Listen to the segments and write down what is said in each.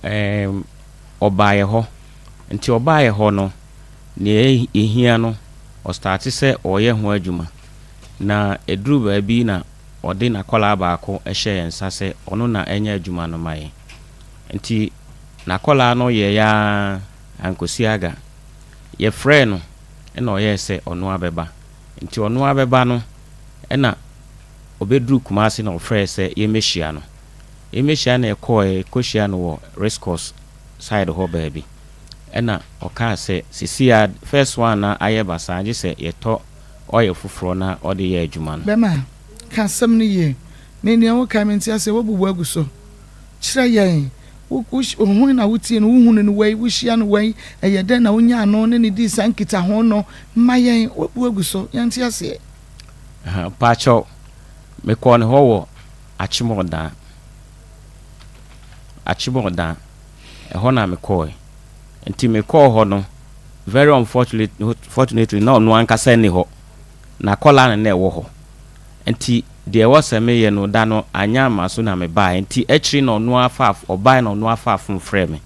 Ɔbaeɛ hɔ. Nti ɔbaeɛ hɔ no, nea ɛhia no, ɔstarte sɛ ɔreyɛ ho adwuma. Na ɛduru baabi na ɔde n'akwadaa baako hyɛɛ yɛn nsa sɛ ɔno na ɛnyɛ adwuma no ma yɛn. Nti n'akwadaa no yɛeɛ ara ankɔsi aga. Yɛfrɛɛ no ɛna ɔyɛɛ sɛ ɔno abɛba. Nti ɔno abɛba no ɛna ɔbɛduru Kumasi na ɔfrɛɛ sɛ yɛmmɛhyia no. Yɛmmɛhyia na yɛkɔɔɛ, yɛkɔhyia no wɔ Race Course side hɔ baabi. Ɛna ɔkaa sɛ seesei a first one na ayɛ basaa, gye sɛ yɛtɔ oil foforɔ na ɔde yɛ adwuma no. Bɛma ka asɛm no yie. Me nea woka me nti asɛ woabubu agu so. Kyerɛ yɛn wo na wotie no, wohunu no wei, wohyia no wei, ɛyɛ dɛn na wonya ano ne ne dii saa nkitaho no? Ma yɛn, woabu agu so, yɛnte aseɛ. Paakyɛw, mekɔɔ ne hɔ wɔ Akyemɔdan. Akyemɔdan, ɛhɔ na mekɔɔɛ. Nti mekɔɔ hɔ no, very unfortunately na ɔno ankasa nni hɔ. N'akwadaa na na ɛwɔ hɔ. Nti deɛ ɛwɔ sɛ meyɛ no da no anyɛ ama so na mebaeɛ. Nti akyiri na ɔno afa ɔbaeɛ na ɔno afa phone frɛ me.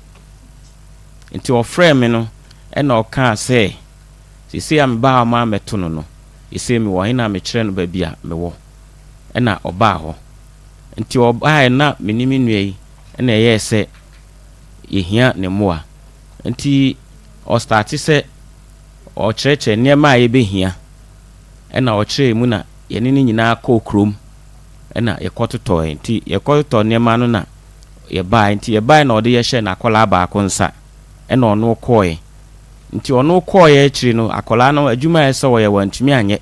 Nti ɔfrɛ me no, ɛna ɔkaa sɛ seesei a mebaa hɔ ma mɛto no, seesei mewɔ he na mekyerɛ no baabi a mewɔ. Ɛna ɔbaa hɔ. Nti ɔbaeɛ na me ne me nua yi ɛna ɛyɛɛ sɛ yɛhia ne mmoa. Nti ɔstarte sɛ ɔkyerɛkyerɛ nneɛma a yɛbɛhia. Ɛna ɔkyerɛɛ mu na yɛne no nyinaa kɔɔ kurom ɛna yɛkɔtotɔɛ. Nti yɛkɔtotɔ nneɛma no na yɛbaeɛ. Nti yɛbaeɛ na ɔde yɛhyɛɛ n'akwadaa baako nsa ɛna ɔno kɔɔɛ. Nti ɔno kɔɔɛ akyiri no, akwadaa no adwuma a ɛsɛ sɛ ɔyɛ wantumi anyɛ,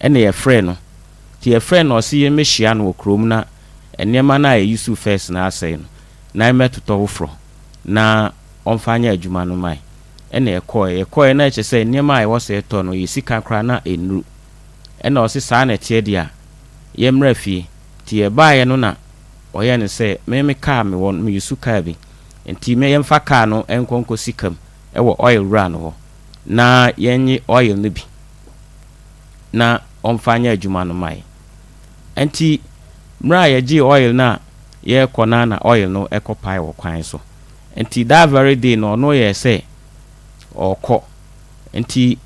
ɛna yɛfrɛɛ no. Nti yɛfrɛɛ no, ɔse yɛmmɛhyia no wɔ kurom na nneɛma no a yɛyi so first na asɛe no na yɛmmɛtotɔ foforɔ na ɔmfa nyɛ adwuma no ma yɛn. Ɛna yɛkɔɔɛ na ɛkyerɛ sɛ nneɛma a ɛwɔ sɛ yɛtɔ no, yɛ sika koraa na ɛnnuru. Ɛna ɔse saa na ɛteɛ deɛ a, yɛmmra fie. Nti yɛbaeɛ no na ɔyɛɛ no sɛ me me kaa mewɔ no, meyi so kaa bi. Nti me yɛmfa kaa no nkɔ nkɔsi kam ɛwɔ oil wura no hɔ na yɛnye oil no bi na ɔmfa nyɛ adwuma no ma yɛn. Nti mmerɛ a yɛgyee oil no a yɛrekɔ no na oil no ɛkɔpae wɔ kwan so. Nti that very day no, ɔno yɛɛ sɛ ɔrekɔ. Nti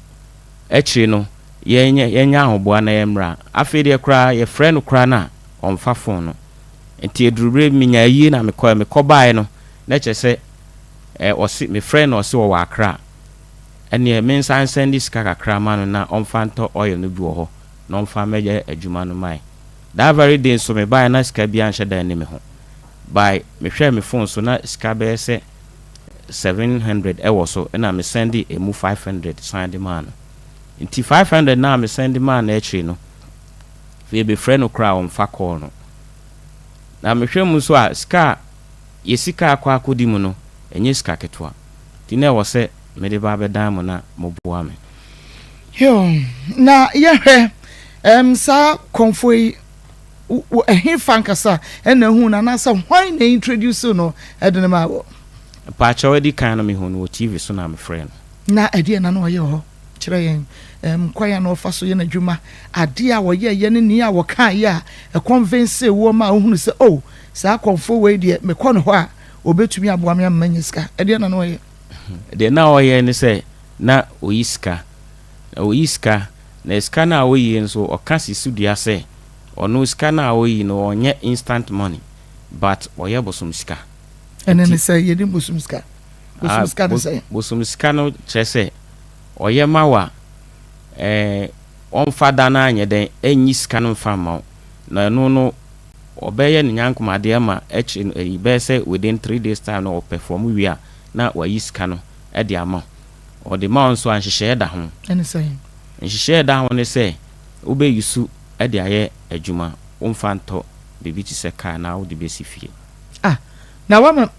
akyire no yɛnyɛ ahoboa na yɛmmra. Afei deɛ koraa yɛfrɛ no koraa no a ɔmfa phone no. Nti ɛduru berɛ bi menya ayie na mekɔɛ. Mekɔbaeɛ no na kyerɛ sɛ ɔse mefrɛ no, ɔse ɔwɔ Accra. Ɛneɛ mensan nsɛnde sika kakra ma no na ɔmfa ntɔ oil no bi wɔ hɔ na ɔmfa mmɛyɛ adwuma no ma yɛn. That very day nso mebaeɛ na sika biara nhyɛ da nni me ho. By mehwɛɛ me phone so na sika bɛyɛ sɛ 700 ɛwɔ so, ɛna mesɛnde emu 500 san de maa no. Nti 500 na mesɛnde maa no akyiri no, afei yɛbɛfrɛ no koraa a ɔmfa call no. Na mehwɛ mu nso a, sika a yɛ sika akɔ akɔdi mu no, ɛnyɛ sika ketewa. Nti na ɛwɔ sɛ mede ba abɛdan mo na moboa me. Yo, na yɛhwɛ saa kɔnfo yi, ɛhe fa nkasa ɛna ehu na anaasɛ hwan na introduce no ɛde ne ma wɔ? Paakyɛw, adi kan no mehu no wɔ TV so na mefrɛ no. Na ɛdeɛ na ɔyɛ wɔ hɔ? Kyerɛ yɛn kwan a na ɔfa so yɛ n'adwuma, adeɛ a wɔyɛ yɛ ne nea a wɔka yɛ a ɛconvince wɔ ma ohunu sɛ, oh, saa kɔnfo wei deɛ, mekɔ no hɔ a obetumi aboa me ama manya sika. Ɛdeɛ na ɔyɛ? Deɛ na ɔyɛ ne sɛ na oyi sika na oyi sika, na sika no a oyi nso, ɔka si so dua sɛ ɔno sika no a oyi no, ɔnyɛ instant money but ɔyɛ bosom sika. Ɛne ne sɛ yɛde bosom sika, bosom sika ne sɛ? Bosom sika no kyerɛ sɛ ɔyɛ ma wa ɔmfa da no anyɛ dɛn ɛnyi sika no mfa mma wo, na ɛno no ɔbɛyɛ ne nyankomadeɛ ma akyire no ɛyi bɛyɛ sɛ within 3 days time no ɔperform wie a na wayi sika no ɛde ama wo. Ɔde ma wo nso a, nhyehyɛeɛ da ho. Ɛne sɛ? Nhyehyɛeɛ da ho ne sɛ wobɛyi su ɛde ayɛ adwuma, womfa ntɔ biribi te sɛ kaa na wode bɛsi fie. Ah, na wama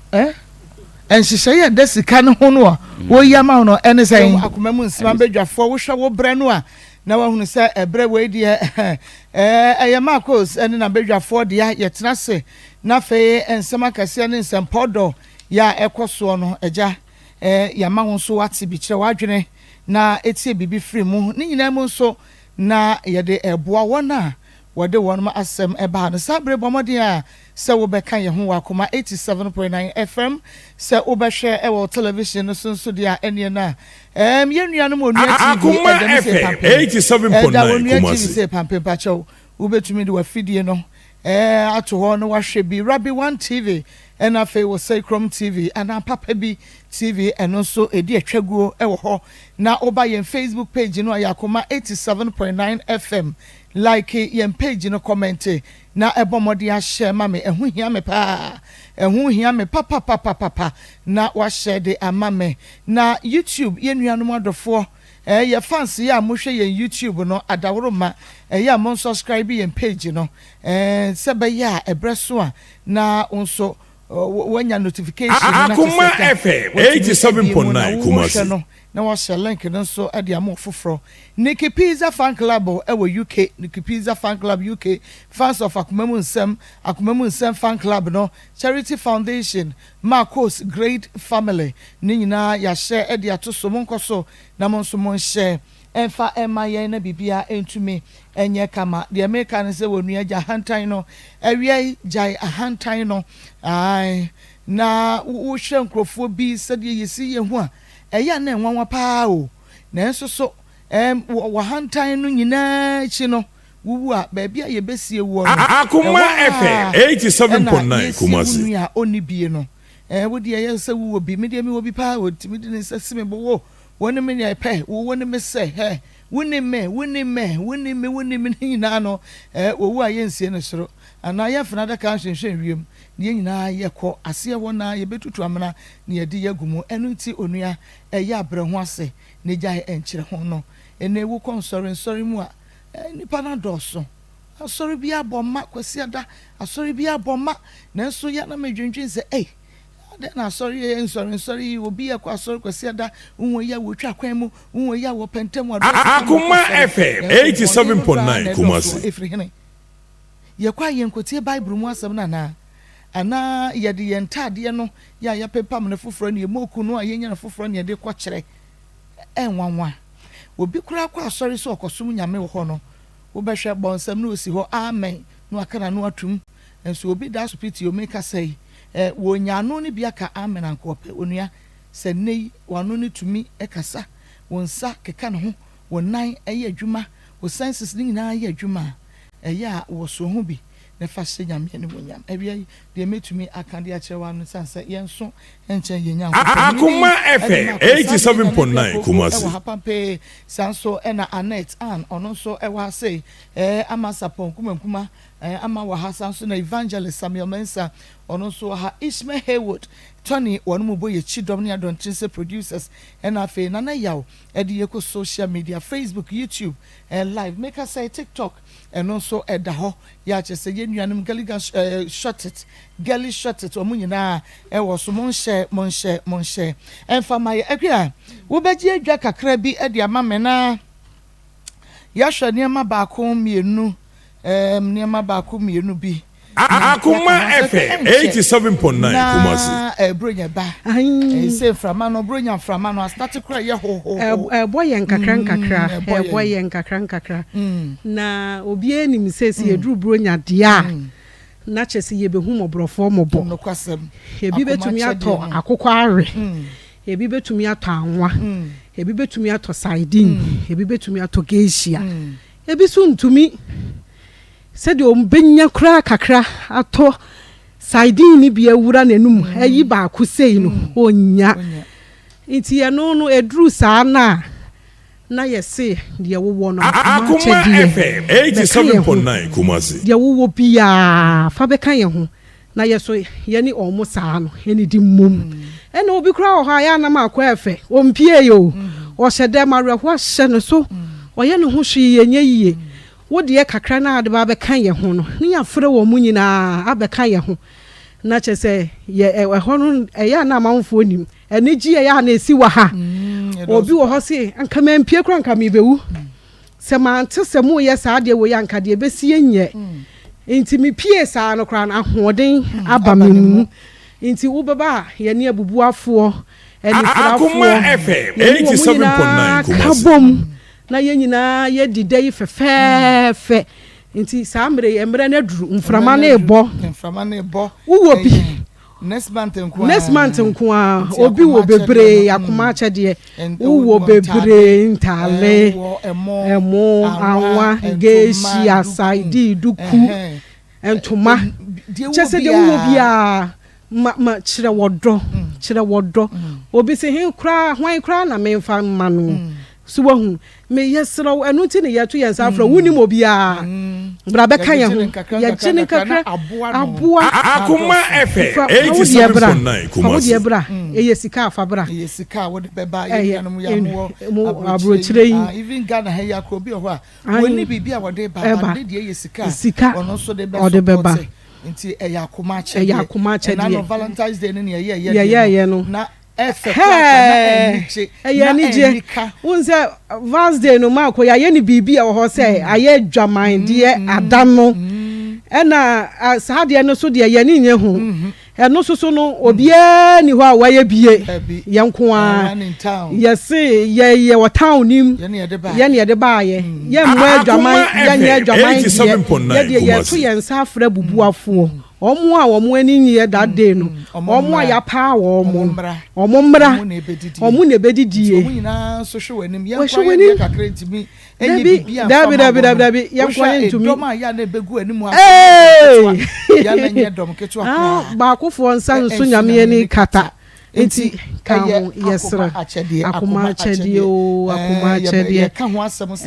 nhyehyɛeɛ a ɛda sika no ho no a wɔyi ama wo no ɛne sɛ akoma mu nsɛm abadwafoɔ, wohwɛ wo berɛ no a na wahunu sɛ ɛberɛ wei deɛ ɛyɛ Marcos ɛne n'abadwafoɔ deɛ yɛtena ase na afei nsɛm akɛseɛ ne nsɛmpɔ dɔ yɛ a ɛkɔ soɔ no, agya yɛama wo nso wate bi, kyerɛ w'adwene na ɛtie biribi firi mu. Ne nyinaa mu nso na yɛde ɛboa wɔn a wɔde wɔn asɛm ɛbaa no saa bere. Bɔ mmɔden a sɛ wobɛka yɛn ho wɔ Akoma 87.9 FM. Sɛ wobɛhwɛ wɔ television no so nso deɛ a, ɛneɛ na ɛɛm yɛn nuanom Onua TV Akoma ɛda mu sɛ FM pampem. Ɛda 87.9 Onua TV Kumasi. sɛ pampem pakyɛw. Wobɛtumi de w'afidie no ɛɛ ato hɔ na wahwɛ bi. Rabbi One TV ɛna afei wɔ Sɛikrom TV anaa Papa Bi TV ɛno nso ɛdi atwaguo ɛwɔ hɔ. Na woba yɛn Facebook page no a yɛ Akoma 87.9 FM. Like yɛn page no kɔmɛnte na bɔ mmɔden ahyɛ ma me, ɛho hia me paa, ɛho hia me papapapapapa na wahyɛ de ama me. Na YouTube yɛn nuanom adɔfoɔ, eh, yɛ fans yɛ a mohwɛ yɛn YouTube no, adaworoma, ɛyɛ a mo nsubscribe yɛn page no, eh, sɛ bɛyɛ a ɛberɛ so a na wo nso wanya notification no na kyɛ Akoma sɛ ka FM watumi abie mu na 87.9 wohwɛ Kumasi. no na wahyɛ link no nso de ama ɔfoforɔ. Nikki Pizza Fan Club wɔ UK, Nikki Pizza Fan Club UK, Fans of Akoma Mu Nsɛm, Akoma Mu Nsɛm Fan Club no, Charity Foundation, Marcos Grade Family, ne nyinaa yɛahyɛ de ato so. Monkɔ so na mo nso monhyɛ mfa mma yɛn na biribiara ntumi nyɛ kama. Deɛ meka ne sɛ wɔnua gya ahantan no, awia yi gyae ahantan no. Ae, na wohwɛ nkurɔfoɔ bi sɛdeɛ yɛsi yɛn ho a, Ɛyɛ a na ɛnwanwa paa o. Nanso so ɛɛm, wɔ w'ahantan no nyinaa akyi no, wuwu a, baabi a yebesie woɔ no, ɛhɔ Akoma FM ara 87.9 na yesie wo Kumasi. nua a onni bie no. Ɛɛ, wo deɛ ɛyɛ sɛ wowɔ bi, me deɛ mewɔ bi paa o, nti mede ne nsa si me bo, wo, wo ne me nea ɛpɛ, wo, wo ne me sɛ, hɛ, wonnim me, wonnim me, wonnim me, wonnim me, ne nyinaa no, ɛɛ, owu a yensie no soro, anaa yɛmfa n'adaka nhwehwɛ wiem, na yɛn nyinaa yɛkɔ aseɛ hɔ na yɛbɛtutu amena na yɛde yɛ agu mu. Ɛno nti onua, ɛyɛ a brɛ ho ase na gyae nkyerɛ ho no. Ɛnnɛ wokɔ nsɔre nsɔre mu a, nnipa no adɔɔso. Asɔre biara bɔ mma, Kwasiada, asɔre biara bɔ mma. Nanso yɛ a na medwendwen sɛ, ei, adɛn na asɔre yi, nsɔre nsɔre yi, obi ɛkɔ asɔre Kwasiada, wohu eyi a wɔtwa kwan mu, wohu eyi a wɔpɛ ntɛm, wɔadrɛse kama kɔ Akoma asɔre. FM Nanso bɔne no koraa 87.9 na ɛdɔɔso. Kumasi. Ɛfiri hene? Yɛkɔ a yɛnkotie Bible mu asɛm no anaa? Anaa yɛde yɛn ntaadeɛ no yɛ a yɛapempam no foforɔ ne yɛn moku no a yɛanya no foforɔ na yɛde rekɔkyerɛ? Ɛnwanwa. Obi koraa kɔ asɔre sɛ ɔkɔsom Nyame wɔ hɔ no, wobɛhwɛ, bɔ nsam na ɔsi hɔ, Amen, na waka n'ano atom. Nso obi da asopiti, mekasa yi, eh, wɔnya ano no bi aka Amen anka ɔpɛ. Onua, sɛ nnɛ yi w'ano no tumi kasa, wo nsa keka ne ho, wo nan yɛ adwuma, wo senses no nyinaa yɛ adwuma a, ɛyɛ a wɔsɔ ho bi na fa hyɛ Nyame animuonyam. Awia yi, deɛ mɛtumi aka de akyerɛ wo ara no, ɛsiane sɛ yɛnso nkyɛn yɛn Nyankopɔn. Me din Akoma de FM Mark Osagie Nyame 87.9 Prɛko Kumasi. wɔ ha pampee. Saa nso na Annette Ann, ɔno nso wɔ ha sei. Ɛɛ, Ama Sapɔn Nkumankuma, ɛɛ, Ama wɔ ha. Saa nso na Evangelist Samuel Mensah, ɔno nso wɔ ha. Ishmael Haywood, Tony, wɔn mu bɔ yɛ kyidɔm ne adɔntene sɛ producers. Ɛna afei Nana Yaw de yɛkɔ social media, Facebook, YouTube, ɛɛ, live. Meka sɛ TikTok. Ɛno nso ɛda hɔ yɛ a kyerɛ sɛ yɛn nuanom Gully eh, shut it, Gully shut it, wɔn nyinaa ɛwɔ so. Monhyɛ, monhyɛ, monhyɛ. Ɛmfa ma yɛ. Akua, wobɛgye adwa kakra bi de ama me na yɛahwɛ nneɛma baako mmienu, eh, nneɛma baako mmienu bi. Akoma FM 87.9 Kumasi. Na eh, bronya ba. Eh, sɛ mframa no, bronya mframa no, astate kora yɛ hohoho. Ɛbɔ yɛn nkakra nkakra, ɛbɔ yɛn nkakra nkakra. Na obiara nim sɛ sɛ yɛduru bronya deɛ a, na kyɛ sɛ yɛbɛhu mmɔborɔfoɔ mmɔbɔ. Ebi bɛtumi atɔ akokɔ awe, ebi bɛtumi atɔ anwa, ebi bɛtumi atɔ sardine, ebi bɛtumi atɔ geisha, ebi nso ntumi. Sɛdeɛ ɔbɛnya koraa kakra atɔ sardine no bi awura n'anum ayi baako sei no, ɔnnya. Nti ɛno no, ɛduru saa no a, na yɛse deɛ wowɔ no, akoma akyɛdeɛ, bɛka yɛn ho. Deɛ wowɔ biara, fa bɛka yɛn ho. Na yɛ so yɛne wɔn saa no nnidi mmom. Ɛna obi koraa wɔ hɔ a, ɛyɛ a na m'akoa yɛ fɛ, ɔmpiee o, ɔhyɛ dɛm, awerɛhoɔ ahyɛ ne so, ɔyɛ ne ho hwee ɛnyɛ yie. Wo deɛ kakra no a wode ba abɛka yɛn ho no, ne yɛafrɛ wɔn nyinaa abɛka yɛn ho. Na kyerɛ sɛ, yɛ ɛhɔ no, ɛyɛ a na amanfoɔ nim. Anigyeɛ ɛyɛ a na ɛsi wɔ ha. Obi wɔ hɔ se, anka mampie koraa anka merebɛwu. Sɛ mante sɛ moreyɛ saa adeɛ wei a, anka deɛ ɛbɛsi nyɛ. Nti mepiee saa no koraa no, ahoɔden aba me mu. Nti wobɛba a, yɛne abubuafoɔ, anifirafoɔ, yɛne wɔn nyinaa ka bom. Na yɛn nyinaa yɛdi da yi fɛfɛɛfɛ. Nti saa mmerɛ yi, mmerɛ no aduru, mframa no rebɔ. Mframa no rebɔ. Wowɔ bi. Next month nko ara. Next month nko ara. Obi wɔ bebree akoma akyɛdeɛ. Wowɔ bebree ntaale, ɛmo, anwa, geeshi, asaidi, duku, ntoma. Kyɛ sɛ deɛ wowɔ biara ma ma kyerɛ wɔdɔ, kyerɛ wɔdɔ. Obi se he koraa, hwan koraa na memfa mma no? So wahu? Me, yɛsrɛ wo, ɛno nti na yɛto yɛn nsa afrɛ wo, wonnim obiara, bra bɛka yɛn ho, yɛgye no nkakra, aboa. Akoma FM Fa, fa wo deɛ bra, 87.9 fa wo deɛ Kumasi. bra, ɛyɛ sika a, fa bra. Ɛyɛ sika a wode bɛba, yɛn Ɛyɛ, nuanom yi a mowɔ mo aburokyire aburokyire yi, yi. ah, even Ghana ha yi akora obi wɔ hɔ a, Ae, wɔnni biribi a wɔde ba, but ɛba, ne deɛ yɛ sika a, sika ɔno nso de bɛ ɔde bɛba. support. Nti ɛyɛ akoma Ɛyɛ akyɛdeɛ. akoma Ɛna no akyɛdeɛ. Valentine's Day no nea yɛyɛɛyɛ deɛ Yɛyɛɛyɛ no, no. na Ɛfɛ koraa na anigye Ɛyɛ na anigyeɛ. anika. Wohu sɛ Vals Day no Marko yɛayɛ no biribi a ɛwɔ hɔ sɛ ayɛ adwaman deɛ ada no ɛna saa adeɛ no so deɛ yɛn ani nnye ho. Ɛno nso so no obiara nni hɔ a wayɛ bie yɛn nko ara. Yɛse yɛyɛ wɔ town no mu yɛn na yɛde baayɛ. Yɛmmɔ adwaman yɛnyɛ adwaman deɛ yɛdeɛ yɛto yɛn nsa afrɛ abubuafoɔ. Wɔn a wɔn ani nnyeɛ that day no, wɔn a yɛapaa wɔn no, wɔn mmra, wɔn na ɛbɛdidie. Wɔhwɛ w'anim. Dabi, dabi, dabi, dabi, dabi, yɛn nkoa yɛntumi. Ee! Ah, baakofoɔ nsa nso Nyame ani kata. Nti, ka ho, yɛsrɛ. Akoma akyɛdeɛ oo, akoma akyɛdeɛ.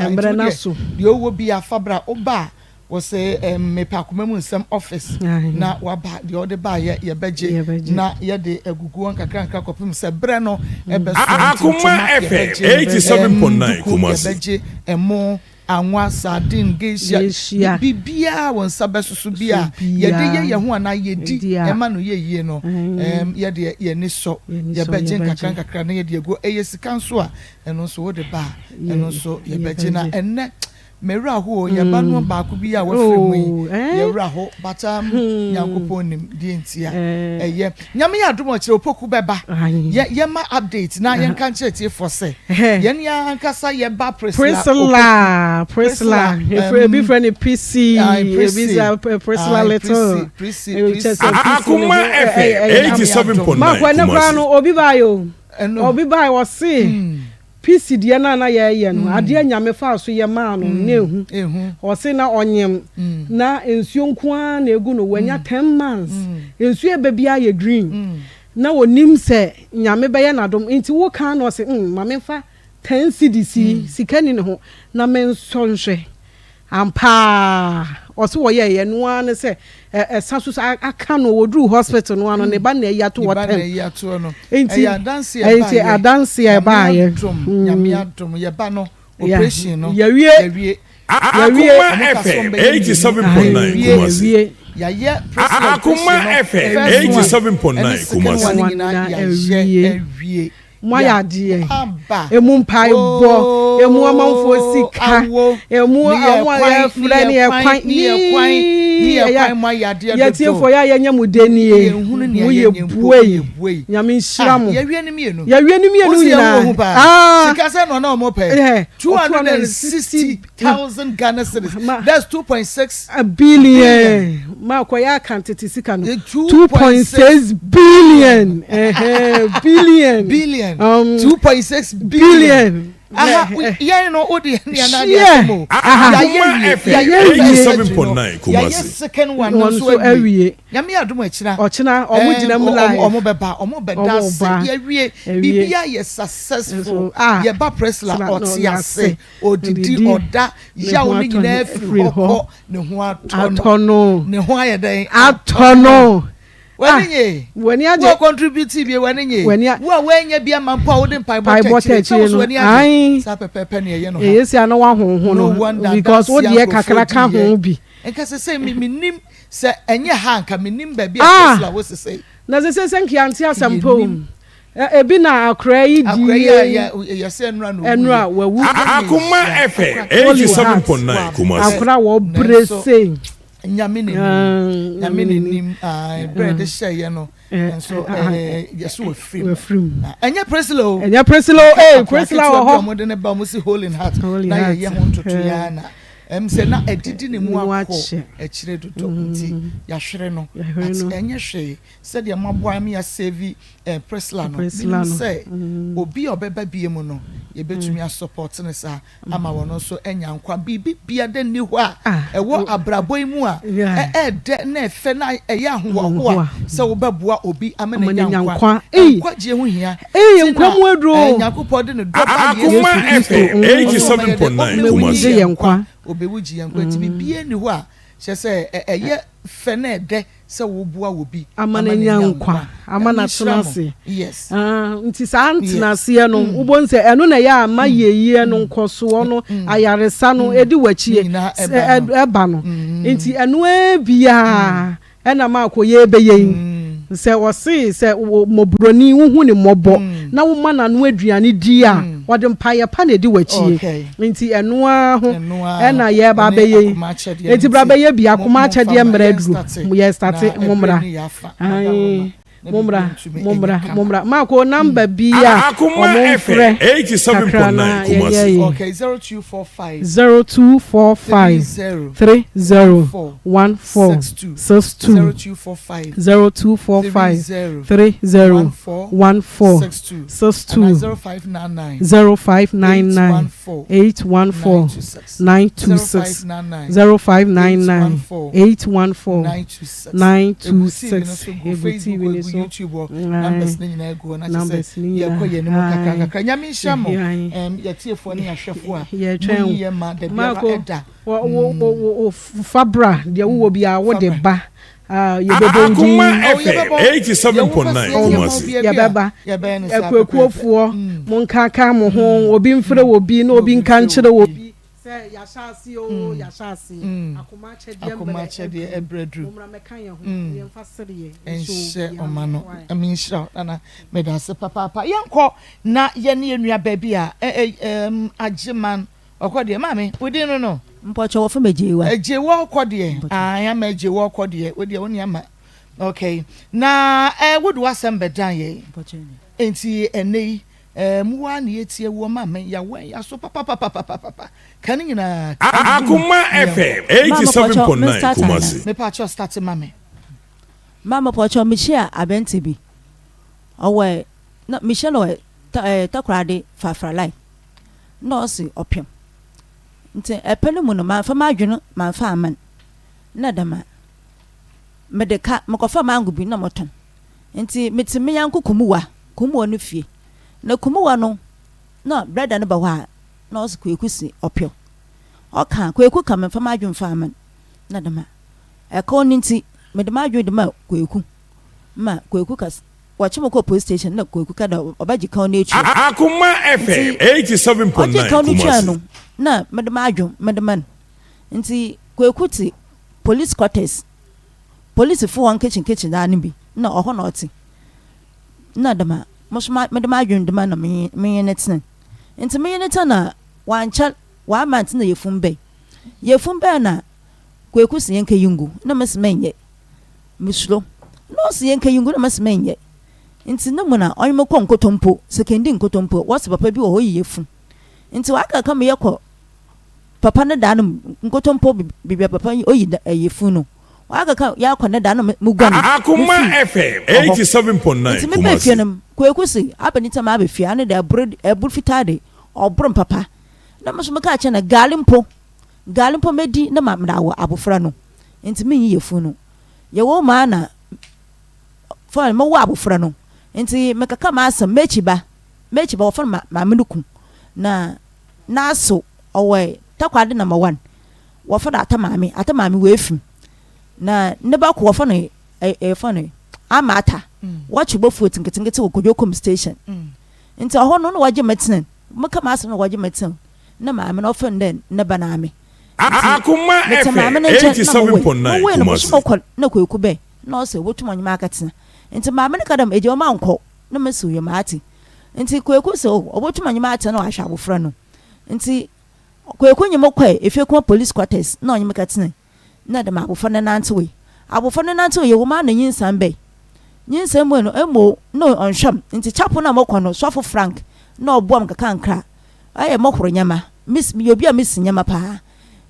Mmerɛ no aso. Deɛ ɔwɔ bi afa bra, woba a Wɔse mepɛ akoma mu nsɛm office na waba deɛ ɔde baayɛ yɛbɛgye na yɛde agugu hɔ nkakra nkakra kɔpem sɛ berɛ no ɛbɛso. Nti ntoma yɛbɛgye, duku yɛbɛgye, ɛmo, anwa, sardine, geisha, biribiara wɔn nsa bɛsoso bi a yɛde yɛ yɛn ho anaa yɛdi ɛma no yɛ yie no, yɛdeɛ yɛn ani sɔ, yɛbɛgye nkakra nkakra na yɛde agu. Ɛyɛ sika nso a ɛno nso wode ba a ɛno nso yɛbɛgye. Na ɛnnɛ Me werɛ aho o, yɛn ba no baako bi a wafiri mu yi, yɛ werɛ aho, but um, Nyankopɔn nim deɛ nti a ɛyɛ. Nyame yɛ adom a ɔkyerɛ Opoku bɛba, yɛ yɛma update na yɛnka nkyerɛ atiefoɔ sɛ yɛn yɛn ankasa yɛba Priscilla Priscilla, Priscilla, ebi frɛ no Prissy, ebi sɛ Priscilla Little, Prissy, Prissy. Akoma FM 87.9 Maako ɛnɛ koraa Kumasi. no obi baeɛ o, obi baeɛ ɔse Pisi deɛ no a na yɛyɛ no, adeɛ a Nyame faa so yɛ maa no no na ehu. Ɔse na ɔnyem, na nsuo nko ara na egu no, wanya ten months, nsuo a ɛba biara yɛ green. Na ɔnim sɛ Nyame bɛyɛ no adom, nti wo ka na ɔse mm ma menfa ten cedis yi, sika nni ne ho, na mensɔ nhwɛ. Ampa ara, ɔse wɔyɛeɛ, ɛno ara ne sɛ ɛsa so aka no, wɔduruu hospital no ara no, ne ba na ayi ato hɔ tɛm. Nti, nti adanseɛ ɛbaeɛ. Nyame adom, yɛba no, operation no, yɛwie, yɛwie. Akoma FM 87.9 Kumasi. Yɛayɛ Akoma FM 87.9 Kumasi. One nyinaa yɛayɛ awie. Moayɛ adeɛ. Emu mpaebɔ, emu amanfoɔ sika, emu wɔn a yɛfrɛ ne ɛkwan yii ɛyɛ yɛtiefoɔ yɛ a yɛnyɛ mo dɛ nie mo yɛ buei Nyame nhyira mo yɛwie ne mmienu yɛwie ne mmienu nyinaa ah sika sɛ na ɔna ɔmo pɛ 260,000 Ghana cedis that's 2.6 billion ma kɔ yɛ aka tete sika no 2.6 billion billion billion 2.6 billion aha yɛn no o de yɛn na de asɛm o Akoma FM 87.9 Kumasi yɛayɛ second one no nso awie Nyame adom akyina ɔkyena ɔmo gyina mu live ɔmo bɛba ɔmo bɛda ase yɛwie biribiara yɛ successful yɛba Presla ɔte ase odidi ɔda yaw ne nyinaa firi hɔ kɔ ne ho atɔ no ne ho ayɛ dɛn atɔ no w'ani nye w'ani agye wo a contribute bi w'ani nye wo a w'anya bi ama mpo a wode mpaebɔ tɛkyerɛ sɛ wo so w'ani agye saa pɛpɛɛpɛ ne ɛyɛ no ha ɛyɛ si ano wahonho no because wo deɛ kakra ka ho bi nka sɛ sɛ menim sɛ ɛnyɛ ha nka menim baabi a Tesla wɔ sesei na sɛ sɛ sɛ nka yɛante asɛm pa o Ebi na akora yi di yie. Ɛnura wawu. Akoma FM 87.9 Kumasi. Akora wɔ bere sei. Nyame n'anim. Nyame n'anim. Brɛ de hyɛ yɛ no. Nso yɛso wafiri mu. Ɛnyɛ Priscilla o. Ɛnyɛ Priscilla o. Ee Priscilla wɔ hɔ. Ɔmo de ne ba ɔmo si hole in heart. Na yɛyɛ ho ntoto ya na. Ɛm sɛ na adidi ne mu akɔ akyire dodo nti yɛahwere no. But ɛnyɛ hwee sɛdeɛ moaboa me asave eh, Priscilla no. Menim sɛ obi a ɔbɛba bie mu no yɛbɛtumi asupɔt no saa ama wɔn nso anya nkwa. Biribi biara nni hɔ a ɛwɔ abrabɔ yi mu a ɛɛdɛ na ɛfɛ na ɛyɛ ahohoahoa sɛ wobɛboa obi ama no anya nkwa. Nkwagyeɛ ho hia. Ti na Nyankopɔn de ne dɔ ba Yesu Akoma Kristo FM ɔsɛ ɔma yɛ dɛ 87.9 ɔmmɛwu Kumasi. gye yɛn nkwa. Ɔbɛwu gye yɛn nkwa. Nti biribiara nni hɔ a kyerɛ sɛ ɛyɛ fɛ na ɛdɛ sɛ woboa obi ama ama no no anya anya nkwa, nkwa. ama no Nyame atena nhyira mo. ase. Yes. Ah, nti saa Yes. ntenaseɛ no, wobɛhu sɛ ɛno na ɛyɛ a ma yieyie no, nkɔsoɔ no, ayaresa no, ɛdi Ne w'akyi nyinaa sɛ ɛba no. ɛba no. Nti ɛno ara biara ɛna ma akɔyɛ ɛbɛyɛ yi. Sɛ ɔse sɛ mmɔborɔni wohu ne mmɔbɔ na woma n'ano aduane di a, ɔde mpaeɛ pa na ɛdi w'akyi. Nti ɛno ara ho ɛna yɛreba abɛyɛ yi. Nti bra bɛyɛ bi, akoma akyɛdeɛ mmerɛ aduru. Yɛ starte, mommra. Ae, mommra, mommra, mommra. Maako, number bi a Akoma ɔmo FM mfrɛ kakra 87.9 na yɛnyɛ Kumasi. yi. Okay, 0245 0245 30 30 14 14 62 62 0245 0245 30 30 14 14 62 62 anaa 0599 0599 814 814 926 926 0599 0599 814 814 926 926 Egu TV no so gu Egu Facebook TV no egu so. YouTube hɔ Aye. numbers ne nyinaa gu hɔ na kyerɛ Numbers sɛ ne nyinaa. yɛkɔ yɛn anim kakra Aye. kakra. Nyame nhyira mo Aye. yɛtiefoɔ ne yɛahwɛfoɔ a Yɛtwɛn moyi yɛn ma da biara Marco, ɛda. wo fa bra deɛ wowɔ biara wode ba. Ah, yɛbɛbɔ wo din. Akoma Oh, FM yɛbɛbɔ. 87.9 Yɛwɔ pɛ sɛ yɛma Kumasi. obiara bi a, Yɛbɛba. yɛbɛyɛ no saa Akuakuofoɔ, pɛpɛɛpɛ. monkaaka mo ho, obi mfrɛ wɔ bi na obi nka nkyerɛ wɔ bi sɛ yɛahyɛ aseɛ o, yɛahyɛ aseɛ. Akoma akyɛdeɛ Akoma mmerɛ akyɛdeɛ aduru. ɛberɛ aduru. Mommra mmɛka yɛn ho na yɛmfa sereɛ nhyɛ Nhyɛ obiara ɔma no. nkuran. Nyame nhyira wo Nana. Meda ase papaapa. Yɛnkɔ na yɛne yɛn nua baa bi a ɛ ɛ ɛm Agyeman ɔkɔ deɛ. Maame, wo din no no? Mpɔkyɛ wɔfrɛ me Agyewa. Agyewa ɔkɔ deɛ. Mpɔkyɛ. Ae ama Agyewa ɔkɔ deɛ. Wo deɛ wo ne ama. Okay. Na eh, wode w'asɛm bɛdan yɛn. Mpɔkyɛ. Enti ɛnnɛ yi, eh, mu ara na yɛtie woɔ maame, yɛawɛn yɛaso papapapapapa. Ka ne nyinaa, ka gu mu Akoma na yɛnkɔ. FM Maame mpɔkyɛ, me 87.9 start ana? Kumasi. Mepaakyɛw starte ma me. Maame mpɔkyɛ, mehyia abɛnte bi. Ɔwɔ na mehyia no wɔ ta eh, Takoradi Fafralai. Na ɔse ɔpem. Nti ɛpɛ no mu no, mamfa m'adwene mamfa amma no. Na dɛm a, mede ka, mekɔfa mango bi na motɔn. Nti metse me nyɛnko Kumuwa, Kumuwa no fie. Na Kumuwa no, na brɛda no ba hɔ a, na ɔse Kweku se ɔpew. Ɔka a, Kweku ka memfa m'adwen mfa ama no. Na dɛm a, ɛkaw no ntsi, mede m'adwen de ma Kweku. Ma Kweku ka s', wɔkye me kɔɔ police station na Kweku ka dɛ ɔbɛgye kaw no etua. Akoma FM Ntsi ɔgyee 87.9 kaw no tuae Kumasi. no, na mede m'adwen mede ma no. Ntsi Kweku tse police quarters. Polisifo hɔn nketsenketse dan no bi, nna ɔhɔ na ɔtse. Nna dɛm a, mo so mede m'adwen dema na menye menye no tsena. Ntsi menye no tsena na ɔannkyɛr, one month nna yefun bae. Yefun bae na Kweku se yɛnkeyi ngu, nna mese mennyɛ, mesuro. Nna ɔse yɛnkeyi ngu na mese mennyɛ. Ntsi no mu na ɔnye me kɔɔ nkotompo, Sekondi nkotompo, wɔse papa bi wɔ hɔ oyi yefun. Ntsi ɔakɛka me yɛkɔ papa ne dan no mu, nkotompo beebi a papa yi oyi yefun no. Ɔakɛka yɛakɔ ne dan no muguan Akoma mifii FM hɔ. 87.9 Ntsi mebaa fie Kumasi. no, Kweku se aber ne ntsɛm aba fie, ano de ɛbor ɛbor fitaa de, ɔbor me papa. Na mo so mekaa kyerɛ no gare mpo, gare mpo medi na ma mede awo abofra no, ntsi minnyi yafun no. Yɛwoo mu ara na fine mowoo abofra no, ntsi mekɛkaa m'asɛm, m'ekyir ba, m'ekyir ba wɔfrɛ no Maame no kun, na n'asew ɔwɔ Takoradi number one. Wɔfrɛ no Ata Maame, Ata Maame oefi na ne ba kor wɔfrɛ no ɛ wɔfrɛ no Ama Ata, wɔkye bofurot nketsenketse wɔ Kojo Kom station. Ntsi hɔ no nna wɔgye me tsena, mekã m'asɛm na wɔgye me tsena na maame no ɔfrɛ no dɛ ne ba no ame. Ntsi Akoma metse FM maame no nkyɛn na mowɔe. 87.9 Mowɔe no bosoom Kumasi. kor na Kweku bae na ɔse obotum ɔnye me akɛtsena. Ntsi maame no ka dɛ egya mma nnkɔ na mese oye matse. Ntsi Kweku se oh obotum ɔnye me atsena na ɔahwɛ abofra no. Ntsi Kweku nye me kɔe Efekuma Police Quarters na ɔnye me kɛtsenae na dɛm abofra no nantsewee. Abofra no nantsewee yɛwɔ mu ara na nyinsan bae. Nyinsan mu no mmo nna ɔnnhwɛ m' ntsi chapel no a mokɔ no Sɔfo Frank na ɔboa me nkakrankra. Ɔyɛ mohor ndzɛmba, misi meyɛ obi a misi ndzɛmba paa.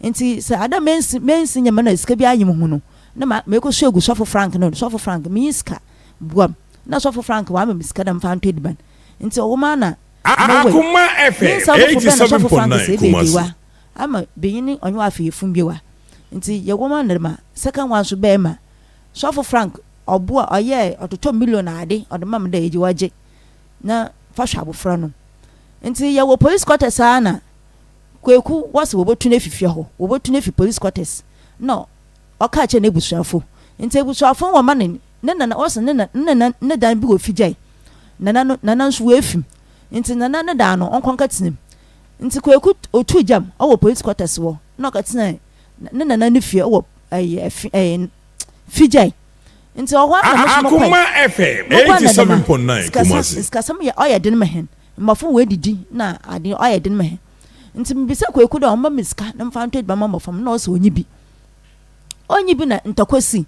Ntsi sɛ ada mensi mensi nyɛma na sika biara nnyi moho no, na ma mekɔsua egu Sɔfo Frank no do, Sɔfo Frank, minnyi sika, boa me. Nna Sɔfo Frank ɔama me sika dɛ memfa ntɔ edziban. Ntsi ɔwɔ mu ara na mowɔe. Akoma Me FM nsa foforo bɛn na Sɔfo Frank 87.9 sɛ Kumasi. ebɛɛgyewa ama banyin no ɔnye ɔafa yafun bio a? Ntsi yɛwɔ mu ara na ma second one so bɛɛ ma Sɔfo Frank ɔboa ɔyɛɛ ɔtotɔ million ade ɔde ma me dɛ egye ɔgye na fa hwɛ abofra no. Ntsi yɛwɔ police quarters ara na Kweku wɔse wobotu no efi fie hɔ, wobotu no efi police quarters na ɔkaa kyerɛɛ n'ebusuafo. Ntsi ebusuafo no wɔma no ne nana wɔse ne na ne nana ne dan bi wɔ Figyai, nana no nana nso oefi mu ntsi nana ne dan no ɔnkɔ nkɛtsena mu. Ntsi Kweku otuu gya mu ɔwɔ police quarters hɔ na ɔkɛtsenaa ne nana ne fie wɔ ɛyɛ ɛfi ɛyɛ Figyai. Ntsi ɔhɔ ara na mo so mokɔe. Akoma FM Mokɔe na dɛm a 87.9 sikasɛm Kumasi. sikasɛm yɛ ɔyɛ den ma hɛn. Mbɔfo woedidi na ade ɔyɛ den ma hɛn. Ntsi mibisa Kweku dɛ ɔmma me sika na memfa ntɔ edziban mma mbofra no, nna ɔse onnyi bi. Onnyi bi na ntɔkwa sii.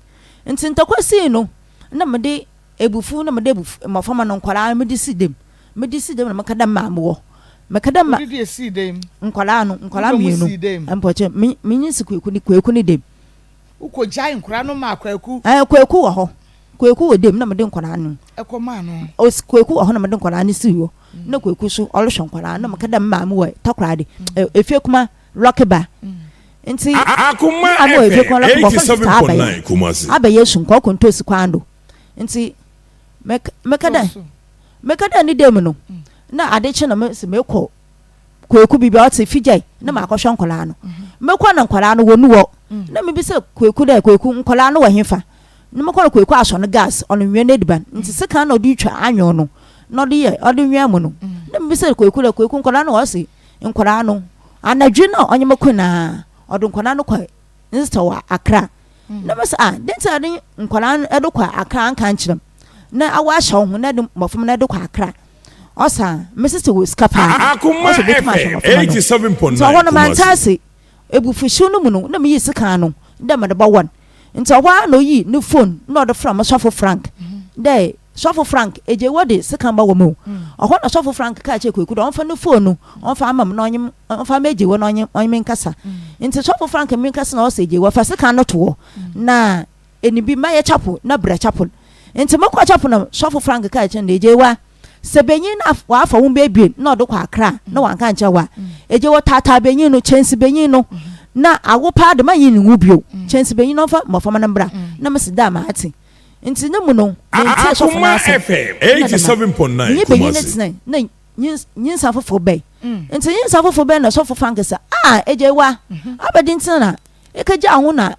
Ntsi ntɔkwa sii no, nna mede ebufuw na mede ebufuw mboframba no nkwadaa no mede sii dɛm. Mede sii dɛm na meka dɛ maame wɔ. Meka dɛ ma. Wode deɛ sii dɛm? Nkwadaa no, nkwadaa Wode wɔn mmienu. sii dɛm? Mpɔkyɛ, me menye si Kweku ne Kweku ne dɛm. Wokɔgyae nkwadaa no maa Kwaku? Ɛɛ, Kwaku wɔ hɔ. Kwaku wɔ dɛm na mede nkwadaa no. Ɛkɔmaa no. Ɔsi Kwaku wɔ hɔ na mede nkwadaa no sii hɔ. Na Kwaku so ɔrehwɛ nkwadaa no na meka dɛ me maame wɔ Takoradi, efie kuma Lɔkeba. Nti me Akoma maame wɔ efie FM kuma Lɔkeba, ɔfrɛ no Sista Abaya. 87.9 Kumasi. Abaya su nkɔɔ Kontosi kwan do. Nti meka dɛ meka dɛ ne dɛm no na ade kye na mese mekɔ Kweku biribi a ɔtse figyae na makɔhwɛ nkwadaa no. Mekɔ na nkwadaa no wɔnni hɔ. Na mebisa Kweku dɛ, Kweku, nkwadaa no wɔ hefa? Na mekɔ na Kweku asɔ no gas, ɔnonoa n'edziban. Ntsi sekan na ɔdze retwa anwew no na ɔdze yɛ ɔdze noa mu no. Na mebisa Kweku dɛ, Kweku, nkwadaa no wɔ hɔ? Ɔse nkwadaa no, anadwo no a ɔnye me koe no ara, ɔdze nkwadaa no kɔe ne sister wɔ Accra. Na mese, ah, dɛn ntsi na ɔdze nkwadaa no de kɔ Accra annka annkyerɛ me? Na awo ahyɛ wo ho na ɛde mbɔframba no de kɔ Accra. Ɔsa me sisi wɔ sika paa. Akoma Ɔsɛ obetumi ahwɛ FM mbɔframba no. Ntsi 87.9 ɔhɔ no manntse Kumasi. ase. Ebufuhyew no mu no na miyii sekan no dɛ medze bɔwɔ no. Ntsi ɔhɔ ara na oyii no phone na ɔdze frɛɛ mo sɔfo Frank dɛ, Sɔfo Frank, egye wɔdze sekan bɔwɔ me o. Ɔhɔ na sɔfo Frank kaa kyerɛɛ Kweku dɛ ɔmfa no phone no ɔmfa mma me na ɔnye me ɔmfa mma Egyewa na ɔnye ɔnye me nkasa. Ntsi sɔfo Frank nye me nkasa na ɔse Egyewa fa sekan no to hɔ na Eni bi mɛyɛ chapel na bra chapel. Ntsi mokɔr chapel na sɔfo Frank kaa kyerɛ no dɛ, Egyewa, sɛ banyin no ɔafa wo mba ebien na ɔdze kɔ Accra a na ɔannka annkyerɛ wo a, Egyewa taataa banyin no, kyɛnse banyin no, na awo paa de mannye no nnwu bio, kyɛnse banyin no ɔmfa mboframba no mbra. Na mese, Daa matse. Ntsi no mu no, menntsie sɔfo Akoma n'asɛm. FM Nna dɛm a, 87.9 menye banyin no Kumasi. tsenae na nyinsa fofor bae. Ntsi nyinsa fofor bae na sɔfo Frank se, Ah, Egyewa, abɛdɛn ntsi na ekegyaa wo na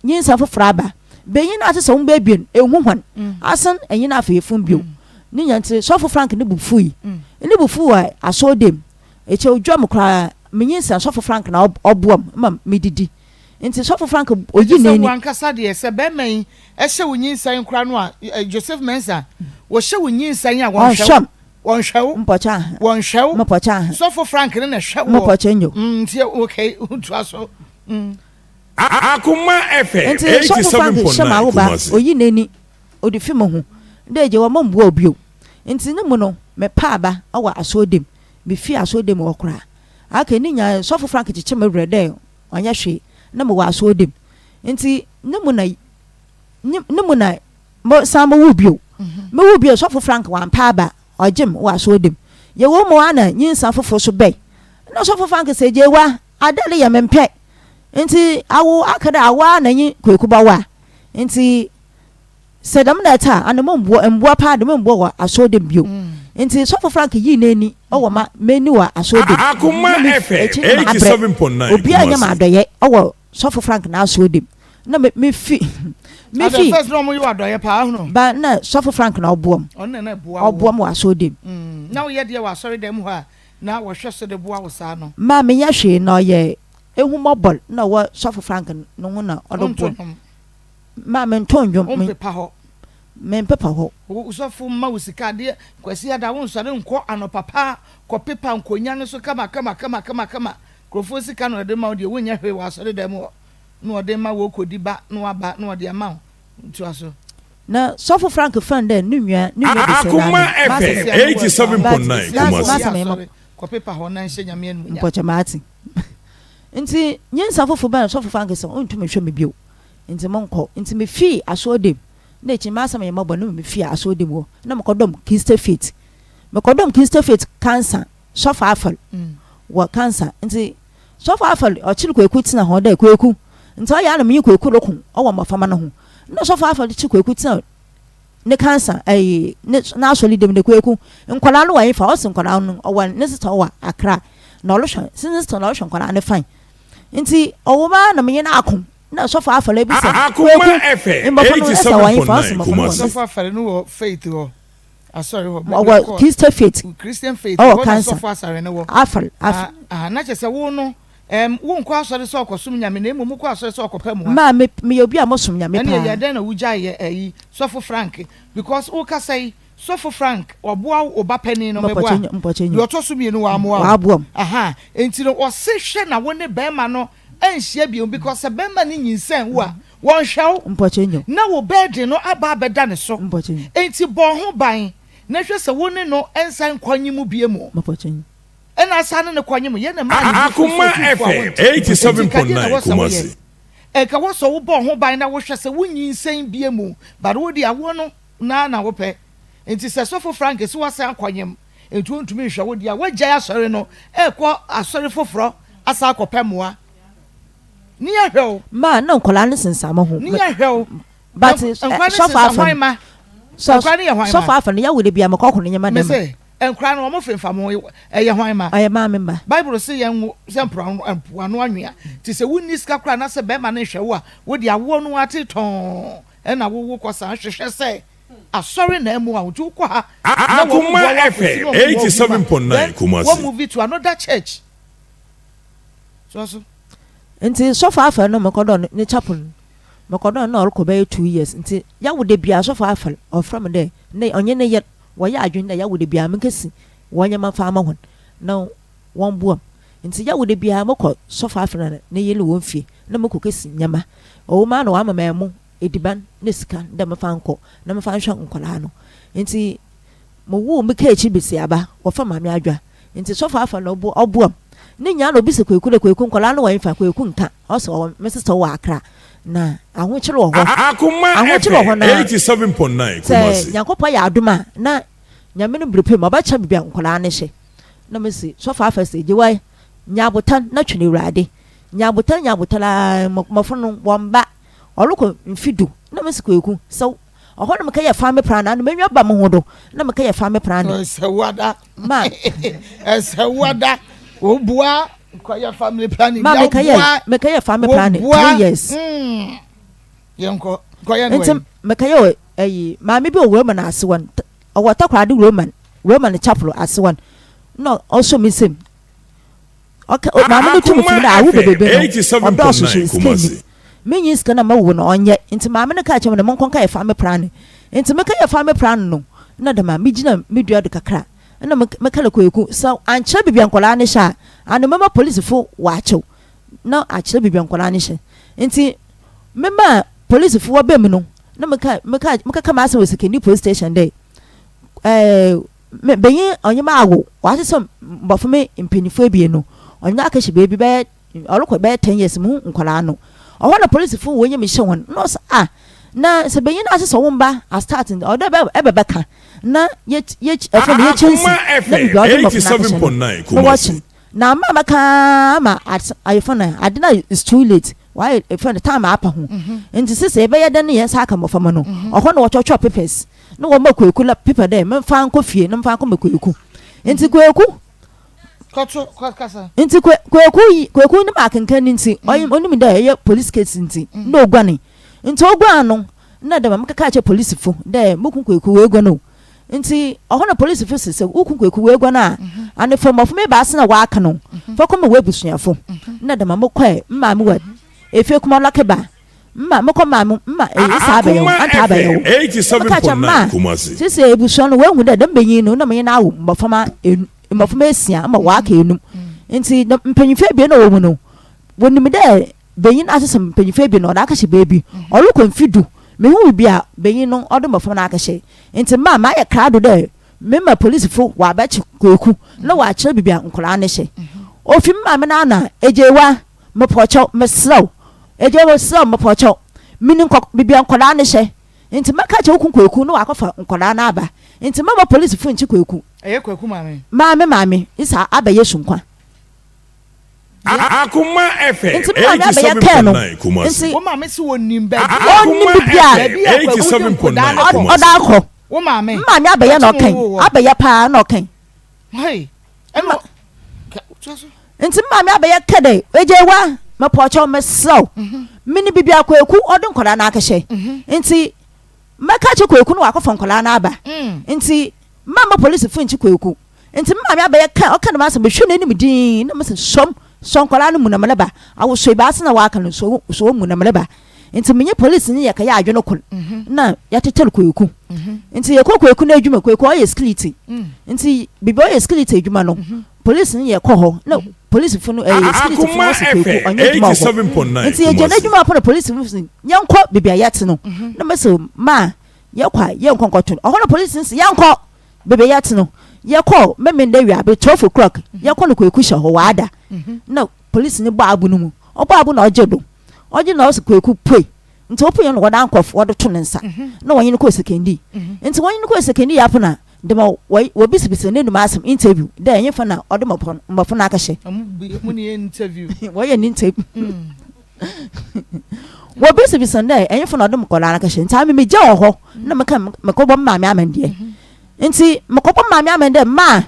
nyinsa fofor aba. Banyin a ɔtse sɛ wo mba ebien, ennhu hɔn, asen enye no afa yafun bio. Ne nyina ntsi, sɔfo Frank no bo fuui. No bo fuuw wɔ asɔrdan mu. Ekyir odwaa mu koraa, minyinsa, sɔfo Frank na ɔboa me ma mididi. Ntsi sɔfo Frank oyii Ɛte sɛ n'enyi. wo ankasa deɛ, sɛ barima yi hyɛ wo nyinsɛn koraa no a, Joseph Mensah, wɔhyɛ wo nyinsɛn a, wɔnhwɛ wo. Wɔnhwɛ wo. Mpɔkyɛ aha. Wɔnhwɛ wo. Mopɔkyɛ aha. Sɔfo Frank no na ɛhwɛ woɔ. Mopɔkyɛ nyo. Nti, okay, toa so. Akoma FM Ntsi sɔfo Frank hyɛ 87.9 m'awoba, Kumasi. oyi n'enyi, ɔdze fi mo ho dɛ egye hɔ mommboa wo bio. Ntsi no mu no mepaa aba wɔ asɔrdan mu, mifii asɔrdan mu hɔ koraa. Afei ne nyinara sɔfo Frank kyekyer mo werɛ dɛ ɔnnyɛ hwee na mowɔ asɔrdan mu. Ntsi no mu na no mu na mesan mowoo bio. Mowoo bio sɔfo Frank ɔammpa aba, ɔgye me wɔ asɔrdan mu. Yɛwɔ mu ara na nyinsa fofor so bae. Nna sɔfo Frank se, Gyewa, adɛ reyɛ memmpɛ. Ntsi awo aka dɛ awo ara na nye Kweku bɔwo a, ntsi sɛ dɛm na ɛtse a, ana mommboa, mboa paa de mommboa wɔ asɔrdan mu bio. Ntsi Sɔfo Frank yii n'enyi wɔ ma m'enyi wɔ asɔrdan mu, Akoma na me FM ekyir no mabrɛ, 87.9 obiara nnyɛ me Kumasi. adɔyɛ wɔ Sɔfo Frank n'asɔrdan mu, na me mefi Adɛ mefi first na ɔmo yɛ wo adɔyɛ paa ahunu. ba na Sɔfo Frank na ɔboa m', Ɔno na na ɛboa woɔ. ɔboa m' wɔ asɔrdan mu. Na woyɛ deɛ wɔ asɔredan mu hɔ a na wɔhwɛ so de boa wo saa no. Ma mennyɛ hwee na ɔyɛ Ehumbɔbɔr na ɔwɔ Sɔfo Frank no ho na ɔdo Wonto boa nnwom. Ma mennto ndwom. Wompepa hɔ. Memmpepa hɔ. Wo sɔfo mma wo sika adeɛ Kwasiada wonsɔre nkɔ anɔpa paa kɔpepa nkonya no so kama kama kama kama kama Nkurɔfoɔ sika na ɔde ma wo deɛ wonyɛ hwee wɔ asɔredan mu hɔ na ɔde ma wo kɔdi ba na waba na ɔde ama wo Toa so. Na Sɔfo Frank fɛn dɛ no nua no nua besia Akoma n'ano. M'asɛm FM Sɛsi a na wɔ 87.9 But Kumasi. m'asɛm yɛ Kɔpepa hɔ na nhyɛ Nyame animuonyam. Mpɔkyɛ matse. Ntsi nyinsa fofor bɛn sɔfo Frank se onntum nnhwɛ me bio, ntsi monkɔ. Ntsi mifii asɔrdan mu, nna ekyir m'asɛm yɛ mbɔbɔr no mifii asɔrdan mu hɔ na mokɔdɔm Christe Faith. Mokɔdɔm Christe Faith Kansa, sɔfo afɔr wɔ Kansa. Ntsi sɔfo afɔr ɔkyer Kweku tsena hɔ dɛ, Kweku, ntsi ɔyɛ a na menye Kweku roko wɔ mboframba no ho. Nna sɔfo afɔr kyer Kweku tsena ne kansa ɛyi ne n'asɔre dɛm ne Kweku nkwadaa no wɔ hefa ɔsi nkwadaa no ɔwɔ ne sista ɔwɔ Accra na ɔrehwɛ si ne sista na ɔrehwɛ nkwadaa no fine nti ɔwɔ mu ara na menye no ako na sɔfo afɔre bi sɛ Akoma Kweku FM mbɔfra no ɛsɛ wɔ hefa ɔsi 87.9 mbɔfra no wɔ Kumasi. ne Sɔfo afɔre no wɔ faith hɔ asɔre hɔ ɔwɔ mekɔ Christian faith Christian faith ɔwɔ hɔ na kansa sɔfo asɔre no wɔ afɔre ah afɔre. ah na kyerɛ sɛ wo no ɛm wonkɔ asɔre sɛ ɔkɔsom Nyame na mmom wokɔ asɔre sɛ ɔkɔpɛ mmoa. Maa me meyɛ obi a mosom Nyame Ɛne paa. ɛyɛ dɛn na wogyae yɛ ɛyi sɔfo Frank because wokasa yi sɔfo Frank ɔboa wo ba panin no meboa Mpɔkyɛ deɛ nyo ɔtɔ so mmienu wammoa wo waboa m. aha enti no ɔse hwɛ na wo ne bɛrima no anhyia bio because sɛ bɛrima no nyinsɛn wo a wɔnhwɛ wo Mpɔkyɛ nyo na wo burden no aba abɛda ne so Mpɔkyɛ nyo enti bɔ ho ban na hwɛ sɛ wo ne no nsan nkɔ nye mu bio mu. Mpɔkyɛ nyo. Ɛna asan ne no kɔ nye mu yɛ na ɛmaa ne bo fuu Akoma sɛ otumfoɔ a FM wonte. Enti nka deɛ na 87.9 ɛwɔ sɛ woyɛ? Kumasi. Nka wɔ sɛ wobɔ ho ban na wohwɛ sɛ wonyinsɛn bie mu but wo deɛ awoɔ no naa na wopɛ. Enti sɛ sɔfo Frank se wasan akɔ nyem enti ontumi nhwɛ wo deɛ a woagyae asɔre no ɛrekɔ asɔre foforɔ asan akɔpɛ mmoa. Ne yɛhwɛ wo. Ma na nkwadaa no sensan mo ho. Ne yɛhwɛ wo. But Nkwadaa no sɔfo sensan afa hwan no ma? Nkwadaa no yɛ hwan ma? Sɔfo afa no yɛwo de bia mekɔ ko no nyɛma dɛm. Mese Nkora no, wɔn femfam ho, ɛyɛ hwan mma? Ɛyɛ maame mma. Bible se yɛn nwo sɛ mpoano anwea. Nti sɛ wonni sika koraa na sɛ bɛrima no nhwɛ wo a, wo deɛ awoɔ no ara te tɔnn na wowo kɔ san hwehwɛ sɛ asɔre na ɛmmoa wo. Nti wokɔ ha na wɔn Akoma boa wo akɔsi FM na wɔn boa wo bi ma, 87.9 then Kumasi. wɔn move to another church. Toa so. Nti sɔfo afɛr no mokɔdɔɔ no ne chapel no, mokɔdɔɔ no na ɔrokɔ bɛyɛ 2 years ntsi yawo da biara sɔfo afɛr ɔfrɛ me dɛ ndɛ ɔnye ne yer wɔyɛ adwen dɛ yawo da biara menkesi hɔn ndzɛmba mfa ama hɔn na wɔmboa me. Ntsi yawo da biara mokɔ sɔfo afɛr na ne yer hɔn fie na mokɔ kesi ndzɛmba. Ɔwɔ mu ara na ɔama me ɛmo, edziban na sika dɛ memfa nkɔ na memfa nhwɛ nkwadaa no. Ntsi mowoo me kaa ekyir basiaba, wɔfrɛ me Maame Adwoa. Ntsi sɔfo afɛr na ɔboa me. Ne nyinaa na obisa Kwaku dɛ, Kwaku nkwadaa no wɔ henfa? Kwaku nka. Ɔse ɔwɔ me sister wɔ Accra. Na ahokyer wɔ hɔ. Akoma Ahokyer wɔ hɔ FM na 87.9 sɛ Kumasi. Nyankopɔn yɛ adom a na Nyame no ber pa mu ɔbɛkyerɛ beebi a nkwadaa no hyɛ. Na mese sɔfo afɛr se, Gyewae, nya abotar na twɛn Ewurade. Nya abotar nya abotar ara mbofra no wɔmmba. Ɔrokɔ mfe du na mese Kwaku, sɛ ɔhɔ na mekɛyɛ family planning ano m'enyiwa ba moho do na mekɛyɛ family planning. Ɛsɛ wada. Ma. Ɛsɛ wada. Wobua kɔyɛ family planning. Ma mekɛyɛ mekɛyɛ family planning 3 years. Yɛnkɔ kɔyɛ no Nti mekɛyɛ wɔ ɛyi maame bi wɔ Roman ase wɔn ɔwɔ Takoradi Roman Roman chapel ase wɔn na ɔsɔ mi nsam ɔka maame no tum fim Akoma dɛ awo FM bebrebe no ɔdɔɔso so 87.9 sika nni Kumasi. menyi sika na mawu no ɔnyɛ nti maame no kaa kyerɛ me dɛ monkɔ nkɛyɛ family planning nti mekɛyɛ family planning no na dɛm a megyina me dua do kakra na meka no Kwaku sɛ ankyerɛ baabi a nkwadaa no hyɛ a ano mɛma polisifo wɔakyew na akyerɛ baabi a nkwadaa no hyɛ nti mema polisifo wɔbɛ mu no na meka meka mekaka m'asɛm wɔ Sekondi police station dɛ ɛɛ me benyin ɔnye me awo ɔasesa mbɔfra me mpanyimfo ebien no ɔnye no akɛhyɛ beebi bɛyɛ ɔrokɔ bɛyɛ 10 years muhu nkwadaa no ɔhɔ na polisifo wɔn nyim hyɛ hɔn na ɔsɛ ah na sɛ benyin no asesa wo mba astart ɔdɛ ɛbɛ ɛbɛbɛka na yɛ yɛ ɛfɛ no yɛkyɛ nsi Akoma na FM biribi a ɔde mbɔfra no akɛhyɛ no 87.9 na Kumasi. wɔkye na ama mɛka ama ayɛfo no ade na it's too late wayɛ ɛfɛ no time apa ho nti sisi ɛbɛyɛ dɛ ne yɛn nsa aka mbɔfra no ɔhɔ na wɔtwɔtwɔ papers na wɔma Kwaku la paper dɛ memfa nkɔ fie na memfa nkɔ ma Kwaku nti Kwaku Kɔto kɔ kasa. nti Kwaku yi Kwaku ne ma akenkan ne nti ɔyɛ onim dɛ ɛyɛ police case nti na oguane nti oguan no na dɛm mekeka kyerɛ polisifo dɛ muku Kwaku weguan o nti ɔhɔ na polisifo si sɛ woku Kwaku weguan a anefo mmɔfo me baase na wɔaka no fa kɔma w'abusuafo na dɛm mokɔɛ mmaame wɔ efie kuma lɔkeba mma mekɔ maame mma eyi saa abɛyɛ wo Akoma anta abɛyɛ wo FM na meka kyerɛ mma 87.9 Kumasi. sisi ebusua no wɔahu dɛ dɛm benyin no na menye no awo mbɔframa enu mbɔframa esia ma wɔaka enum nti na mpanyinfo ebien na wɔwɔ mu no wɔnim dɛ benyin asesa mpanyinfo ebien no ɔde akɛhyɛ beebi ɔrokɔ mfe 10 mehu biribi a benyin no ɔde mbɔframa no akɛhyɛ nti mma mayɛ krado dɛ mema polisifo wɔabɛkye Kwaku na wɔakyerɛ biribi a nkwadaa no hyɛ ofi me maame no ana egyewa. Mepɔkyɛw, meserɛ wo, egya meserɛ wo, mepɔkyɛw, minyim kɔ beebi a nkwadaa no hyɛ, ntsi mɛka akyerɛ wo kun Kwaku na ɔakɔfa nkwadaa no aba, ntsi mɛma polisifo nnkye Kwaku. Ɛyɛ Kwaku maame? Maame maame, isa abɛyɛ sunkwa. Akoma FM Nti me maame abɛyɛ kɛɛ no, 87.9 Kumasi. nti. Wo maame se ɔnim baabi a. Ɔnim Akoma baabi a. Baabi a FM Kwaku de nkwadaa no 87.9 kɔ. Kumasi. Ɔda akɔ. Wo maame. Me maame abɛyɛ na Ɔte ɔkɛn, wo wɔ. abɛyɛ paa na ɔkɛn. Hey, ɛna ɔ. Ka, toa so. Nti me maame abɛyɛ kɛ dɛ, Egyewa, mepɔkyɛw, mesrɛ wo, menim baabi a Kwaku ɔde nkwadaa no akɛhyɛ, nti mɛka akyerɛ Kwaku na wakɔfa nkwadaa no aba. Nti mamma polisifo nnkye Kwaku. Nti me maame abɛyɛ kɛ, ɔka dɛm asɛm, mehwɛ n'enyim dinn na mese, Sɔ mu, sɔ nkwadaa no mu na mereba. Awosu ebiasa na wɔaka no, sɔ wɔn mu na mereba. Nti menye polisini yɛkɛyɛ adwen kor na yɛtetɛr Kwaku. Nti yɛkɔ Kwaku n'edwuma, Kwaku ɔyɛ skiliti. Nti beebi a ɔyɛ skiliti edwuma no, polisini yɛkɔ hɔ na polisifo no ɛyɛ skilitifo no Akoma wɔse Kwaku FM ɔnyɛ edwuma wɔ hɔ. 87.9 Nti yɛgya Kumasi. n'edwuma hɔ na polisifo no se yɛnkɔ beebi a yɛtse no. Na mese ma yɛkɔ a yɛnkɔ nkɔto no. Ɔhɔ na polisini se yɛnkɔ beebi a yɛtse no. Yɛkɔɔ Memenda ewiaber 12 o'clock yɛkɔ no Kwaku hyɛ hɔ ɔada. Na polisini bɔ abo no mu. Ɔbɔ abo na ɔgye do. Ɔgye na ɔse Kwaku pue. Ntsi opuei no wɔde ankorɔfo wɔde to ne nsa na wɔnye no kɔɔ sekɛndii. Ntsi wɔnye no kɔɔ sekɛndii apo na dɛm wɔbisabisa n'enum asɛm, interview, dɛ nyimfa na ɔde mbɔfo no akɛhyɛ. Wɔyɛ no interview. Wɔbisabisa no dɛ nyimfa na ɔde nkɔlaa no akɛhyɛ. Ntsi ame megyaa wɔ hɔ na meka mekɔbɔ me maame amandeɛ. Ntsi mokɔbɔ maame aman dɛ ma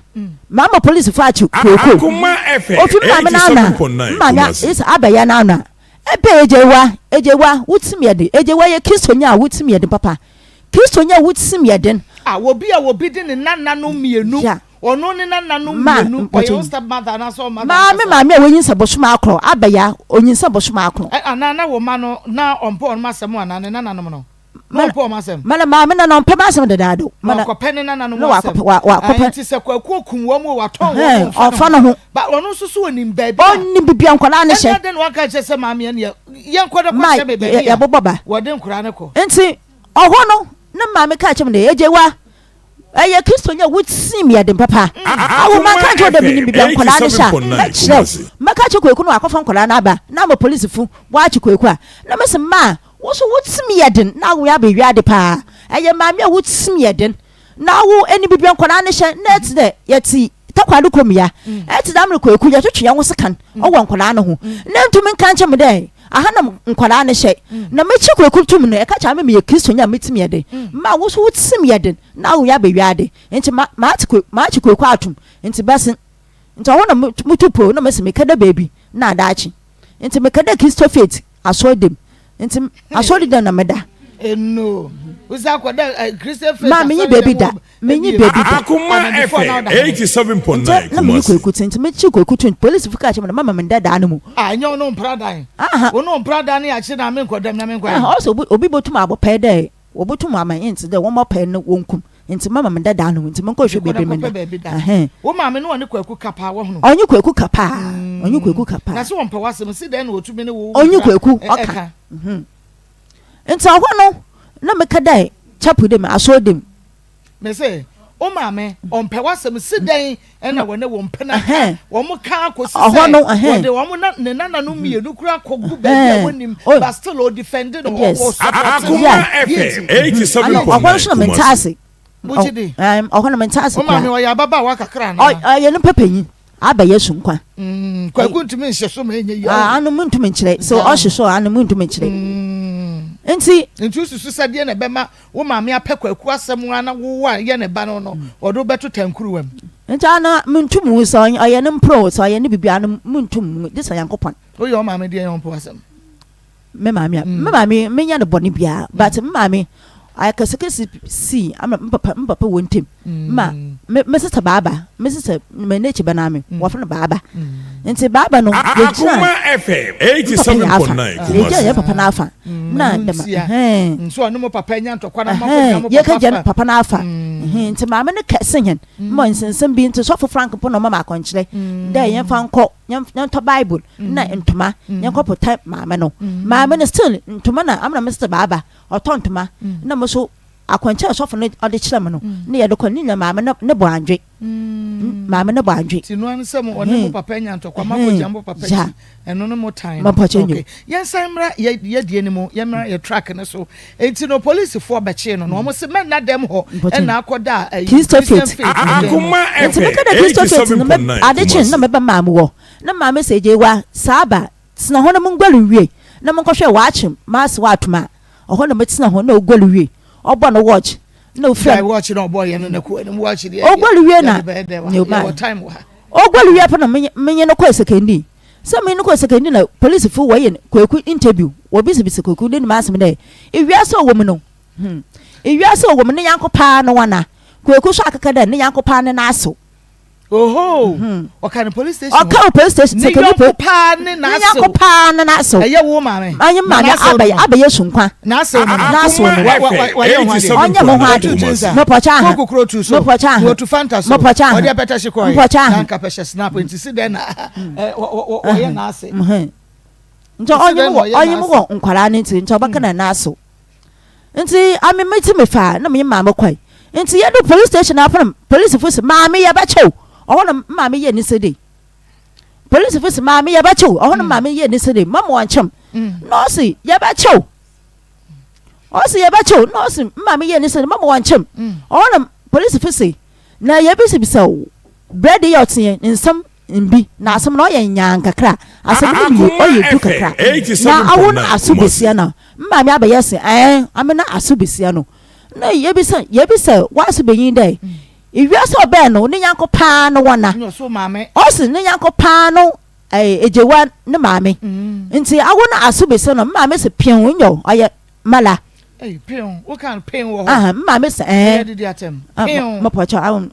maama polisifo akye Kweku. Ofi me maame n'ano a, me maame ese abɛyɛ n'ano a, ebɛ Egyewa, Egyewa, wo tsim yɛ den. Egyewa yɛ Kristonyi a wo tsim yɛ den papa. Kristonyi a wo tsim yɛ den. Ah, obi a obi de ne nananom mmienu, Yeah. ɔno ne nananom Ma, mmienu, ɔyɛ wo mpɔkyɛ. step mother anaasɛ wo mother Maa me ankasa? maame a wanyinsa bosom akron, abɛya, onyinsɛn bosom akron. Ɛ, anaa na wo mma no, na ɔmpɛ wɔn asɛm anaa, ne nananom no? Na ɔmpɛ wɔn asɛm. Mana maame na na ɔmpɛ m'asɛm dedaado. Mana wakɔpɛ ne nananom na asɛm. wakɔpɛ wa wakɔpɛ. Nti sɛ Kwaku okum wɔn o watɔn wɔn o ɔnfa ne ho. Ba ɔno nso so onim baabi a. Ɔnim baabi a nkwadaa no hyɛ. Ɛnna de na waka kyerɛ sɛ maame ɛnneɛ yɛnkɔ na kɔhyɛ me baabi a yɛbobɔ ba. Wɔde nkwadaa no kɔ. Nti ɔhɔ no ne maame kaa kyerɛ me dɛ Agyewa ɛyɛ Kristoni a wotim yɛ den papa. Awo manka nkyerɛ wo dɛ menim baabi a nkwadaa no hyɛ a mɛkyerɛ wo. Mɛka akyerɛ Kwaku na wakɔfa nkwadaa no aba na ama polisifo wɔakye Kwaku a. Na mese maa Wo nso wo tirim yɛ den na wo abɛ wiade paa. Ɛyɛ maame a wo tirim yɛ den na wo ɛni bibia nkwadaa no hyɛ na ɛte dɛ yɛte takoradi kurom ya ɛte dɛ amene kwaku yɛtwetwe yɛn ho sekan ɔwɔ nkwadaa no ho na ntumi nka nkyɛn me dɛ aha na nkwadaa no hyɛ na mekyi kwaku tum no ɛka kyerɛ me meyɛ kristoni a me tirim yɛ den ma wo nso wo tirim yɛ den na wo abɛ wiade nti ma maakye kwaku atum nti bɛsen nti ɔhɔ na mutu po na mesi mekɛda baabi na adaakye nti mekɛda kristo faith Asɔr dɛm ntsi asɔr dɛm na meda. Eno wosan kɔ dɛ eh, Christian faith Ma menye beebi da menye beebi da. Akoma FM 87.9 Nkyɛ na menye Kumasi. Kwaku tse ntsi mekyeer Kwaku to polisifo kaa kyerɛ me dɛ mama menda daa no mu. Ah, ɛnyɛ wo ne wo mpradan. Aha. Wo ne wo mpradan ne akye na menkɔ dɛm na menkɔ Aha, ɔsɛ obi obi botum abɔ pɛɛ dɛ wɔbotum ama ntsi dɛ wɔmmɔ pɛɛ no wonkum ntsi mama menda daa no mu ntsi menkɔhwɛ Kɔ na beebi kɔpɛ menda. baabi da. Ɛhɛn. Wo maame ne ɔne Kwaku ka paa wɔhono. Ɔnye Kwaku ka paa. Ɔnye Kwaku ka paa. Na se wɔmpɛ w'asɛm si dɛn na wɔtumi ne wo Ɔnye mpra Kwaku ɛ- ɔka. ɛka. Ntsi ɔhɔ no na meka dɛ chapel dɛ mu, asɔr dɛ mu. Me se wo maame ɔmpɛ w'asɛm si dɛn na wɔne wo mpena ka wɔn ka akɔsi sɛ wɔde wɔn na ne nananom mmienu kura akɔgu baabi a wɔnim but still ɔdefend no Yes. ɔsupɔte no. Akoma FM Ɔhɔ nso na 87.9 mente Kumasi. ase. Wogye di? Ɔhɔ na mente ase Wo maame koraa. ɔyɛ ababaawa kakra anaa? Ɔyɛ nipa panyin. Aba Yesu nkwa. Kwaku ntumi nhyɛ so ma ɛnyɛ yie. Ano mu ntumi nkyerɛ. Sɛ ɔhye so a ano mu ntumi nkyerɛ. Nti. Nti wosusu sɛ deɛ na ɛbɛma Wo maame apɛ Kwaku asɛm ara na wo a yɛ ne ba no no, ɔde wo bɛto tankuruwa mu. Nti ano mentum wu sɛ ɔyɛ ne mpro o, sɛ ɔyɛ ne biribi ano mentum wu gye sɛ Nyankopɔn. Woyɛ wo maame deɛn ɔmpo asɛm? Me maame a, me maame menyɛ no bɔne biara but me maame akɛsekɛse sii ama me papa me papa wɔ ntem ma me me sista baaba me sista me n'akyi ba naa me wɔfrɛ no baaba nti baaba no yɛgyina Akoma FM me papa yɛ afa 87.9 yɛgyina Kumasi. yɛ papa n'afa na Ɛno dɛm ntia. ɛhɛn Nso ɔne mo papa anya ntɔkwa na moakɔgyina ɛhɛn mo yɛka papa gya no fa. papa n'afa ɛhɛn nti maame no kɛse hɛn ma nsensɛm bi nti sɔfo Frank mpo na ɔma me akɔnkyerɛ dɛ yɛmfa nkɔ yɛntɔ bible na ntoma yɛnkɔ pota maame no maame no still ntoma na amena me sista baaba ɔtɔ ntoma na mo so akwankyerɛ sɔfo no ɔde kyerɛ me no ne yɛde kɔ ne nyina maame no ne bɔ andwe. maame no bɔ adwe. Ti noa no sɛ mo ɔne mo papa anya ntɔkwa mo akɔgyina mo papa Ya. akyi ɛno ne mo tan no. Mampakyɛ nyo. Okay. Yɛnsan mmra yɛ yɛ deɛ no mu yɛmmra yɛ truck no so. Enti no polisifoɔ bɛkyee no na wɔn se mɛnna dɛm hɔ Mpakyɛ ɛna akɔda ɛyi Christo Christian Faith. Faith dan mu. Akoma Nti FM meka dɛ Christo Faith no mɛ 87.9 ade kye na Kumasi. mɛba maame wɔ na maame sɛ Gyewa saa ba tena hɔ na monguare nwie na monkɔhwɛ waakye m'ase waatom a ɔhɔ na mɛtena hɔ na oguare wie ɔbɔ no watch na ofira Gyae watch na ɔbɔ yɛ no na kɔ anim watch deɛ Oguare wie na yɛde bɛyɛ dɛ wa ne ma yɛwɔ time wɔ ha. Oguare wie pɛ na menye menye no kɔɔ sekɛndi sɛ menye no kɔɔ sekɛndi na polisifo wɔyɛ Kwaku interview wɔbisabisa Kwaku n'enum asɛm dɛ ewiase a ɔwɔ mu no hmm ewiase a ɔwɔ mu ne nyɛnko paa no woana Kwaku so akeka dɛ ne nyɛnko paa ne n'asew. Oho! Ɔka no police station hɔ. Ɔka wɔ police station. Ne yɔnko paa ne n'asew. Ne yɔnko paa ne n'asew. Ɛyɛ wo maame. Ɛyɛ maame abɛyɛ abɛyɛ sunkwa. N'asew no. N'asew no. Wayɛ ho adeɛ. Ɔnyɛ mo ho ade. Mopɔkyɛ aha. Koko kuro tu so. Mopɔkyɛ aha. Wɔtu fanta so. Mopɔkyɛ aha. Ɔde apɛtɛ hye kɔɛ. Mopɔkyɛ aha. Na nka pɛhyɛ snap nti si dɛn na ɔyɛ n'ase. Nti ɔnye mo wɔ ɔnye mo wɔ nkwadaa no nti nti ɔbɛka na n'asew. Ntsi ame medze me faa na menye maame kɔe. Ntsi yedur police station hɔ no polisifo se, Maame yɛbɛkye wo! Ɔhɔ no maame yɛɛ ne nsa dei. Polisifo se, Maame yɛbɛkye wo! Ɔhɔ no maame yɛɛ ne nsa dei, Mama wɔnnkye me. Na ɔse, Yɛbɛkye wo! Ɔse, Yɛbɛkye wo! Na ɔse, maame yɛɛ ne nsa dei, Mama wɔnnkye me. Ɔhɔ no polisifo se, Na yebisabisa wo, brɛ de yɛ ɔtse nsɛm Mbi, na asɛm no ɔyɛ nyaa kakra, asɛm no mu ɔyɛ du kakra, na awo no aso besia no, maame abɛyɛ se ɛɛ, ame no aso besia no, na yɛbisa, yɛbisa w'aso benyin dɛ, ewiase ɔbɛn no, ne nyanko paa no wɔna? Ɔse ne nyanko paa no ɛɛ Egyewa ne maame, nti awo no aso besia no, maame se pew nyɛ ɔyɛ mala. Aha, maame se ɛɛ, mepɔkyɛw awo.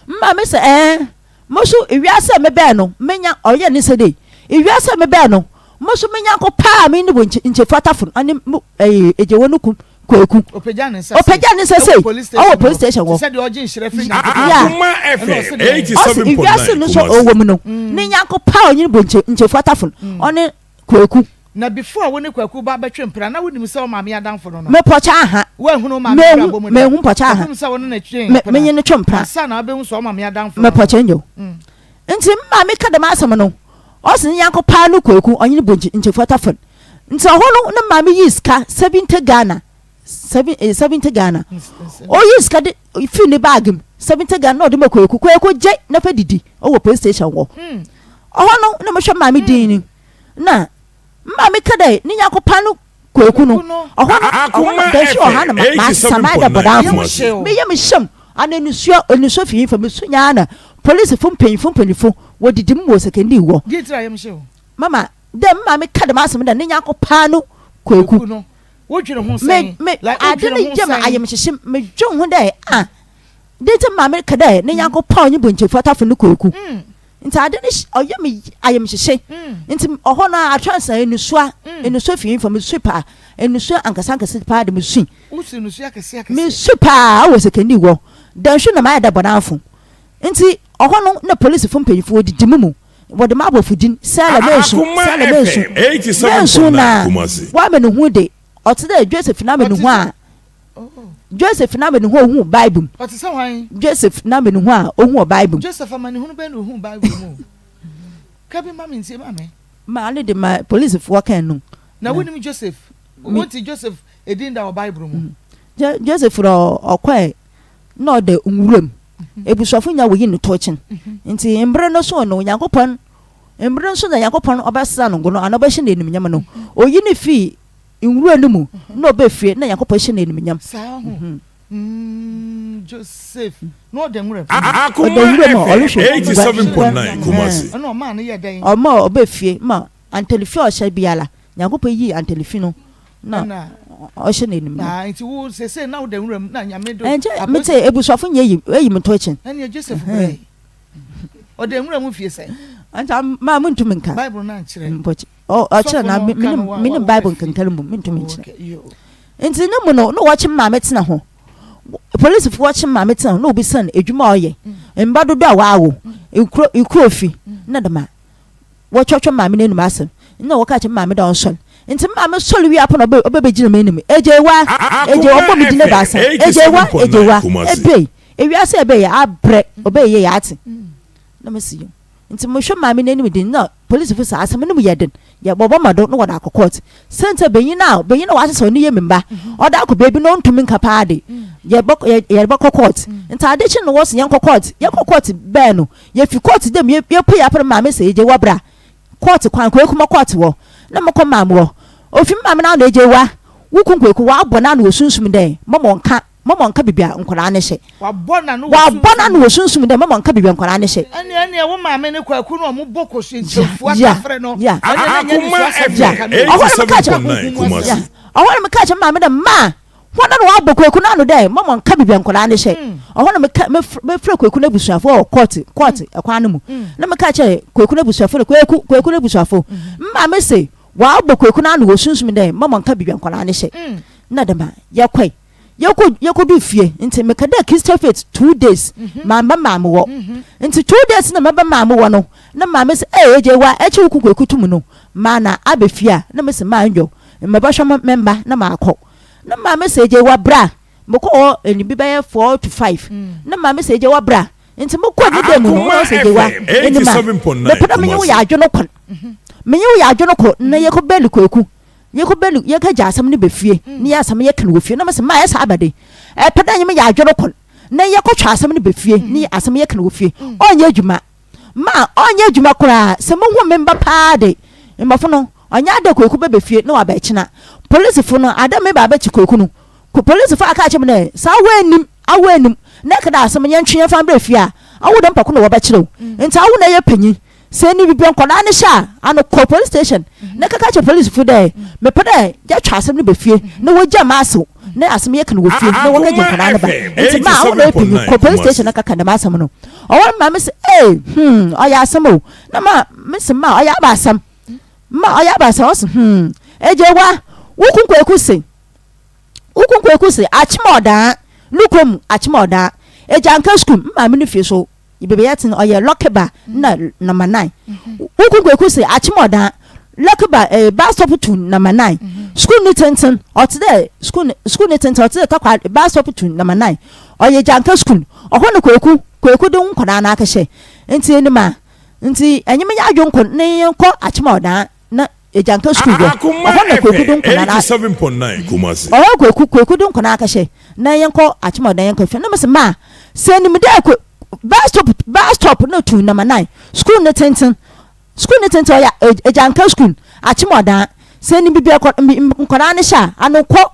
Mma me sɛ ɛɛ, mo so ewiase a mebɛɛ no, menya, ɔyɛ ne sɛ dei, ewiase a mebɛɛ no, mo so me nyanko paa me ne wɔ nkyɛ nkyɛfu atafo no, ɔne mo ɛɛ egye no kum kwaku. Ɔpagya ne nsa Ɔpagya ne nsa sei, ɔwɔ police station hɔ. Te sɛ deɛ ɔgye nhyira firi Nyankopɔn. Yeah. Akoma FM Ɔse ewiase 87.9 no so Kumasi. ɔwɔ mu no, ne nyanko paa ɔnye no bɔ nkyɛ nkyɛfu atafo no, ɔne Kwaku. Na before wo ne Kwaku ba bɛtwe mpena, na wonim sɛ wo maame adamfo no no? Me pɔkyɛ aha. Woanhunu wo maame Mehu, abrabɔ mu da? mehu pɔkyɛ aha. Kɔpem sɛ wo ne no twee Me, mpena. menye no twe mpena. Ansa na wobɛhu sɛ wo maame adamfo Me no no. pɔkyɛ nyo. Nti me maame ka dɛm asɛm no, ɔse ne nyanko paa no Kwaku, ɔnye no bɔ nkye, nkyefua tafon. Nti ɔhɔ no, ne maame yii sika, 70 Ghana, seven, eh, 70 Ghana. Oyii sika de fii ne bag mu, 70 Ghana, na ɔde ma Kwaku. Kwaku gye na fa didi, ɔwɔ police station hɔ. Ɔhɔ no, na mehwɛ maame din ni. Na mma meka dɛ ne nyɛnko pa no Kweku no, ɔhɔ no, ɔhɔ no, dɛnhwɛ ɔha na masesa mayɛ dɛ bɔdamfo. Me yamu hyɛ mu, ana enusua, enusua fi nyimfa, mesu nyaa na polisifo mpanyimfo mpanyimfo wɔdidi mu wɔ sekendii wɔ. Mama, dɛ mma meka dɛm asɛm dɛ ne nyɛnko paa no Kweku. Me, me, ade no yɛ me ayamuhyehye, medwen ho dɛ, ah, dɛn ntsi na maame ka dɛ ne nyɛnko paa ɔnye bɔnkyefo atafo no Kweku? Ntsi ade no ɔyɛ me ayamuhyehye. Ntsi ɔhɔ no ara atweansa enusua, enusua fi nyimfa, musui paa, enusua ankasa ankasa paa de musui. Mesui paa wɔ sekɛndii hɔ, dɛnhwɛ na mayɛ dɛ bɔdamfo. Ntsi ɔhɔ no nna polisifo mpanyimfo wodzidzi mo mu, wɔde m'aborɔfo dzin, Sɛɛlɛ Mensu, Sɛɛlɛ Mensu, Mensu na w'amanihu de, ɔtse dɛ Joseph n'amanihu a Joseph n'amanehunu a ohuu Bible mu. Ɔte sɛ hwan? Joseph n'amanehunu a ohuu wɔ Bible mu. Joseph amanehunu bɛn na ohuu Bible mu? Ka bi ma me ntie ma me. Maa no de ma polisifoɔ kan no. Na wonim Joseph? Wonte Joseph edin da wɔ Bible mu? Mm. Joseph na ɔkɔɛ na ɔda nwuram. Mhm. Ebusuafo nya woyi no tokyen. Mhm. Nti mbere no so no Nyankopɔn mbere nso na Nyankopɔn ɔbɛsra no ngo no anaa ɔbɛhyɛ no enimnyam no. Mhm. Oyi no fii Nwura no mu na ɔbaa fie na Nyankopɔn hyɛ no animuonyam. Saa ho. Mm, Joseph. Na ɔda nwura mu. Ɔda nwura mu a ɔrehwɛ nguan. Ɛna ɔmaa no yɛ dɛn? Ɔma ɔbaa fie ma antalifi a ɔhyɛ biara, Nyankopɔn yii antalifi no na ɔhyɛ no animuonyam. Ah, nti wo sese na woda nwura mu na Nyame do. Ɛnkyɛ mete ebusuafo nyɛ eyi eyi me ntɔkyen. Ɛnneɛ Joseph brɛ. Ɔda nwura mu fie sɛn? Ɛnkyɛ maa mentumi nka. Bible no ankyerɛ. Mpɔkyɛ. Ɔkyerɛ na menim Bible nkenkan mu mentumi nkyerɛ. Nti ne mu no na wɔkye maame tena ho. Polisifo wɔkye maame tena ho na obi san adwuma a ɔyɛ. Mba dodo a wɔawo ekuro ekuro fi na dɛm a wɔtwɔtwɔ maame n'anum asɛm. Na wɔka kyerɛ maame dɛ ɔnsɔre. Nti maame sɔre wie apɔ na ɔbɛbɛgyina m'anim. Egyewa, egyewa, ɔbɔ me din ebaasa. Egyewa, egyewa, ebei. Ewiase a ɛbɛyɛ abrɛ, ɔbɛyɛ yie atse. Na mese yo. Ntsi mohwɛ maame n'enyim dinn na polisifo se asɛm no mu yɛ den, yɛ wɔbɔma do na wɔdze akɔ court. Siantsir banyin a banyin a ɔasesa ne yamu mba, ɔdze akɔ beebi na onntum nnka paa de, yɛbɔkɔ yɛdze bɔkɔ court. Ntsi adze kye no wɔse yɛnkɔ court, yɛkɔ court bɛɛ no, yefi court dɛ mu yepue apɛ no maame se egye wɔ bra court kwan Kwaku mɔ court hɔ na mokɔ maame hɔ. Ofi me maame n'ano egye wa, wo kun Kwaku ɔabɔ n'ano wɔ sunsum dɛ mma ɔnnka Mama ɔnka baabi a nkwadaa no hyɛ. Wabɔ n'ano wɔ Wabɔ n'ano wɔ sunsum dɛ mama ɔnka baabi a nkwadaa no hyɛ. Ɛnneɛ ɛnneɛ wo maame ne Kwaku no ɔmo bɔ kosua nkyɛnfua Yeah, tafere no yeah. ɛnneɛ na ɛnyɛ Akoma nisuo asɛm Yeah. na ɛka no FM o. Ɔhɔ na meka kyerɛ 87.9 Kumasi. Yeah. Ɔhɔ na meka kyerɛ me maame dɛ ma hɔn na wɔabɔ Kwaku n'ano dɛ mama ɔnka baabi a nkwadaa no hyɛ. Ɔhɔ na meka mefrɛ mefrɛ Kwaku n'abusuafo wɔ court court ɛkwan no mu. Na meka kyerɛ Kwaku n'abusuafo dɛ Kwaku Kwaku n'abusuafo me maame se wɔabɔ Kwaku n'ano wɔ sunsum dɛ mama ɔnka baabi a nkwadaa no hyɛ. Nna dɛm a yɛkɔe. Yɛkɔ yɛkɔduu fie nti meka dɛ Christian faith 2 days mamba maame wɔ nti 2 days na mɛba maame wɔ no na maame sɛ ee egye wa ɛkye wo kuku ekutu mu no maa na abɛ fie a na mese maa ndwo mɛbɛhwɛ mo me mba na maakɔ na maame sɛ egye wa bra mekɔ hɔ enibi bɛyɛ 4 to 5 na maame sɛ egye wa bra nti mokɔ ne dɛ mu no Akoma na ɔsɛ egye wa FM enim a 87.9 mepɛ dɛ menye wo Kumasi. yɛ adwene kɔ menye wo yɛ adwene kɔ na yɛkɔ bɛli kwaku Yɛkɔ bɛ yɛka gya asɛm no bɛ fie ne yɛ asɛm yɛka no wɔ fie na mese ma ɛsa aba de ɛpɛ dɛ nyem yɛ adwene kɔ na yɛkɔtwa asɛm no bɛ fie ne yɛ asɛm yɛka no wɔ fie ɔnyɛ adwuma ma ɔnyɛ adwuma koraa sɛ mohu me mba paa de mmɔfo no ɔnyɛ adɛ kwaku bɛbɛ fie na wabɛkyena polisifo no adɛ me ba bɛkye kwaku no polisifo aka akyerɛ me dɛ saa awo anim awo anim na ɛka dɛ asɛm yɛntwe yɛmfa mbrɛ fie a awo dɛ mpako na wɔbɛkyerɛw nti awo na ɛyɛ panyin Sɛ enyi bibia nkwadaa no hyɛ a, ano kɔ police station na kɛka kyerɛ polisifo dɛ mepɛ dɛ yɛtwa asɛm no ba fie na wogyaa m'asew na asɛm yɛka no wɔ fie na wɔkɛgye nkwadaa no ba. Ntsi ma awo na ɔyɛ panyin kɔ police station na kɛka dɛm asɛm no. Ɔwɔ no ma mese ee hmm ɔyɛ asɛm o na ma mese ma ɔyɛ aba asɛm ma ɔyɛ aba asɛm ɔse hmm Egyewa wo kun Kwaku se wo kun Kwaku se akyem ɔdaa no kɔ mu akyem ɔdaa Egyanka school maame no fie so Bebeyɛ tse no ɔyɛ Lɔkeba na number 9. Wo kun Kweku se Akyem Ɔdan, Lɔkeba eh, bus stop to number 9. Skuul no tsentsen, ɔtse dɛ skuul no skuul no tsentsen ɔtse dɛ Takoradi bus stop to number 9. Ɔyɛ Gyanka skuul. Ɔhɔ na Kweku Kweku de wo nkwadaa no akɛhyɛ. Ntsi enyim a, ntsi enye me nyɛ adwen ne yɛnkɔ Akyem Ɔdan na Agyanka sukuu hɔ. Akoma Ɔhɔ na Kweku de FM nkwadaa no 87.9 Kumasi. Ɔhɔ Kweku Kweku de nkwadaa akɛhyɛ na yɛnkɔ Akyemɔdan yɛnkɔ fie. Na mese ma sɛ nim dɛ kwe bus stop bus stop na tu number 9 sukuu ne tenten sukuu ne tenten ɔyɛ Agyanka sukuu Akyemɔdan sɛ nim bibi ɛkɔ nkwadaa no hyɛ a ano kɔ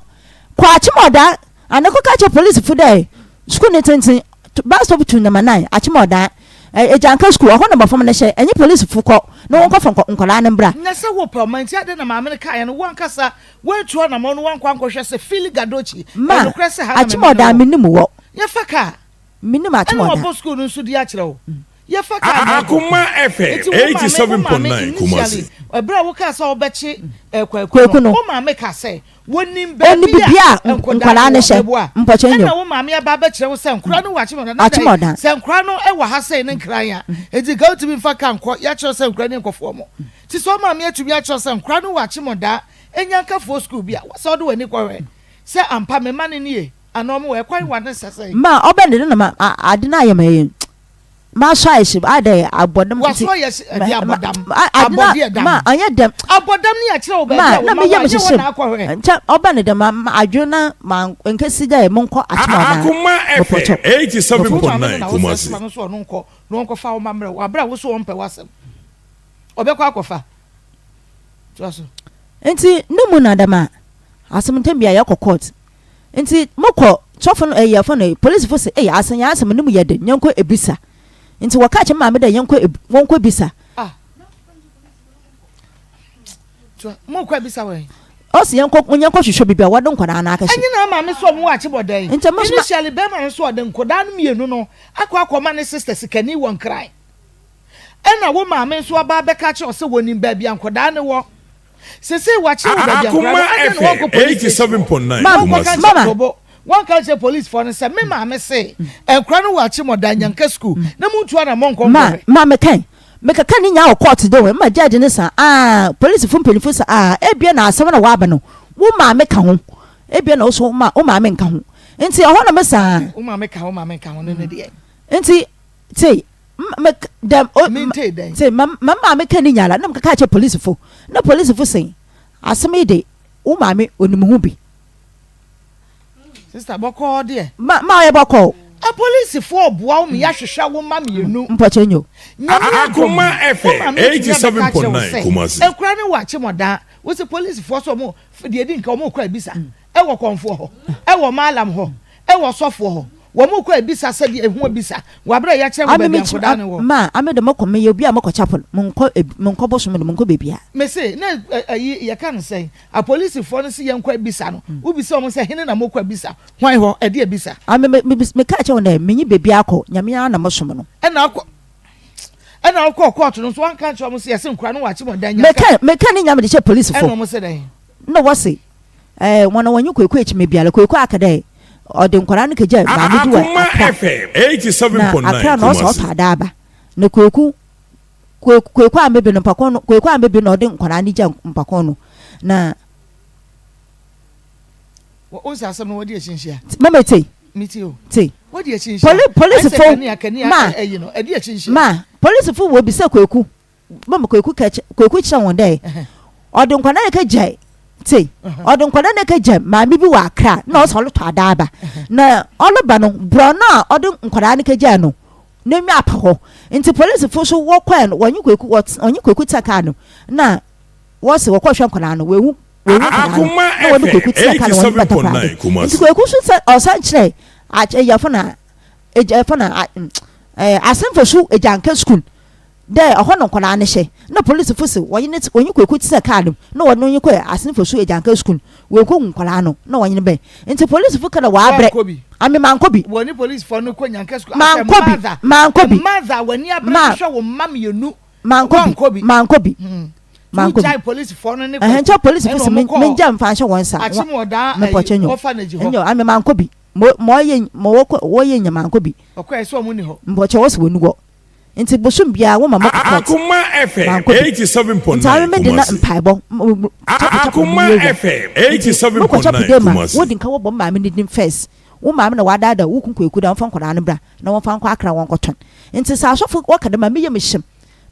kɔ Akyemɔdan ano kɔ ka kyerɛ polisifo dɛ Sukuu ne tsentsen, bus stop to number 9, Akyem-Odaa, Egyanka Sukuu, ɔhɔ na mboframba no hyɛ, enye polisifo kɔ na wɔnkɔfa nkwadaa no mbra. Nyɛ sɛ wopɛ ɔman nti adɛn na maame no kaeɛ no wo ankasa woantu anamɔn no woankɔ ankɔhwɛ sɛ Philly Gadochi Ma, ɛnokorɛ sɛ ha na me mma no Akyem-Odaa wɔ mennim wɔ. Yɛfa kaa Mennim ɛna Akyem-Odaa. wɔbɔ sukuu no nso din akyerɛ wo Yɛfa kaa na ɛkɔ. Akoma FM Nti wo maame wo maame 87.9 Kumasi. initially ɛberɛ a wokaa sɛ wobɛkye eh, Kwaku Kwaku no no. wo maame ka sɛ Wɔnim Ɔnni baabi biribi a a nkwadaa nkwadaa no no wɔ, hyɛ. meboa. Mpɔkyɛ Ɛna nyɛ. wo maame aba abɛkyerɛ wo sɛ nkwadaa no wɔ Akyemɔda. Na dɛn? Akyemɔda. Sɛ nkwadaa no wɔ ha sei ne Nkran a, enti nka wotumi mfa ka nkɔ, yɛakyerɛ sɛ nkwadaa ne nkɔfoɔ mo. Nti sɛ wo maame atumi akyerɛ sɛ nkwadaa no wɔ Akyemɔda Nyankafoɔ sukuu bi a, wo sɛ wode w'ani kɔhwɛ sɛ ampa me mma no nie anaa wɔn wɔ ɛkwan wa ne sɛ sɛn. Ma ɔbɛn de ne na ma ade no ayɛ ma yɛn. M'aso ayɛ hye ayɛ dɛ abɔdam nti. W'aso ayɛ hye ɛde abɔdam abɔdeɛ dam. Ma ɔnyɛ dɛm. Abɔdam ne akyerɛ wo baabi a wo ma wa nyɛ hɔ na akɔhwɛ. Nkyɛ ɔba ne dɛm ma adwene na ma nkesi dɛ monkɔ akyem ɔdan. Akoma FM 87.9 Kumasi. Wo maame no na wo sɛ soma no so ɔno nkɔ na ɔnkɔfa wo ma mmerɛ wo aberɛ a wo so ɔmpɛ w'asɛm ɔbɛkɔ akɔfa toa so. Nti ne mu na dɛm a asɛm ntɛm bia yɛkɔ court Ntsi mokɔ sɔfo no ɛɛ yɛfrɛ no polisifo se ei asen hɛn asɛm no mu yɛ den yɛnkɔ ebisa. Ntsi wɔkaa kyerɛ me maame dɛ yɛnkɔ eb wɔnkɔ ebisa. Ah. Mokɔ ebisa wɛn? Ɔse yɛnkɔ yɛnkɔ hwehwɛ beebi a wɔde nkwadaa no akɛhyɛ. Ɛnye na maame so ɔmo wɔ akyebɔ dɛn? Nkyɛ mo so ma. Initially bɛrima no so ɔde nkwadaa no mmienu no akɔ akɔma ne sister sikani wɔ Nkran. Ɛna wo maame nso aba abɛka akyerɛ wo sɛ wɔnim baabi a nkwadaa no wɔ. Sesei wɔakyere wo baabi a Akoma nkwadaa no, adɛn na FM wɔnkɔ police station hɔ? 87.9 Na wɔnkɔka Kumasi. nkyerɛ Mama. Tobo, wɔnka nkyerɛ policefoɔ no sɛ me maame se nkwadaa no wɔ Akyemɔda Nyanka School na montu anammɔn nkɔ Ma nkɔhwɛ. ma mekɛn mekɛkɛ ne nyinaa wɔ court do ma judge no sa aa polisifo mpanyimfo sa aa ebia na asɛm na wɔaba no wo maame ka ho ebia na wo so wo maame nka ho. Nti ɛhɔ na mesaa. Wo maame ka wo maame nka ho no ne deɛ. Nti te me dɛm o Mentee dɛn. te ma ma maame ka ne nyala na mekaka kyerɛ polisifo na polisifo se asɛm yi de wo maame onim ho bi. Sister bɔkɔɔ deɛ. Ma ma ɔyɛ bɔkɔɔ. Apolisifoɔ boa wo ma yɛahwehwɛ wo mma mmienu. Mpɔkyɛ nyo. Nyame adom, Akoma wo FM maame tumi abɛka akyerɛ wo 87.9 sɛ Kumasi. nkwadaa no wɔ akyemɔdaa. Wo se polisifoɔ sɛ wɔn deɛ edi nka wɔn rekɔ abisa ɛwɔ kɔnfoɔ hɔ, ɛwɔ maalam hɔ, ɛwɔ sɔfoɔ hɔ. Wɔn rekɔ abisa sɛdeɛ ɛho abisa wɔ abere a yɛakyerɛ wɔn Ame baabi me a kyi nkwadaa no wɔ. ma ame de mɔkɔ meyɛ obi a mɔkɔ chapel monkɔ monkɔ bosom de monkɔ baabi a. Mese na ɛyi yɛka no sɛn apolisifoɔ no se yɛnkɔ abisa no wobisa wɔn sɛ hene na mokɔ abisa hwan hɔ ɛde abisa. Ame me me meka kyerɛ wɔn dɛ menye baabi akɔ Nyame ara na mosom no. Ɛna akɔ ɛna wokɔɔ kɔɔto no nso wanka nkyerɛ wɔn sɛ yɛse nkora no wɔakye wɔn dan nya Meka meka ne nyame de kyerɛ polisifo. Ɛna wɔn se dɛn. Nna wɔse ɛɛ wɔn a wɔnye Kwaku Akyima biara Kwaku aka dɛ ɔde nkwadaa no kɛgyaa maame bi wɔ Akoma Accra FM na 87.9 Accra na ɔsɛ Kumasi. ɔtɔ adaaba na Kwaku Kwaku Kwaku Amebe no mpakɔn no Kwaku Amebe na ɔde nkwadaa no gya mpakɔn no na. Wo sɛ asɛm no wɔde akyi nhyia. Mama te. Meti o. Te. Wɔde akyi nhyia. Poli polisifo ma ɛyi no ɛde akyi nhyia. Ma polisifo wɔ bisa Kwaku mama Kwaku kɛkyɛ Kwaku kyerɛ wɔn dɛ ɔde nkwadaa no kɛgya te ɔde nkwadaa no kɛgya maame bi wɔ Accra na ɔsɛ ɔretɔ adaaba na ɔreba no borɔno a ɔde nkwadaa no kɛgya no n'enyi apa hɔ nti polisifo nso wɔkɔɛ no wɔnye Kwaku wɔnye Kwaku tena kaa no na wɔse wɔkɔhwɛ nkwadaa no wɔehu wɔehu nkwadaa no Akoma na wɔde FM Kwaku tena kaa no wɔnye bata koraa 87.9 de nti Kumasi. Kwaku nso sɛ ɔsan kyerɛ akyɛyɛfo na egyafo na ɛɛ asenfo so egyanka sukuu dɛ ɔhɔ na nkwadaa no hyɛ na polisifo se wɔnye ne wɔnye Kwaku tena kaa no mu na wɔde no nye kɔɛ asenfo so egyanka sukuu Woekohu nkwadaa no na wɔnye no bɛn. Ntsi polisifo ka dɛ wɔabrɛ. Woannkɔ bi? Ame mannkɔ bi. Wɔne polisifo no kɔ Nyanka sukuu asɛ Mannkɔ bi. mother, Mannkɔ bi. mother w'ani abere Ma. hwehwɛ wo mma mmienu. Mannkɔ bi. Woannkɔ bi? Mannkɔ bi. Hmm. Nti Mannkɔ bi. wogyae polisifo no ne Ɛhɛn Kwaku nkyɛ polisifo ɛna se wɔn men kɔɔ mengyaa mfa nhyɛ wɔn nsa. Akyem Wɔ Ɔdaa ayi mepɔkyɛ nyew. orphanage hɔ. Nyew, ame mannkɔ bi. Mo ma ɔyɛ ma wɔkɔ wɔyɛ nyɛ mannkɔ bi. Ɔkɔɛ sɛ wɔn nni hɔ. Mpɔkyɛ wɔse wɔnni hɔ. Nti bosom biara woma mokɔ court Akoma FM mankɔ bi. Nti ame 87.9 me de na Kumasi. mpaebɔ chapel chapel Akoma me wura. FM Nti mokɔ chapel 87.9 dɛ ma Kumasi. wodi nka wɔbɔ me maame ne din first. Wo maame na wadaadaa wo kun Kwaku dɛ ɔmfa nkwadaa no bra na wɔmfa nkɔ Accra wɔnkɔtɔn. Nti sɛ asɔfo wɔka dɛm a me yam hyem.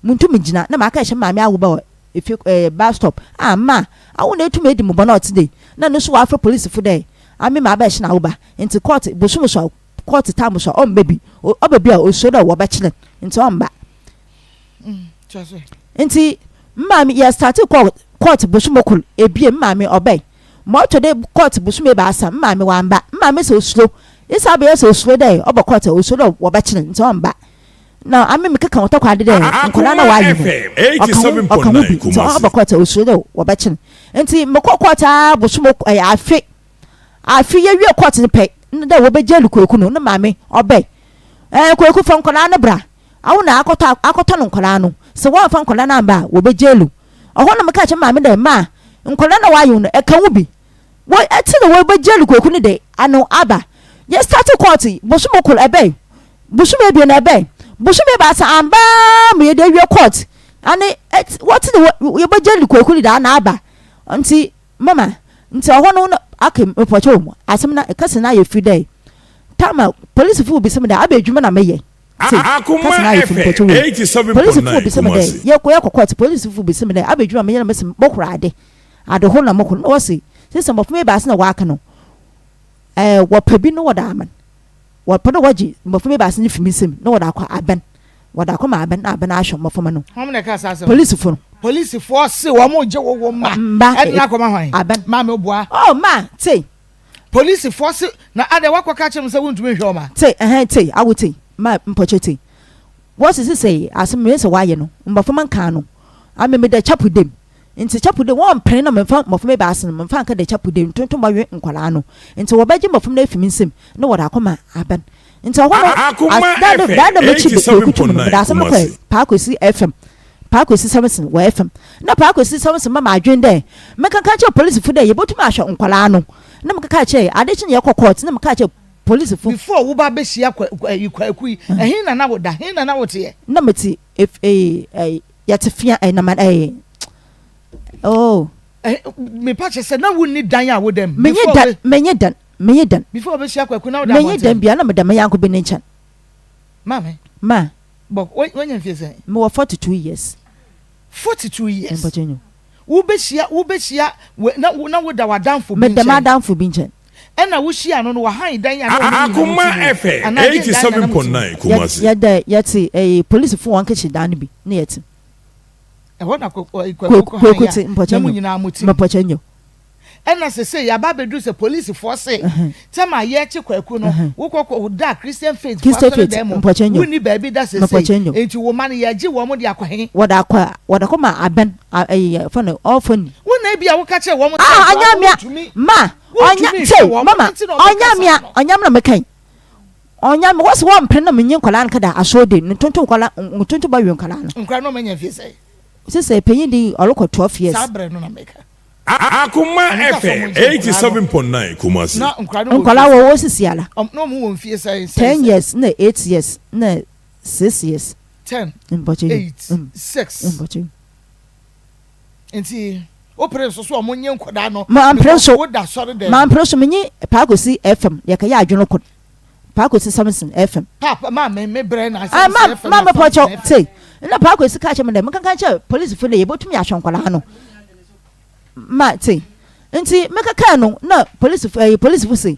Munntum ngyina na maka ahyɛ me maame awoba wɔ efie eh bus stop ah ma awo na etum edi mo bɔn a ɔtse dei na no so wɔafrɛ polisifo dɛ ame mabɛhyɛ n'awoba nti court bosom so a Court tam so a ɔmmba bi, ɔba bi a osuro dɛ wɔbɛkye no ntsi ɔmmba. Ntsi me maame yɛ startee kɔɔ court bosoom kor ebien me maame ɔbae. Ma ɔtɔ do court bosoom ebiasa me maame ɔammba. Me maame sɛ osuro, esi abɛyɛ sɛ osuro dɛ ɔba court a osuro dɛ wɔbɛkye no ntsi ɔmmba. Na ame mekeka ho tɔkwade dɛ nkwadaa na wɔayɛ no ɔka ho ɔka ho bi ntsi ɔba court a osuro dɛ wɔbɛkye no. Ntsi mokɔɔ court ara bosoom afe. Afe yewie court no pɛ na dɛ wɔbɛgya Kwaku no, ne maame ɔbɛe. Ɛɛ Kwaku fa nkwadaa no bra. Awo na akɔtɔ akɔtɔ no nkwadaa no. Sɛ wɔamfa nkwadaa no amba a, wɔbɛgya lu. Ɔhɔ na meka kyerɛ maame dɛ, ma nkwadaa na wɔayew no, ɛka wo bi. Wɔ ɛte dɛ wɔbɛgya lu Kwaku no de ano aba. Yɛ start court bosom kor ɛbɛe, bosom ebien ɛbɛe, bosom ebiasa amba ara ma yɛde awie court. Ane ɛte wɔte dɛ wɔbɛgya lu Kwaku no de ano aba. Nti Mama, ntsi ɔhɔ no na aka mepɔkyɛw mu asɛm na kasa no ayɛ fir dɛ Tama polisifo bisa me dɛ aber edwuma na meyɛ tse kasa no ayɛ fir mepɔkyɛw mu polisifo bisa me dɛ yɛkɔ yɛkɔ court polisifo bisa me dɛ aber edwuma meyɛ na mese mokor ade adehor na mokor na wɔse sesei mboframba ebiasa na wɔaka no ɛɛ wɔpɛ bi na wɔdze ama no wɔpɛ dɛ wɔgye mboframba ebiasa no fi me nsamu na wɔdze akɔ aban Wɔde akɔma abɛn na abɛn ahwɛ mmɔframma no. Hom na ɛka saa asɛm no. Polisifo no. Polisifoɔ se wɔn regye wo wo mma. Mma. Ɛde no akɔma hwan? Abɛn. Maame Obua. Oh ma, te. Polisifoɔ se, na adɛn woakɔka akyerɛ me sɛ wontumi nhwɛ wo mma? Te, ɛhɛn, te, awo te, ma mpɔkyɛ te. Wɔse sesei asɛm wei sɛ wɔayɛ no, mmɔframma nkaa no. Ame meda chapel dam. Nti chapel dam, wɔmpene na memfa mmɔframma ebiasa no, memfa nka da chapel dam, ntontom bɛwe nkwadaa no. Nti wɔbɛgye mmɔframma no afi me nsam na wɔde akɔma abɛn. Nti ɔhɔ no, Akoma as, da no, FM da no mekyi be, bekutu mu no, 87.9 mede asɛm no kɔɛ Kumasi. Paa Kwesi FM, Paa Kwesi Samson wɔ FM. Na Paa Kwesi Samson ma me adwen dɛ menkanka nkyerɛ polisifo dɛ yebotum ahwɛ nkwadaa no. Na mekɛkaa kyerɛɛ, ade kye na yɛkɔ court, na mekaa kyerɛɛ polisifo. Before wo ba bɛhyia kwa, kwa, ayi, Kwaku yi, ɛhe na na woda? He na na woteɛ? Na mete ef, eh, eh, yɛte fia, eh, na ma, eh, oh. Eh, mepa kyɛ sɛ na wonni dan a woda mu? Menye Before dan, wo. menye dan. Menye dan. Before wobɛhyia Kwaku na woda Menye dan abɔnten? biara, na meda me yanko bi ne nkyɛn. Maame. Ma. Bɔ, wo, woanya mfie sɛn? Mewɔ 42 years. 42 years. Mpɔkyɛ nyo. Wobɛhyia, wobɛhyia, we, na, na woda w'adamfo bi Meda nkyɛn. m'adamfo bi nkyɛn. Ɛna wohyia no no, wɔhan dan a na wɔn nyinaa Akoma mote mu FM anaa deɛn dan na na mote mu? 87.9 Kumasi. Yɛda, yɛte ɛyi, polisifo wɔn kitchen dan no bi na yɛte. Ɛhɔ na Kwaku kɔhan Kwaku yɛ te, a, mpɔkyɛ na mo nyo. nyinaa mote mu. Mpɔkyɛ nyo. Ɛna sesei yɛaba abɛduru sɛ polisifoɔ se tɛm a yɛrekye Kwaku no wokɔ kɔ da Christian Faith foɔ Christian Faith, asɔredan mu mpɔkyɛ nyo. wonni baabi da sesei Mpɔkyɛ nyo. enti wo mma no yɛregye wɔn de akɔ he? Wɔde akɔ wɔde akɔ ma abɛn a ɛyi yɛfrɛ no orphan. Wo na ebia woka kyerɛ wɔn sɛ Ah nkwadaa no ɔnyɛ mea wontumi ma ɔnyɛ wontumi nhwɛ sei wɔn mama nti na wɔka ɔnyɛ saa mea no. ɔnyɛ me na meka yi ɔnyɛ me wɔsi wɔmpene na menye nkwadaa no kɛda asɔre de ntonto nkwadaa ntonto bɛwe nkwadaa no. Nkwadaa no wɔanya mfie sɛn? Sesei panyin de ɔrekɔ 12 years. Saa berɛ no na meka. Akoma Ɔmo ka sɛ ɔmo FM ngye nkwadaa no. 87.9 Kumasi. Na nkwadaa no wɔ Nkwadaa mfie wɔ sɛn? hɔ sisi ara. Ɔm na ɔmo wɔ mfie sɛn sɛn 10 sɛn? years na 8 years na 6 years. 10, Mpɔkyɛ yi. 8, 6. Mpɔkyɛ yi. Nti wopere nso so ɔmo nye nkwadaa no Mampere because so. woda sɔre dɛm. Mampere so menye Paakosi FM yɛkɛyɛ adwene kor. Paakosi Samson FM. Paapa maame me brɛ na Ah, ma Samson FM ma na mepɔkyɛw Samson FM. tse. Nna Paakosi kaa kyerɛ me dɛ menkanka nkyerɛ polisifo dɛ yebotum yɛahwɛ nkwadaa no. Ma tse. Ntsi mekɛkaa no na polisifo ɛyi polisifo se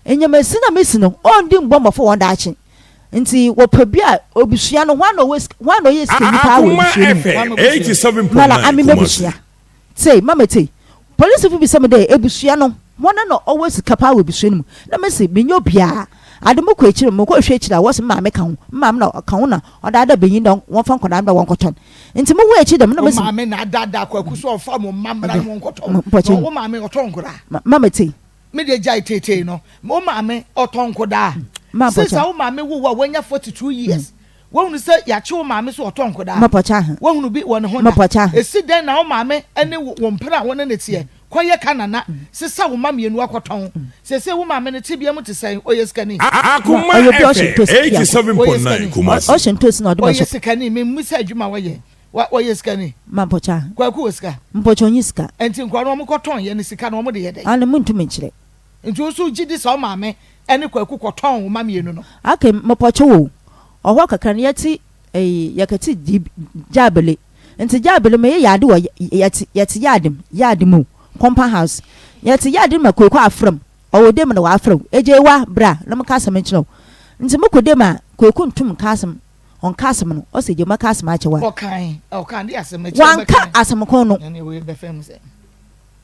ndzɛmba si na mesi no onndi mbɔ mbɔfo hɔn daakye. Ntsi wɔpɛ bi a obusua no hwan na ɔwɔ sika hwan na ɔyɛ sikanyi paa wɔ Akoma ebusua no mu. FM 87.9 Mara ame Kumasi. m'ebusua. Tse, mama tse. Polisifo bisa me dɛ, Ebusua no, hɔn na ɔwɔ sika paa wɔ ebusua no mu? Na mese, Mennyɛ obiara. Ade mokɔ ekyir no, mokɔhwɛ ekyir a, wɔse me maame ka ho. Me maame na ɔka ho na ɔdaadaa banyin dɛ wɔmfa nkwadaa mbra wɔnkɔtɔn. Ntsi mohwɛɛ ekyir dɛm na Wo mese. maame na adaadaa Kwaku sɛ ɔmfa mo mma mmra na wɔnkɔtɔn. Mpɔkyɛ. Na wo maame ɔtɔn nkwadaa? Mama tse. Me deɛ gyae teetee no. Wo maame ɔtɔn nkwadaa? Ma Since mpɔkyɛ. a wo maame wo wo a wanya 42 years, Woahunu sɛ yɛakye wo maame sɛ ɔtɔ nkwadaa? Mapɔkyɛ ahe? Woahunu bi wɔ ne ho da? Mapɔkyɛ ahe? Esi dɛn na wo maame ne wo mpena a wo ne no teɛ kɔyɛ ka nana sesa wo mma mmienu akɔtɔn? Seesei wo maame no tebea mu te sɛn? Ɔyɛ sikani? Akoma Ɔyɛ obi a ɔhyɛ FM ntoosi pia. 87.9 Kumasi. Ɔhyɛ ntoosi na ɔde ma Ɔyɛ hyɛ. sikani? Memmisa adwuma a ɔyɛ. Ɔyɛ sikani? Mapɔkyɛ ahe? Kwaku wɔ sika? Mpɔkyɛ ɔnyi sika. Enti nkwadaa no wɔkɔtɔn yɛ no sika no wɔde yɛ dɛn? Aane, mentumi nkyerɛ. Nti wo nso wogye di sɛ wo maame ne Kwaku kɔtɔn wo mma mmienu no? Okay, mepɔkyɛw o, ɔhɔ kakra no yɛtse eyi yɛkɛtse gyi gyabele, ntsi gyabele meyɛ yaade wɔ yɛtse yɛtse yaade mu yaade mu compound house yɛtse yaade no ma Kwaku afrɛ m' ɔwɔ dɛ mu na ɔafrɛ wo Egyeiwa bra na menka asɛm nkyerɛ wo ntsi mokɔ dɛ mu a Kwaku nntum nnka asɛm ɔnnka asɛm no ɔse Egyei mɛka asɛm akyerɛ wo a Ɔkae ɔka de asɛm akyerɛ ɔannka asɛm ko no. Ɛne wei bɛfɛm sɛ.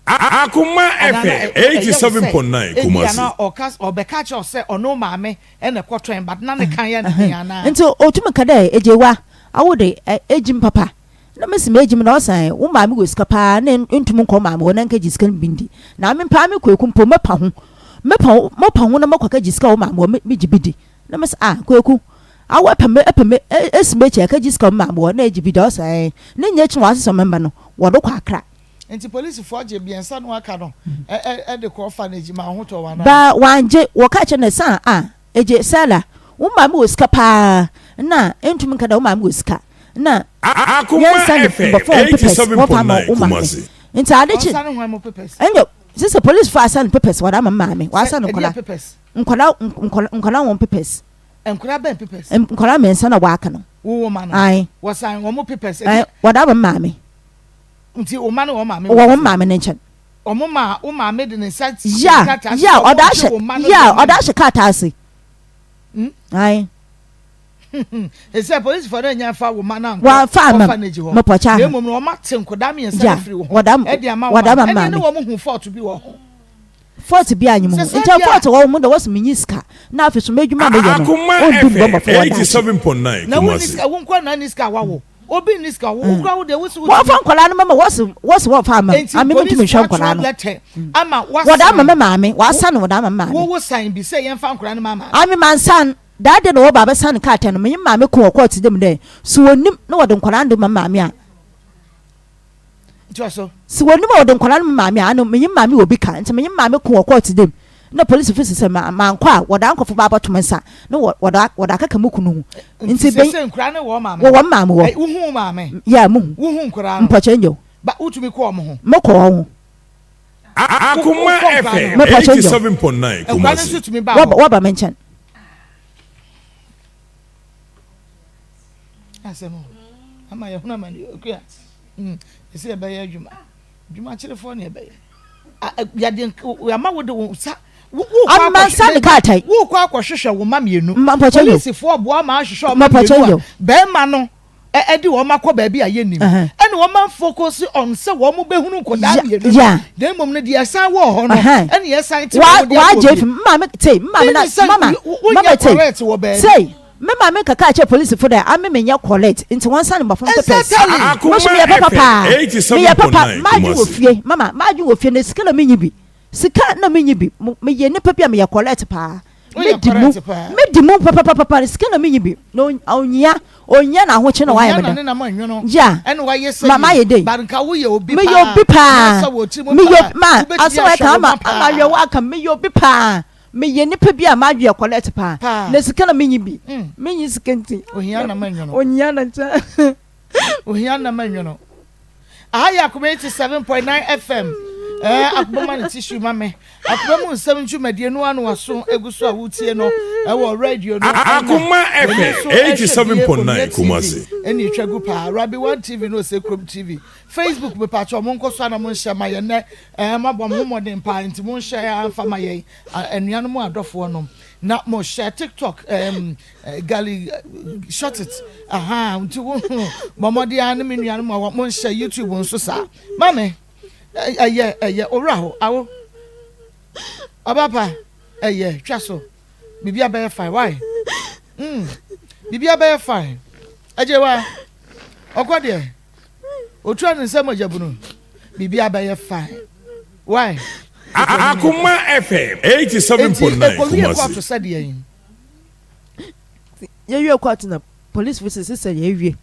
Akoma Anaa na FM ɛyɛ wo sɛ 87.9 ebia Kumasi. na ɔka ɔbɛka akyerɛ wo sɛ ɔne wo maame na ɛkɔtɔn but na ne ka yɛ no den anaa? Ntsi otum ka dɛ, Egyewa, awo de, egyim papa. Na mese megyim na ɔse ae, wo maame wɔ sika paa na enntum nnkɔ wo maame hɔ na nnkɛgye sika no bi nndi. Na ame mpo ame Kweku mpo mɛpa ho, mɛpa ho, mɔpa ho na mɔkɔ akɛgye sika wɔ wo maame hɔ, megye bi di. Na mese ah Kweku, awo epɛ me, epɛ me, esi m'ekyir akɛgye sika wɔ me maame hɔ na egye bi di a? Ɔse ae. Ne nyina ekyir no ɔasesa me mba no, wɔdo kɔ Accra. Nti polisifoɔ gye mmiɛnsa no aka no de kɔ orphanage ma ho tɔ wɔn anaa? Ba wangye, wɔkaa kyerɛ no sɛ a egye Sela, wo maame wɔ sika paa na entum nka dɛ wo maame wɔ sika na Akoma yɛnsa ne FM mbɔfra wɔn papers wɔmfa ama 87.9 wo maame. Kumasi. Nti ade kye Ɔnsa ne hwan mo papers? ɛnyɛ sɛ polisifoɔ asan papers wɔde ama me maame, Sɛ wɔasan ɛdeɛ nkwadaa papers? nkwadaa nkwadaa wɔn papers. Nkwadaa bɛn papers? Nkwadaa mmiɛnsa na wɔaka no. Wo wo ma no? Ae. Wɔsan wɔn papers? Ae, wɔde ama me maame. Nti wo mma ne wɔn maame wɔ wɔ wɔn maame no nkyɛn. Wɔn ma wo maame de ne nsa hyɛ Ya, krataa ase ya, sɛ ɔda wɔngye ahyɛ, wo mma no ya, de ma ɔda no. ahyɛ krataa ase. Hmm? Ae. Ɛsɛ polisifoɔ no anya mfa wo mma no ankɔ Wɔamfa amma m, orphanage hɔ. mepɔkyɛ Na aha. mmom no wɔate nkwadaa mmiɛnsa Ya, no afiri wo ho wɔda, de ama wo wɔda maame. ama me Ɛnneɛ ne maame. wɔn hu fault bi wɔ ho. Fault biara nnyi mo ho. Sɛ saa Nkyɛ bi a. fault wɔ wo ho dɛ wɔse minnyi sika na afei so m'edwuma a meyɛ no Akoma onndu FM mbɔbɔfo hɔ daakye. 87.9 Na wonni Kumasi. sika, wo nkoa na nni sika a woawo. Obi nni sika, wo kura wo deɛ wosi wo Wɔmfa nkwadaa no mama wɔsi wɔsi wɔmfa ama Enti ame mentumi polisi nhwɛ nkwadaa atwerɛ no. lɛtɛ ama Wɔde ama me wasan maame wɔasan wɔde ama me maame. wo wo san bi sɛ yɛmfa nkwadaa no ma maame. Ame mansan daa de na wɔba abɛsan krataa no menye maame ko wɔ kɔɔte dɛ mu dɛ so wɔnim na wɔde nkwadaa no de ma maame a. Toa so. Se wɔnim a wɔde nkwadaa no ma maame a, ano menye maame wɔ bi ka, nti menye maame ko wɔ kɔɔte dɛ mu, na polisifo se sɛ mankɔ a, wɔde ankɔfo ba abɔto me nsa, na wɔde wɔde akeka mo kunu ho. Nti Nti ben sese nkwadaa no wɔ wo maame wɔ hɔ? wɔn maame hɔ. Ɛ, wohu wo maame? Yeah, muhu. Wohu nkwadaa no? Mpɔkyɛ nyew. Ba, wotumi kɔ wɔn ho? Mokɔ wɔn ho. Akoma Wokɔ nkwadaa FM no hɔ. Mepɔkyɛ nyo. 87.9 Nkwadaa no Kumasi. nso tumi ba Wɔba hɔ. wɔba me nkyɛn. Asɛm o. Ama yɛhunu amane o. Akua. Mm. Ɛsɛ yɛbɛyɛ adwuma. Adwuma kyerefoɔ ne yɛbɛyɛ. Yɛde yɛama wo de wo nsa. Ama nsa ne krataa. Wokɔ akɔhwehwɛ wo mma mmienu. Mapɔkyɛ nyo. Polisifoɔ boa ma ahwehwɛ wo mma Mapɔkyɛ mmienu nyo. a bɛrima no ɛde wɔn akɔ baabi a yɛnnim. Ɛna wɔn afocus on sɛ wɔn bɛhunu nkwadaa mmienu no. Na mmom no deɛ ɛsan wɔ hɔ no ɛna yɛsan te wɔn de akɔ bi. Maame te maame na mama mama te correct wɔ baabi. Sei me maame kaka kyerɛ polisifo dɛ ame menyɛ correct nti wɔn san mbɔfra no papers. Akoma Mo so meyɛ papa FM paa. Meyɛ papa 87.9 m'adwen wɔ Kumasi. fie mama m'adwen wɔ fie na sika na menyi bi. Sika na menyi bi. Meyɛ nipa bi a meyɛ correct paa. Woyɛ Medi mu correct paa. medi mu papapapa sika na menyi bi. Na onyia onyia na ahokye na wayɛ Ohia me na dɛ. ne nam anwono Yeah. ɛna wayɛ sɛ Ma mayɛ yie dei. but nka woyɛ obi Meyɛ paa obi paa. nyansa wɔ tiri mu Meyɛ paa obi ma wobɛtumi asɛm a ahwɛ ɛka wo ama mma ama paa. awerɛhoɔ aka me. Meyɛ obi paa. Meyɛ nipa bi a m'adwene yɛ correct paa. Paa. Na sika na menyi bi. Mm. Menyi sika nti. Ohia nam anwono. Onyia na nkyɛn. Ohia nam anwono. Aha yɛ Akoma 87.9 FM. Eh, Akoma ma ne tissue ma me. Akoma mu nsɛm dwumadie no ano aso egu so a wotie no ɛwɔ radio no ɛna Akoma yɛn FM nso ɛhwɛ bie Onua 87.9 TV Kumasi. ɛna etwa gu paa. Rabi One TV no ose Krom TV. Facebook mepatwa mo nkɔ so ana mo nhyɛ ma yɛn nɛ. Eh, mo abɔ mo ho mmɔden paa nti mo nhyɛ amfa ma yɛn anuanom adɔfoɔ nom. Na mo hyɛ TikTok um, Gali short it aha nti wo bɔ mmɔden ara ne me nuanom a mo nhyɛ YouTube nso saa maame ɛyɛ ɛyɛ owura hɔ awo ɔba pa ɛyɛ twa so biribi abɛyɛ fine why mm biribi abɛyɛ fine ɛgye wa ɔkɔ deɛ otua ne nsɛm ɔgyabunu biribi abɛyɛ fine why. Akoma FM 87.9 Eti ekowie Kumasi. kɔɔto sɛdeɛ yi. Yɛwiee kɔɔto na polisifo se sesɛ yɛawie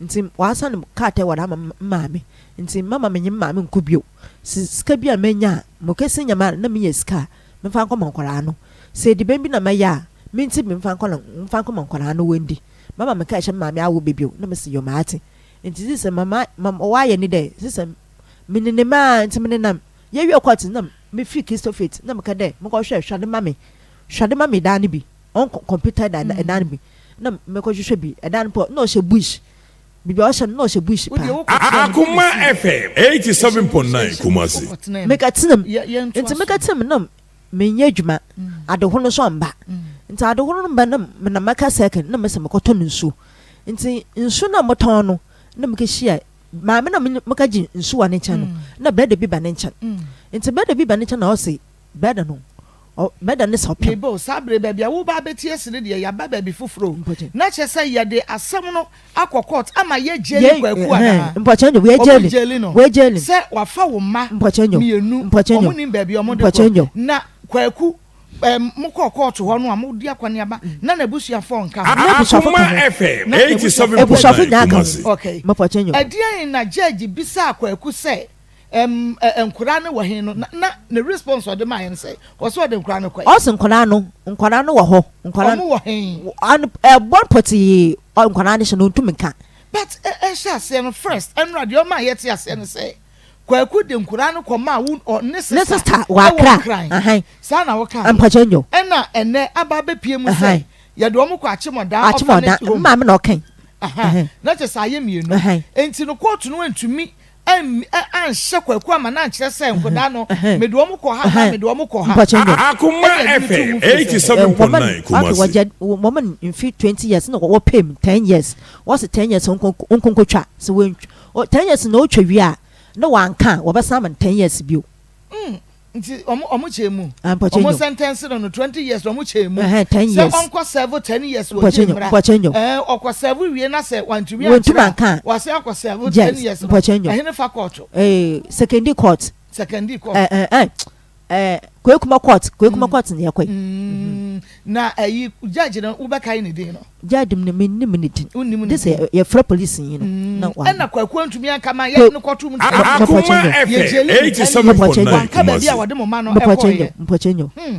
ntsi wɔasan krataa wɔdze ama me maame ntsi mɛma menye me maame nnkɔ bio. Se sika bi a menya a mokesi nyɛma a na minya sika a memfa nkɔma nkwadaa no. Sɛ ediban bi na mɛyɛ a mentsi bi mfa nkɔ na mfa nkɔma nkwadaa no wondi. Mɛma mekaa kyerɛ me maame awo bɛ bio na mese yoo matse. Ntsi sesɛ ma ma ma wɔayɛ nye dɛ sesɛ menenam ara ntsi menenam. Yɛwiee kɔɔto no na mifii Kristo Faith na mekã dɛ mokɔhwɛ hwɛ ade ma me hwɛ ade ma me dan no bi. ɔn kɔmputa dan mm. dan bi na mekɔhwehwɛ bi ɛdan no pɔ na ɔhyɛ bush biribi a ɔhyɛ no na ɔhyɛ bush paa. Akoma FM 87.9 Kumasi. Meka tenam nti meka tenam na menyɛ adwuma mm. adehoro no nso amba mm. nti adehoro no mba na na mɛka sɛkin na mesɛ mekɔtɔ no nsuo nti nsuo no a motɔn no na mekɛhyia maame na meka gye nsuo wɔ ne nkyɛn no mm. na brɛda bi ba ne nkyɛn nti brɛda bi ba ne nkyɛn na ɔse brɛda no Mɛda ne sɛ ɔpem. Meba o, saa bere baabi a woreba abɛti asi no deɛ, yɛaba baabi foforɔ o. Na kyerɛ sɛ yɛde asɛm no akɔ court ama yɛagyeli Kwaku anaa? Wɔn gyeli no sɛ wafa wo mma mmienu, wɔn nim baabi a wɔde kɔ. Na Kwaku, ɛm, mokɔɔ court hɔ no a modi akɔneaba, na n'abusuafoɔ nka ho? Akoma FM 87.9 Kumasi. Okay. Ɛdeɛn na judge bisaa Kwaku sɛ Ɛm ɛ nkwadaa no wɔ he no na na ne response ɔde maa yɛn sɛ ɔsɛ ɔde nkwadaa no kɔe. Ɔse nkwadaa no nkwadaa no wɔ hɔ nkwadaa Ɔmo wɔ he? Ano ɛbɔ pɔtee ɔ nkwadaa no hyɛ no ɔntum nka. But ɛ ɛhyɛ aseɛ no first ɛnora deɛ ɔmaa yɛte aseɛ no sɛ Kwaku de nkwadaa no kɔ maa wo ɔ ne Ne sister sister wɔ ɛwɔ Accra Nkran ahan saa na wokaeɛ mpakyɛ nyo ɛna ɛnɛ aba abɛpie mu sɛ ahan yɛde ɔmo kɔ Akyemɔdaa Akyemɔdaa orphanage home maame na ɔkae ahan ahan na kyerɛ sɛ ayɛ mmienu ahan. enti no kóòtù no antumi anhyɛ Kwaku ama no ankyerɛ sɛ nkwadaa no mede wɔn kɔ ha anaa mede wɔn kɔ ha. Akoma Ɛna ɛde no too FM mu firi sɛ. 87.9 Kumasi. Wɔma no mfe 20 years na wɔpɛ mu 10 years. Wɔse 10 years nkonkotwa. Sɛ wɔntwa 10 years na ɔtwa wie a na wanka a wɔbɛsan ama no 10 years bio. Nti ɔmo ɔmo kyɛ mu. Ah, mpɔkyɛ Ɔmo nyo. sɛntɛnse no no 20 years ɔmo kyɛ mu. Ɛhɛn, 10 Sɛ years. ɔnkɔ sɛvo 10 years wɔ Mpɔkyɛ jail nyo, mmra. mpɔkyɛ nyo. Ɛɛ ɔkɔ sɛvo wie na sɛ wantumi Wantumi ankyerɛ a, anka a. wasan akɔ sɛvo 10 Yes, years no. mpɔkyɛ nyo. Ɛhe ne fa kɔɔto? Eh, Sekondi court. Sekondi court. Eh, eh, eh, eh, Kwekuma court, Kwekuma court na yɛkɔe. Mm, na ɛyi judge no wobɛkae ne din no? Judge no mennim ne din. Wonnim ne Gye sɛ din. yɛfrɛ polisinyi no na waba. Ɛna Kwaku antumi anka ma yɛde no kɔto mu nti Akoma yɛ FM gyeli no 10 years. 87.9 Wanka baabi a Kumasi. wɔde mo ma no Mpɔkyɛ ɛkɔeɛ. nyo, mpɔkyɛ nyo. Hmm.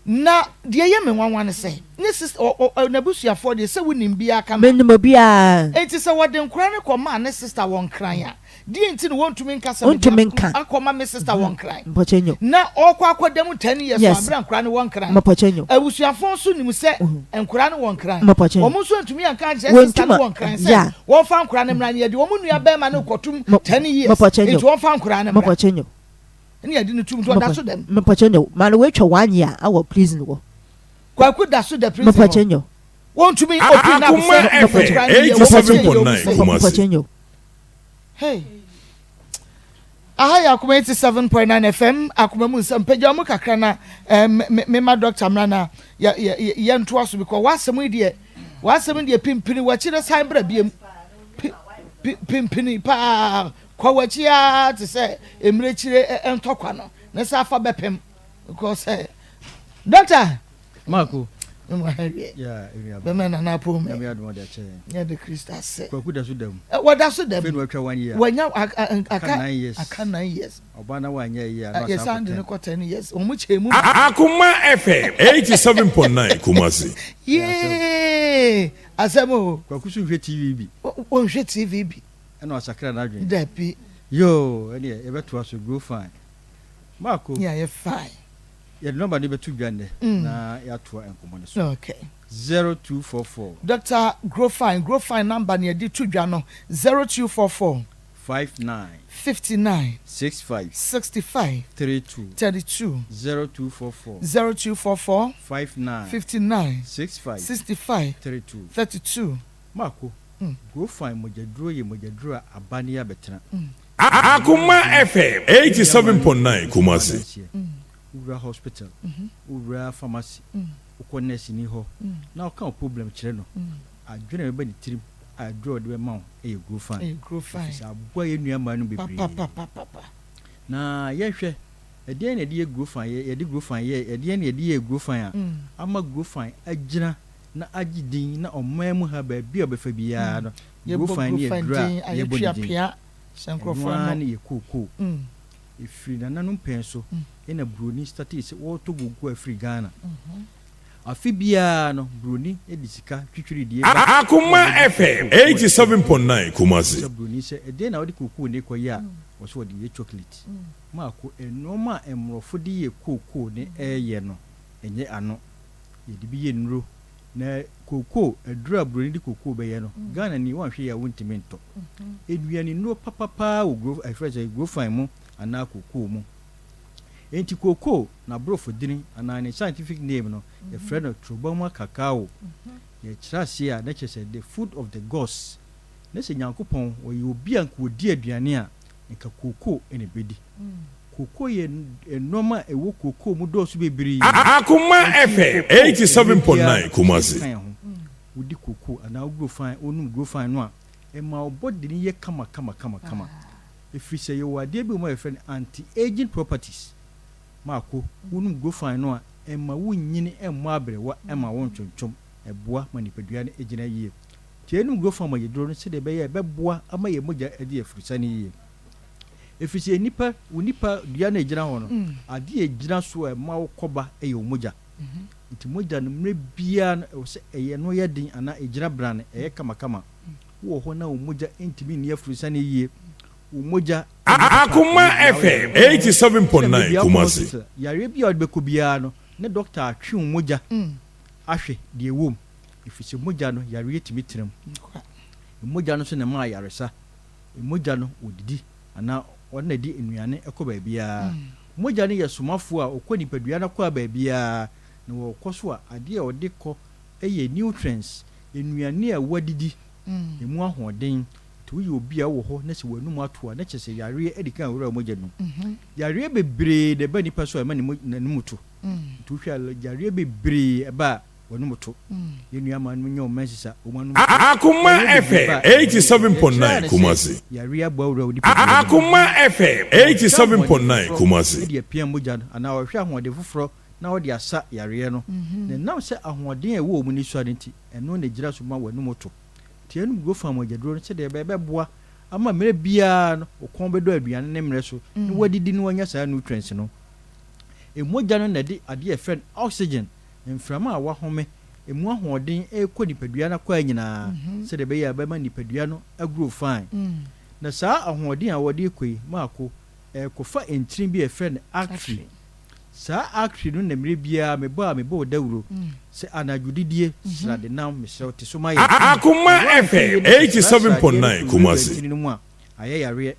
Na deɛ ɛyɛ me nwanwa ne sɛ, ne sista, ɔ, ɔ, n'abusuafoɔ deɛ, sɛ wonim biara ka ma. Menim obiara. Enti sɛ wɔde nkwadaa no kɔmaa ne sista wɔ Nkran a, deɛ nti na wɔntumi nka sɛ mede Wontumi nka. akɔma me sista wɔ Nkran? Mpɔkyɛ nyo. Na ɔrekɔ akɔda mu 10 years wɔ Yes. aberɛ a nkwadaa no wɔ Nkran. Mpɔkyɛ nyo. Abusuafoɔ nso nim sɛ nkwadaa no wɔ Nkran. Mpɔkyɛ nyo. Wɔn nso antumi anka ankyerɛ sista Wɔntumi no wɔ Nkran sɛ yeah. wɔmfa nkwadaa no mmra na yɛde wɔn nua barima no rekɔtom Mo- 10 years, Mpɔkyɛ nyo. enti wɔmfa nkwadaa no mmra. Mpɔkyɛ nyo. Ɛna yɛde no tum nti ɔda so dɛm. Mepakyɛ nyɛ ma no woatwa one year awɔ prison hɔ. Kwaku da so da prison hɔ. Mepakyɛ nyɛ. Wɔntumi open up Akoma sɛ FM 87.9 Kumasi. Mepakyɛ nyɛ. Hey. Aha yɛ Akoma 87.9 FM akoma mu nsɛm pagya mu kakra na eh, me ma doctor mmra na yɛntoa so because w'asɛm yi deɛ w'asɛm yi deɛ pimpini w'akyi na san bra biem pimpini paa Kɔ w'akyi ara te sɛ mmirekyire ntɔkwa no, ne sa fa bɛpem. Because eh, doctor. Marco. Mma ha wie. Yeah, ewia. Bɛmɛ nana apɔ mu. Nyame adom ɔde akyɛ yɛn. Yɛ de Kristo ase. Kwaku da so da mu. Eh, wɔda so da mu. Fei na watwa one year. Wanya aka aka 9 years. Aka 9 years. Ɔbaa na wanyɛ yie a na Yɛsan ɔsan de kɔ no 10. kɔ 10 years. Wɔn kyɛ mu. Akoma FM 87.9 Kumasi. Yee! Asɛm o. Kwaku so nhwɛ TV bi. Wɔnhwɛ TV bi. Ɛna ɔsakra n'adwene. Dabi. Yoo, ɛneɛ yɛbɛtoa so, grow fine. Marko. Yeah, yɛ fine. Yɛde nɔmba no bɛto dwa nnɛ na yɛatoa nkɔmmɔ no so. Okay. 0244. Doctor Grow Fine, Grow Fine number na yɛde to dwa no, 0244. 59. 59. 65. 65. 32. 32. 0244. 0244. 59. 59. 65. 65. 32. 32. Marko. Grofine mogyaduro yɛ mogyaduro a aba ne abɛtena. Akoma FM 87.9 Kumasi. Wowura hospital, wowura pharmacy, wokɔ nurse ni hɔ na woka wo problem kyerɛ no, adwene a ɛbɛba ne tirim a aduro a ɔde bɛma wo yɛ Grofine. Ɛfiri sɛ aboa yɛn nua mmaa no bebree. Na yɛnhwɛ, ɛdeɛn na yɛde yɛ Grofine, yɛde Grofine yɛ, ɛdeɛn na yɛde yɛɛ Grofine a ama Grofine agyina na agye din na ɔman mu ha baabi a ɔbɛfa biara no, Grofine ne aduru a yɛbɔ ne din. Ɛno ara ne yɛ kookoo. Ɛfiri nananom pɛn so na buroni startee sɛ wɔretɔ kookoo afiri Ghana. Afe biara no, buroni de sika twitwiridie ba na Akoma ɔbɛgye FM kookoo a 87.9 Kumasi. Bisa buroni sɛ, ɛdeɛn na wode kookoo no rekɔyɛ a, ɔse ɔde yɛ chocolate. Maako, nnoɔma a mmorɔfo de yɛ kookoo no reyɛ no, ɛnyɛ ano. Yɛde bi yɛ nnuro. Na kookoo, aduro a buroni de kookoo bɛyɛ no, Ghana ni woanhwɛ yie a wontumi ntɔ. Nnuane nnuro papa paa wɔ gro, ɛfrɛ sɛ grofine mu anaa kookoo mu. Enti kookoo n'aborɔfo dini anaa ne scientific name no, yɛfrɛ no Troboma cacao. Yɛkyerɛ aseɛ a, na kyerɛ sɛ the food of the gods. Na sɛ Nyankopɔn ɔyɛ obi a nka ɔdi aduane a, nka kookoo na ɛbɛdi. Kookoo yɛ nnoɔma a ɛwɔ kookoo mu dɔɔso bebree. Akoma Enti FM kookoo mmerɛ biara 87.9 no Kumasi. ka yɛn ho. Wodi kookoo anaa wo grofine, wonom grofine no a, ɛma wo body no yɛ kama kama kama kama. Ɛfiri sɛ yɛwɔ adeɛ bi wɔ mu a yɛfrɛ no anti-aging properties. Maako, wonom grofine no a, ɛmma wonnyini mmɔ aberewa, ɛmma wontwontwom. Ɛboa ma nipadua no gyina yie. Nti yɛnom grofine mogyaduro no sɛdeɛ ɛbɛyɛ a ɛbɛboa ama yɛn mogya adi afurusane yie. Ɛfiri sɛ nnipa, wo nipa dua no a ɛgyina hɔ no, adeɛ a ɛgyina so a ɛma wo kɔba yɛ wo mogya. Nti mogya no mmerɛ biara no ɛwɔ sɛ ɛyɛ no yɛ den anaa ɛgyina brane, ɛyɛ kamakama. Wowɔ hɔ na wo mogya ntumi nni afurusane yie, wo mogya nyɛ papa, Akoma ɛyɛ deɛ FM woyɛ no. Sɛdeɛ mmerɛ 87.9 biara wokɔ Kumasi. hospital, yareɛ biara a wode bɛkɔ biara no, ne dɔkta atwe wo mogya ahwɛ deɛ ɛwɔ mu. Ɛfiri sɛ mogya no, yareɛ tumi tena mu. Mogya no nso na ɛma ayaresa. Mogya no wɔdidi anaa ɔno na ɛde nnuane kɔ baabiara. Mogya no yɛ somafoɔ a ɔkɔ nipadua no akwaa baabiara, na ɔkɔ so a, adeɛ a ɔde kɔ yɛ nutrients, nnuane a woadidi, ɛmu ahoɔden. Nti woyɛ obi a wowɔ hɔ na sɛ w'anum ato a, na kyerɛ sɛ yareɛ adi kan awura wo mogya no mu. Yareɛ bebree na ɛba nipa so a ɛma n'anum to. Nti wohwɛ a yareɛ bebree ɛba a, wɔnom to. Yɛn nua maa nom nyɛ wɔn mansisa, wɔn anom to. Akoma Yareɛ bebree FM ba a, ɛma wɔnom to. Yɛkyerɛ 87.9 ne sɛ Kumasi. yareɛ abɔ awura wo nipadua no mu. Akoma FM Wɔhwɛ ahoɔden 87.9 foforɔ Kumasi. de apia mogya no anaa wɔhwɛ ahoɔden foforɔ na wɔde asa yareɛ no. Na ɛnam sɛ ahoɔden a ɛwɔ wɔn ani sua no nti, ɛno na ɛgyina so ma w'anom to. Nti yɛnom Grofan mogyaduro no sɛdeɛ ɛbɛyɛ ɛbɛboa ama mmerɛ biara no wo kɔn bɛdɔ aduane ne mmerɛ so na woadidi na woanya saa nutrients no. Mogya no na ɛde adeɛ a yɛfrɛ no oxygen, mframa a wahome, ɛmu ahoɔden rekɔ nipadua no akwaa nyinaa sɛdeɛ ɛbɛyɛ a ɛbɛma nipadua no agrow fine. Na saa ahoɔden a wɔde rekɔ yi, maako, ɛrekɔfa ntini bi a yɛfrɛ no artery. Saa artery no na mmerɛ biara mebɔ a mebɔ wo dawuro sɛ anadwo didie, srade nam, mesrɛ wo te so ma yɛn. Akoma Na woanhwɛ yie FM na sɛ saa sradeɛ no 87.9 kɔwurawura Kumasi. ntini no mu a, ayɛ yareɛ.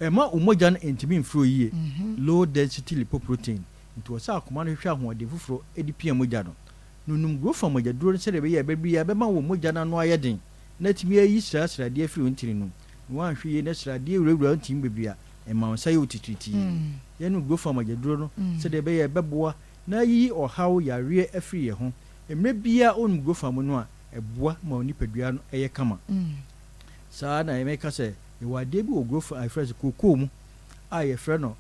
Ɛmma wo mogya no ntumi mforo yie, low density lipoprotein, nti wɔ sɛ akoma no hwehwɛ ahoɔden foforɔ de pia mogya no. Nonom Grofa mogyaduro no sɛdeɛ ɛbɛyɛ a ɛbɛ biara ɛbɛma wo mogya no ano ayɛ den na atumi ayi sraa sradeɛ afiri wo ntini no mu. Na woanhwɛ yie na sradeɛ wurawura wo ntini mu bebree a, ɛma wo nsa yɛ wo titiritii. Yɛnom Grofa mogyaduro no sɛdeɛ ɛbɛyɛ a ɛbɛboa na ayiyi ɔhaw, yareɛ afiri yɛn ho. Mmerɛ biara wonom Grofa mu no a, ɛboa ma wo nipadua no yɛ kama. Saa ara na meka sɛ yɛwɔ adeɛ bi wɔ growth a yɛfrɛ no sɛ kookoo mu a yɛfrɛ no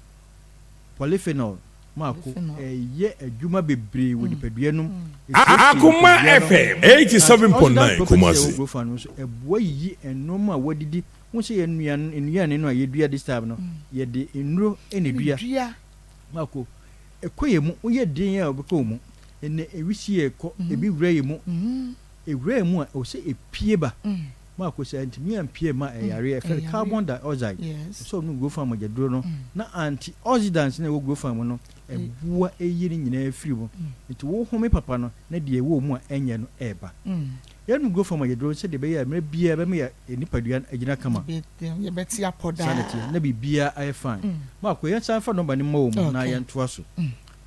polyphenol mako. Ɛyɛ adwuma bebree wɔ nipadua no mu. Ɛsiesie Akoma nipadua no. FM 87.9 Antioxidant properties a ɛwɔ Kumasi. growth no nso, ɛboa yiyi nnoɔma a wɔadidi. Wohu sɛ yɛn nnuan nnuane no a yɛdua this time no, yɛde nnuro na ɛdua. Mako, ɛkɔ yɛn mu. Woyɛ den a ɛbɛkɔ wo mu. Ɛnnɛ ɛwisie ɛkɔ, ebi wura yɛn mu. Ɛwura yɛn mu a, ɛwɔ sɛ ɛpue ba. Marco, sɛ antumi ampue amma a, ɛyɛ yareɛ. Yɛfrɛ no carbon dioxide. Ɛsɛ sɛ ɔnom Grofan mogyaduro no, na antioxidants no a ɛwɔ Grofan mu no, ɛboa yi ne nyinaa firi mu. Nti wohome papa no, na deɛ ɛwɔ wo mu a ɛnyɛ no reba. Yɛnom Grofan mogyaduro no sɛdeɛ ɛbɛyɛ a mmerɛ biara ɛbɛma yɛn nipadua no agyina kama. Saa na ɛteɛ, na biribiara ayɛ fine. Marco, yɛnsan mfa nɔmba no mma wɔ mu na yɛntoa so.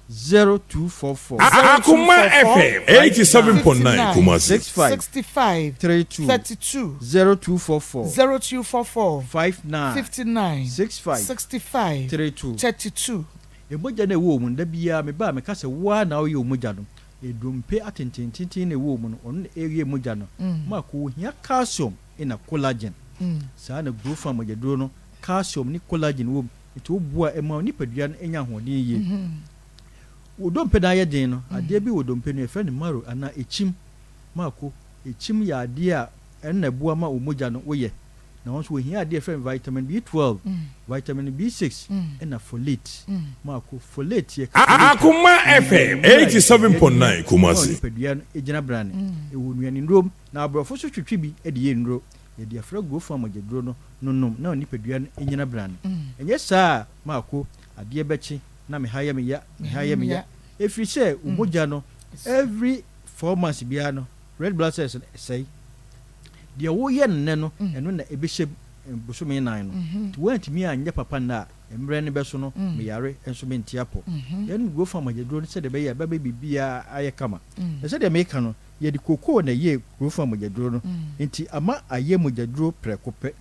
0244. Akoma FM 87.9 Kumasi. 65 65 32 32 0244 0244 59 59 65 65 32. 32. Mogya no a ɛwɔ wo mu no, da biara meba a meka sɛ wo ara na woyɛ wo mogya no. Dompe atentententen na ɛwɔ wo mu no, ɔno na ɛyɛ mogya no. Marco, wohia calcium na collagen. Saa na Grofan mogyaduro no, calcium ne collagen wɔ mu. Nti wo boa ɛma wo nipadua no nya ahoɔden yie. Wo dompe no ayɛ den no, adeɛ bi wɔ dompe no yɛfrɛ no marrow anaa ekyim. Mako, ekyim yɛ adeɛ a ɛno na ɛboa ma wo mogya no woyɛ. Na wɔn nso wɔhia adeɛ yɛfrɛ no vitamin B12, vitamin B6 ɛna folate. Mako, folate yɛka folate a, Akoma ɛyɛ FM nnuro a yɛde 87.9 ma wo Kumasi. nipadua no gyina brane. Ɛwɔ nnuane nnuro mu na aborɔfo nso twetwe bi de yɛ nnuro. Yɛde afra gurofo a mogyaduro no no nom na nipadua no nyina brane. Ɛnyɛ saa a, Maako, adeɛ bɛkye na me ha yɛ me ya, me ha yɛ me ya. Ɛfiri sɛ wo mogya no every 4 months biara no red blood cells no ɛsɛe. Deɛ woyɛ no nnɛ no, ɛno na ɛbɛhyɛ mu bosome 4 no. Nti woantumi anyɛ papa nnɛ a, mmerɛ no bɛso no, meyare nso mente apɔ. Yɛnom gurofo a mogyaduro no sɛdeɛ ɛbɛyɛ a ɛbɛma biribiara ayɛ kama. Na sɛdeɛ meka no, Yɛde kokoo na ɛyɛɛ kurofam mogyaduro no, enti ama ayɛ mogyaduro prɛko pɛ.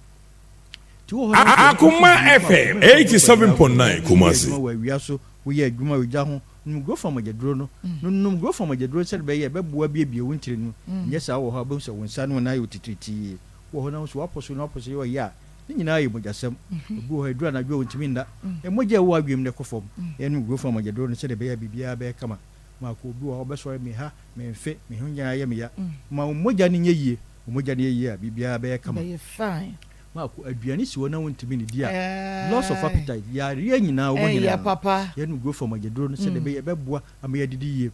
Nti wowɔ hɔ na wopɛ Akoma nnipa so FM mmienu a, wɔmfa kurofam 87.9 mogyaduro no, Kumasi. woyɛ adwuma wɔ awia so, woyɛ adwuma wɔ ogya ho, nom kurofam mogyaduro no. No nom kurofam mogyaduro no sɛdeɛ ɛbɛyɛ a ɛbɛboa abuebue wo ntini no. Ɛnyɛ saa wɔ hɔ a, wobɛhu sɛ wo nsa ne wo nan ayɛ wo titiritii. Wowɔ hɔ na wo nso woapɔ so na woapɔ so yɛ ɔyea a, ne nyinaa yɛ mogyasɛm. Obi wɔ hɔ a, ɛduru anadwo a ɔntumi nna. Mogya a ɛwɔ w'adwene mu no kɔ fam. Yɛnom kurofam mogyaduro no sɛdeɛ ɛbɛyɛ a biribiara bɛyɛ kama. Maako, obi wɔ hɔ a ɔbɛsɔre me ha, me mfe, me ho nyinaa yɛ me ya. Ma wo mogya no nyɛ yie. Wo mogya no yɛ yie a, biribiara bɛyɛ kama. Bɛyɛ fine. Maako, aduane si hɔ na wontumi nnidi a, loss of appetite, yareɛ nyinaa wɔ Ɛyɛ nyinaa. papa. Yɛnom growth hormone aduro no sɛdeɛ ɛbɛyɛ ɛbɛboa ama yɛadidi yie.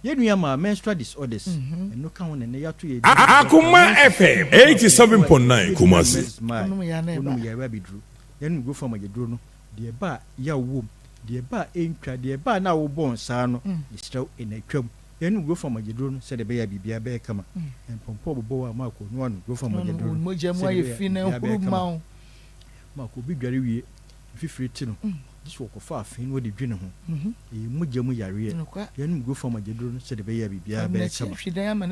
Yɛn nua maa menstrual disorders, ɛno ka ho na ɛnnɛ yɛato yɛn din Doctor Akoma Menses. FM Maako, yɛwɔ 87.9 yɛn nua Kumasi. Menses Mai, Wonom yɛ a na ɛba. wonom yɛ a ɛba abɛduru. Yɛnom growth hormone aduro no, deɛ ɛba a yaw wom, deɛ ɛba a ɛntwa, deɛ ɛba a na wobɔ nsaa no, mesrɛ wo, ɛna atwam. Yɛnom Grofam mogyaduro no sɛdeɛ ɛbɛyɛ a biribiara bɛyɛ kama. Mpɔmpɔ bobɔ wo a, Marko, noa no Grofam mogyaduro no sɛdeɛ ɛbɛyɛ a biribiara bɛyɛ kama. Marko, obi dware wie, mfifire te no, gye sɛ ɔkɔfa afe na ɔde dwi ne ho. Ɛyɛ mogya mu yareɛ. Yɛnom Grofam mogyaduro no sɛdeɛ ɛbɛyɛ a biribiara bɛyɛ kama.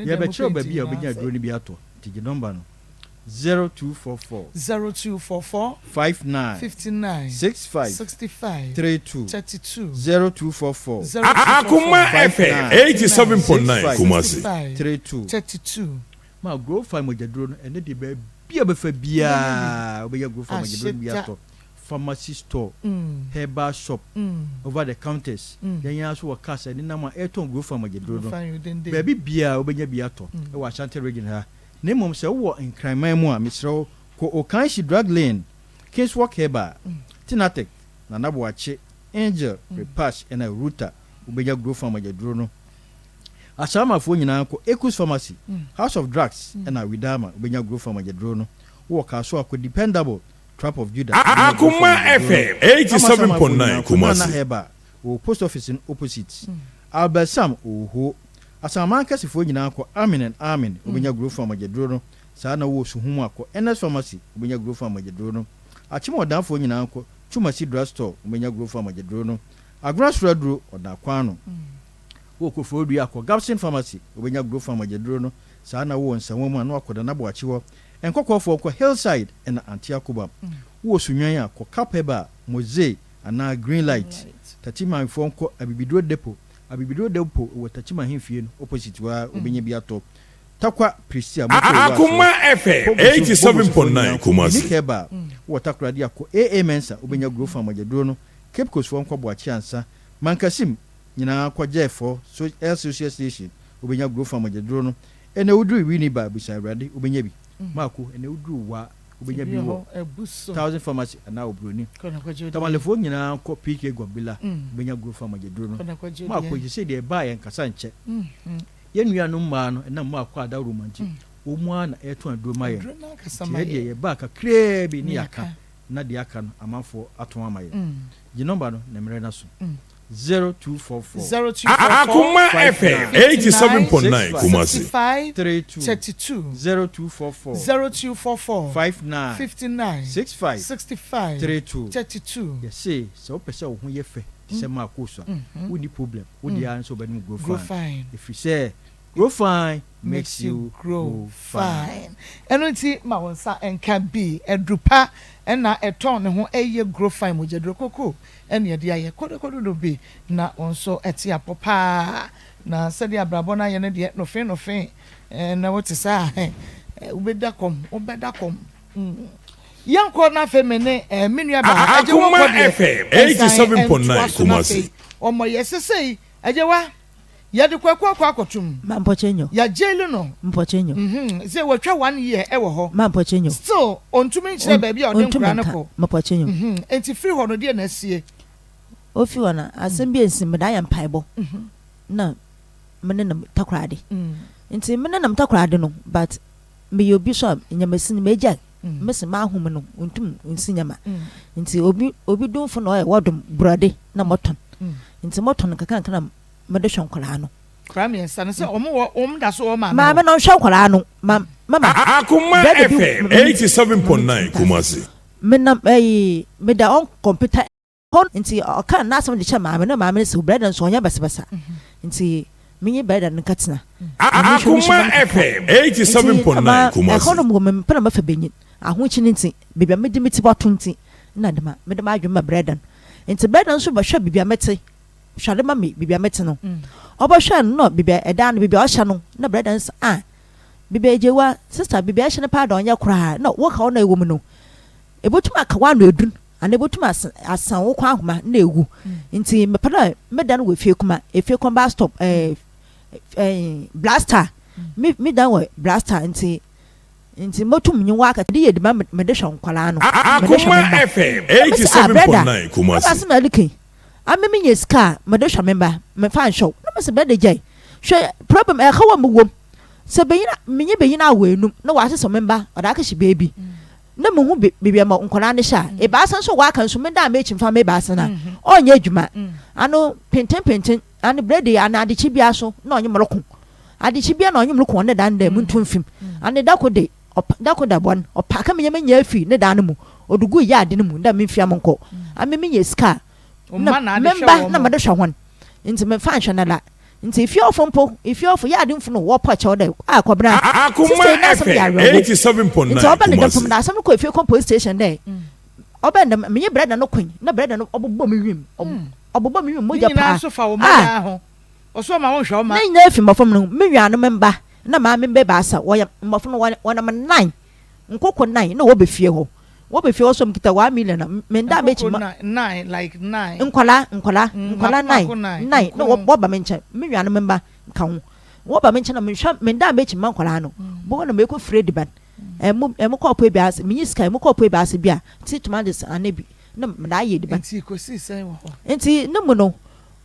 Yɛrebɛkyerɛ wo baabi a wobɛnya aduro no bi atɔ, nti gye nɔmba no. 0244. 0244. 59. 59. 65. 65. 32. 32. 0244. Akoma 0244. FM 59. 87.9 65. Kumasi. 65. 32. 32. Ma Growfine mogyaduro no, ɛno deɛ baabi a wobɛfa biara wobɛnya Growfine mogyaduro no bi Ahyeta. atɔ. Pharmacy store, herbal shop, over the counters, yɛn ara nso wɔ cars a ɛnenam a ɛretɔn Growfine mogyaduro no. Growfine denden. Baabi biara wobɛnya bi atɔ wɔ Ashanti region ha. Na mmom sɛ wowɔ Nkranman mu a, mesrɛ wo, kɔ Okanshi Drug Lane, Kingswalk Herbal, Tinatek, Nana Boakye. Angel, Repash ɛna Ruta wobɛnya Grofan mogyaduro no. Ahyɛamafoɔ nyinaa kɔ Ekus Pharmacy, House of Drugs ɛna Widama wobɛnya Grofan mogyaduro no. Wowɔ Kasoa kɔ Dependable, Trap of Judah wobɛnya Grofan Akoma mogyaduro no. FM Amasamanfoɔ nyinaa 87.9 kɔ Nana Kumasi. Herbal wɔ Post Office no opposite. Albert Sam Oho. Asaman kɛsefoɔ nyinaa kɔ Amen and Amen wobɛnya Grofan mogyaduro no. Saa na wowɔ Suhum a kɔ Ernest Pharmacy wobɛnya Grofan mogyaduro no. Akyem Ɔdanfoɔ nyinaa kɔ Twumasi Drug Store wobɛnya Grofan mogyaduro no. Agona Soro Aduro Ɔda Kwan no. Wowɔ Koforidua a kɔ Gabson Pharmacy wobɛnya Grofan mogyaduro no. Saa na wowɔ Nsawam a na wakɔ Nana Boakye hɔ. Nkɔkɔɔfoɔ kɔ Hillside ɛna Ante Akobam. Wowɔ Sunyani a kɔ Cap Herbal, Mozee anaa Green Light. Tatimanfoɔ nkɔ Abibiduro Depot. Abibiduro Depot wɔ Tachiman ahemfie no opposite hɔ ara wobɛnya bi atɔ. Tarkwa Prestea Motor Wura Akoma so. FM Bogoso Bogosofoɔ nyinaa 87.9 nkɔ Unique Kumasi. Herbal wɔ Takoradi a kɔ AA Mensah wobɛnya Grofan mogyaduro no. Cape Coast foɔ nkɔ Boakye Ansa. Mankasim nyinaa kɔ Gyɛɛfoɔ so El Social Station wobɛnya Grofan mogyaduro no. Ɛnɛ woduru Winneba bisa Awurade wobɛnya bi. Maako ɛnɛ woduru Wa wobɛnya bi wɔ Thousand Pharmacy anaa Oburoni. Tamalefoɔ nyinaa nkɔ PK Gɔbila wobɛnya Grofan mogyaduro no. Maako seesei deɛ ɛbaa yɛnkasa nkyɛ. Yɛn nuanom mmaa no, ɛnam mu akɔ adaworoma nti, wɔn ara na ɛretɔn aduro ma yɛn. Nti yɛn deɛ yɛbaa kakraa bi ne yɛaka, na deɛ aka no amanfoɔ atɔn ama yɛn. Gye nɔmba no na mmerɛ no aso. 0244. Akoma FM 87.9 Kumasi. 32. 0244. 59. 65. 32. Yɛse sɛ wopɛ sɛ wo ho yɛ fɛ te sɛ Marcos a, wonni problem. Wo deɛ ara ne sɛ wobɛnom Grow Fine, ɛfiri sɛ Grow Fine makes you grow fine. Ɛno nti ma wo nsa nka bi. Aduru pa na ɛtɔn ne ho yɛ Grow Fine mogyaduro koko na ɛde ayɛ kodokodo no bi na wo nso te apɔ paa. Na sɛdeɛ abrabɔ no ayɛ no deɛ nofe nofe na wote saa a wobɛda kɔm wobɛda kɔm. Yɛnkɔ na afei me ne me nua baa Agyewa Akoma kɔ deɛ FM nsan ntoa 87.9 so na Kumasi. afei ɔmmɔ yɛ sesei Agyewa yɛde Kwaku akɔ akɔtom Ma mpɔkyɛ nyo. yɛ jail no Mpɔkyɛ nyo. mhm sɛ watwa one year ɛwɔ hɔ Ma mpɔkyɛ nyo. still ɔntumi nkyerɛ baabi a ɔde Ɔntumi nkora no nka. kɔ Mpɔkyɛ nyo. mhm nti firi hɔ no deɛ na asie. Ofi hɔ no asɛm bi ansi meda ayɛ mpaebɔ na me ne nam Takoradi nti me ne nam Takoradi no but meyɛ obi so a nyamesin megyae mese m'ahom no ntum nsi nyama nti obi obi domfo na ɔyɛ wɔdom brɔde na mɔtɔn nti mɔtɔn kakra kakra na mede hwɛ nkwadaa no. Nkwadaa mmiɛnsa no sɛ wɔn wɔ wɔn da so wɔ maame hɔ. Maame no nhwɛ nkwadaa no ma mama. Akoma Brɛde bi FM 87.9 Kumasi. Menam ɛyi meda on computer. Hɔ ntsi ɔkaa n'asɛm de kyerɛɛ maame no na maame no se brɛda no so ɔnnyɛ basabasa ntsi menye brɛda no nkɛtsena na menhwɛ no Akoma suban kakra. FM Ntsi na ma 87.9 Kumasi. ɛhɔ no mowɔ mempɛ na mɛfa banyin, ahokye no ntsi, beebi a mede me tsir bɔto ntsi nna dema mede m'adwen ma brɛda no. Ntsi brɛda no so bɛhwɛ beebi a metse, hwɛ ade ma me beebi a metse no. Ɔbɔhwɛɛ no na beebi a ɛdan no beebi a ɔhyɛ no na brɛda no se ah beebi a Egyewa, sister beebi a ɛhyɛ no paa de ɔnnyɛ koraa na wo kaw no a ewɔ mu no ebotum aka w'ano edun anaa ebotum asan wo kɔn ahoma na ewu. Ntsi mepɛ dɛ meda no wɔ Efiekuma, Efiekuma bus stop, eh, eh, Blaster. Me, me dan wɔ Blaster ntsi, ntsi motum nye wo aka. Mede yɛ edziban mede hwɛ nkwadaa no, mede hwɛ me Akoma mba. FM Na mese, ah, brɛda, 87.9 ebɛn Kumasi. asɛm na ereka yi? Ame minya sika a, mede hwɛ me mba, memfa nnhwɛ wo. Na mese, brɛda gyae. Hwɛ problem, ɛhaw a mowɔ mu. Sɛ banyin a, menye banyin awo enum na ɔasesa me mba, ɔdze akɛhyɛ beebi. na muhu beebi a nkwadaa no hyɛ a, ebiasa nso wɔaka nso medan m'akyi mfa m'ebiasa no a, ɔnyɛ adwuma. Ano pentenpenten, ano brɛde, ano adekye biara so na ɔnye me roko. Adekye biara na ɔnye me roko wɔ ne dan dɛ muntu mfim. Ano da kor de, da kor da bɔn, ɔpaake me ndzɛmba nyinaa fii ne dan no mu, ɔde guu yaade no mu dɛ memfia monkɔ. Ame minya sika a, na me mba na mede hwɛ hɔn, ntsi memfa nnhwɛ no da. Ntsi efiewfo mpo, efiewfo, yɛ adze mfo no wɔpɔ kyɛw dɛ, Ah, Kɔbena, Akoma sista yi n'asɛm yɛ FM awerɛhow. 87.9 Ntsi ɔbɛn no dɛm mpo, Kumasi. medze asɛm no kɔɔ efie kɔn police station dɛ, ɔbɛn dɛm, menye brɛda no koe, na brɛda no ɔbobɔɔ me wimu, ɔbobɔɔ me wimu Ne mogya nyinaa paa. nso fa wo mma Ah! daa ho. Ɔsɛ ɔma wonhwɛ wo mma. Ne nyinaa fi mbofra mu no, me nuanom mba na maame mba ebiasa, wɔyɛ mbofra no, wɔnam nan, nkoko nan na wɔba fie hɔ. Wɔba fie hɔ so mekita 1 million a, menndaa m'ekyir Nkoko ma. nine, like nine. Nkwadaa, nkwadaa, nkwadaa Mako nine, mako nine, nine na nkron. wɔba me nkyɛn, me nuanom mba ka ho. Wɔba me nkyɛn na menhwɛ, menndaa m'ekyir mma nkwadaa no. Bohu na mekɔfiri ediban, ɛmo, ɛmo kɔɔpo ebiasa, minnyi sika, ɛmo kɔɔpo ebiasa bi a, tea tomatoes anaa bi. na mede ayɛ ediban. Nti kosii sɛn wɔ hɔ? Nti ne mu no,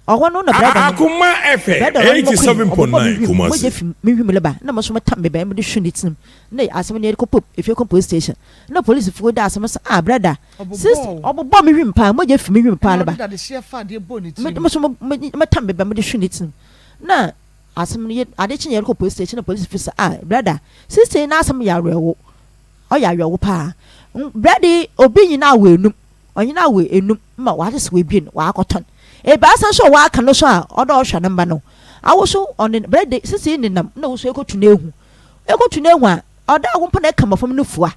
ɔhɔ no na brɛda no, Akoma FM brɛda no ɔne me kɔe, ɔbobɔ me 87.9 hwim, Kumasi. mogya fi me hwim reba, na me nso metam me bɛn mede hwe ne tirim, na asɛm no yɛde kɔ pop, efie kɔ police station, na polisifo de asɛm no sɛ, ah brɛda, sis, Ɔbobɔɔ wo? ɔbobɔ me hwim paa, mogya fi me hwim paa Ɛna reba, ɔde dadehyeɛ fa adeɛ bɔɔ ne me tirim? me nso me me metam me bɛn mede hwe ne tirim, na asɛm no yɛ, ade kye na yɛde kɔ police station, na polisifo sɛ, ah brɛda, sista yi n'asɛm yɛ awerɛhow. Ɔyɛ awerɛhow paa. Mbrɛ de obi nye no awo enum, ɔnye no awo enum ma ɔasesa ebien ɔakɔtɔn. Ebiasa so a ɔaka no so a ɔdɛ ɔhwɛ ne mba no, awo so ɔne brɛ de sesei nenam na wo so ekotu no ehu. Ekotu no ehu a, ɔdɛ awo mpo na eka mbofra no fua.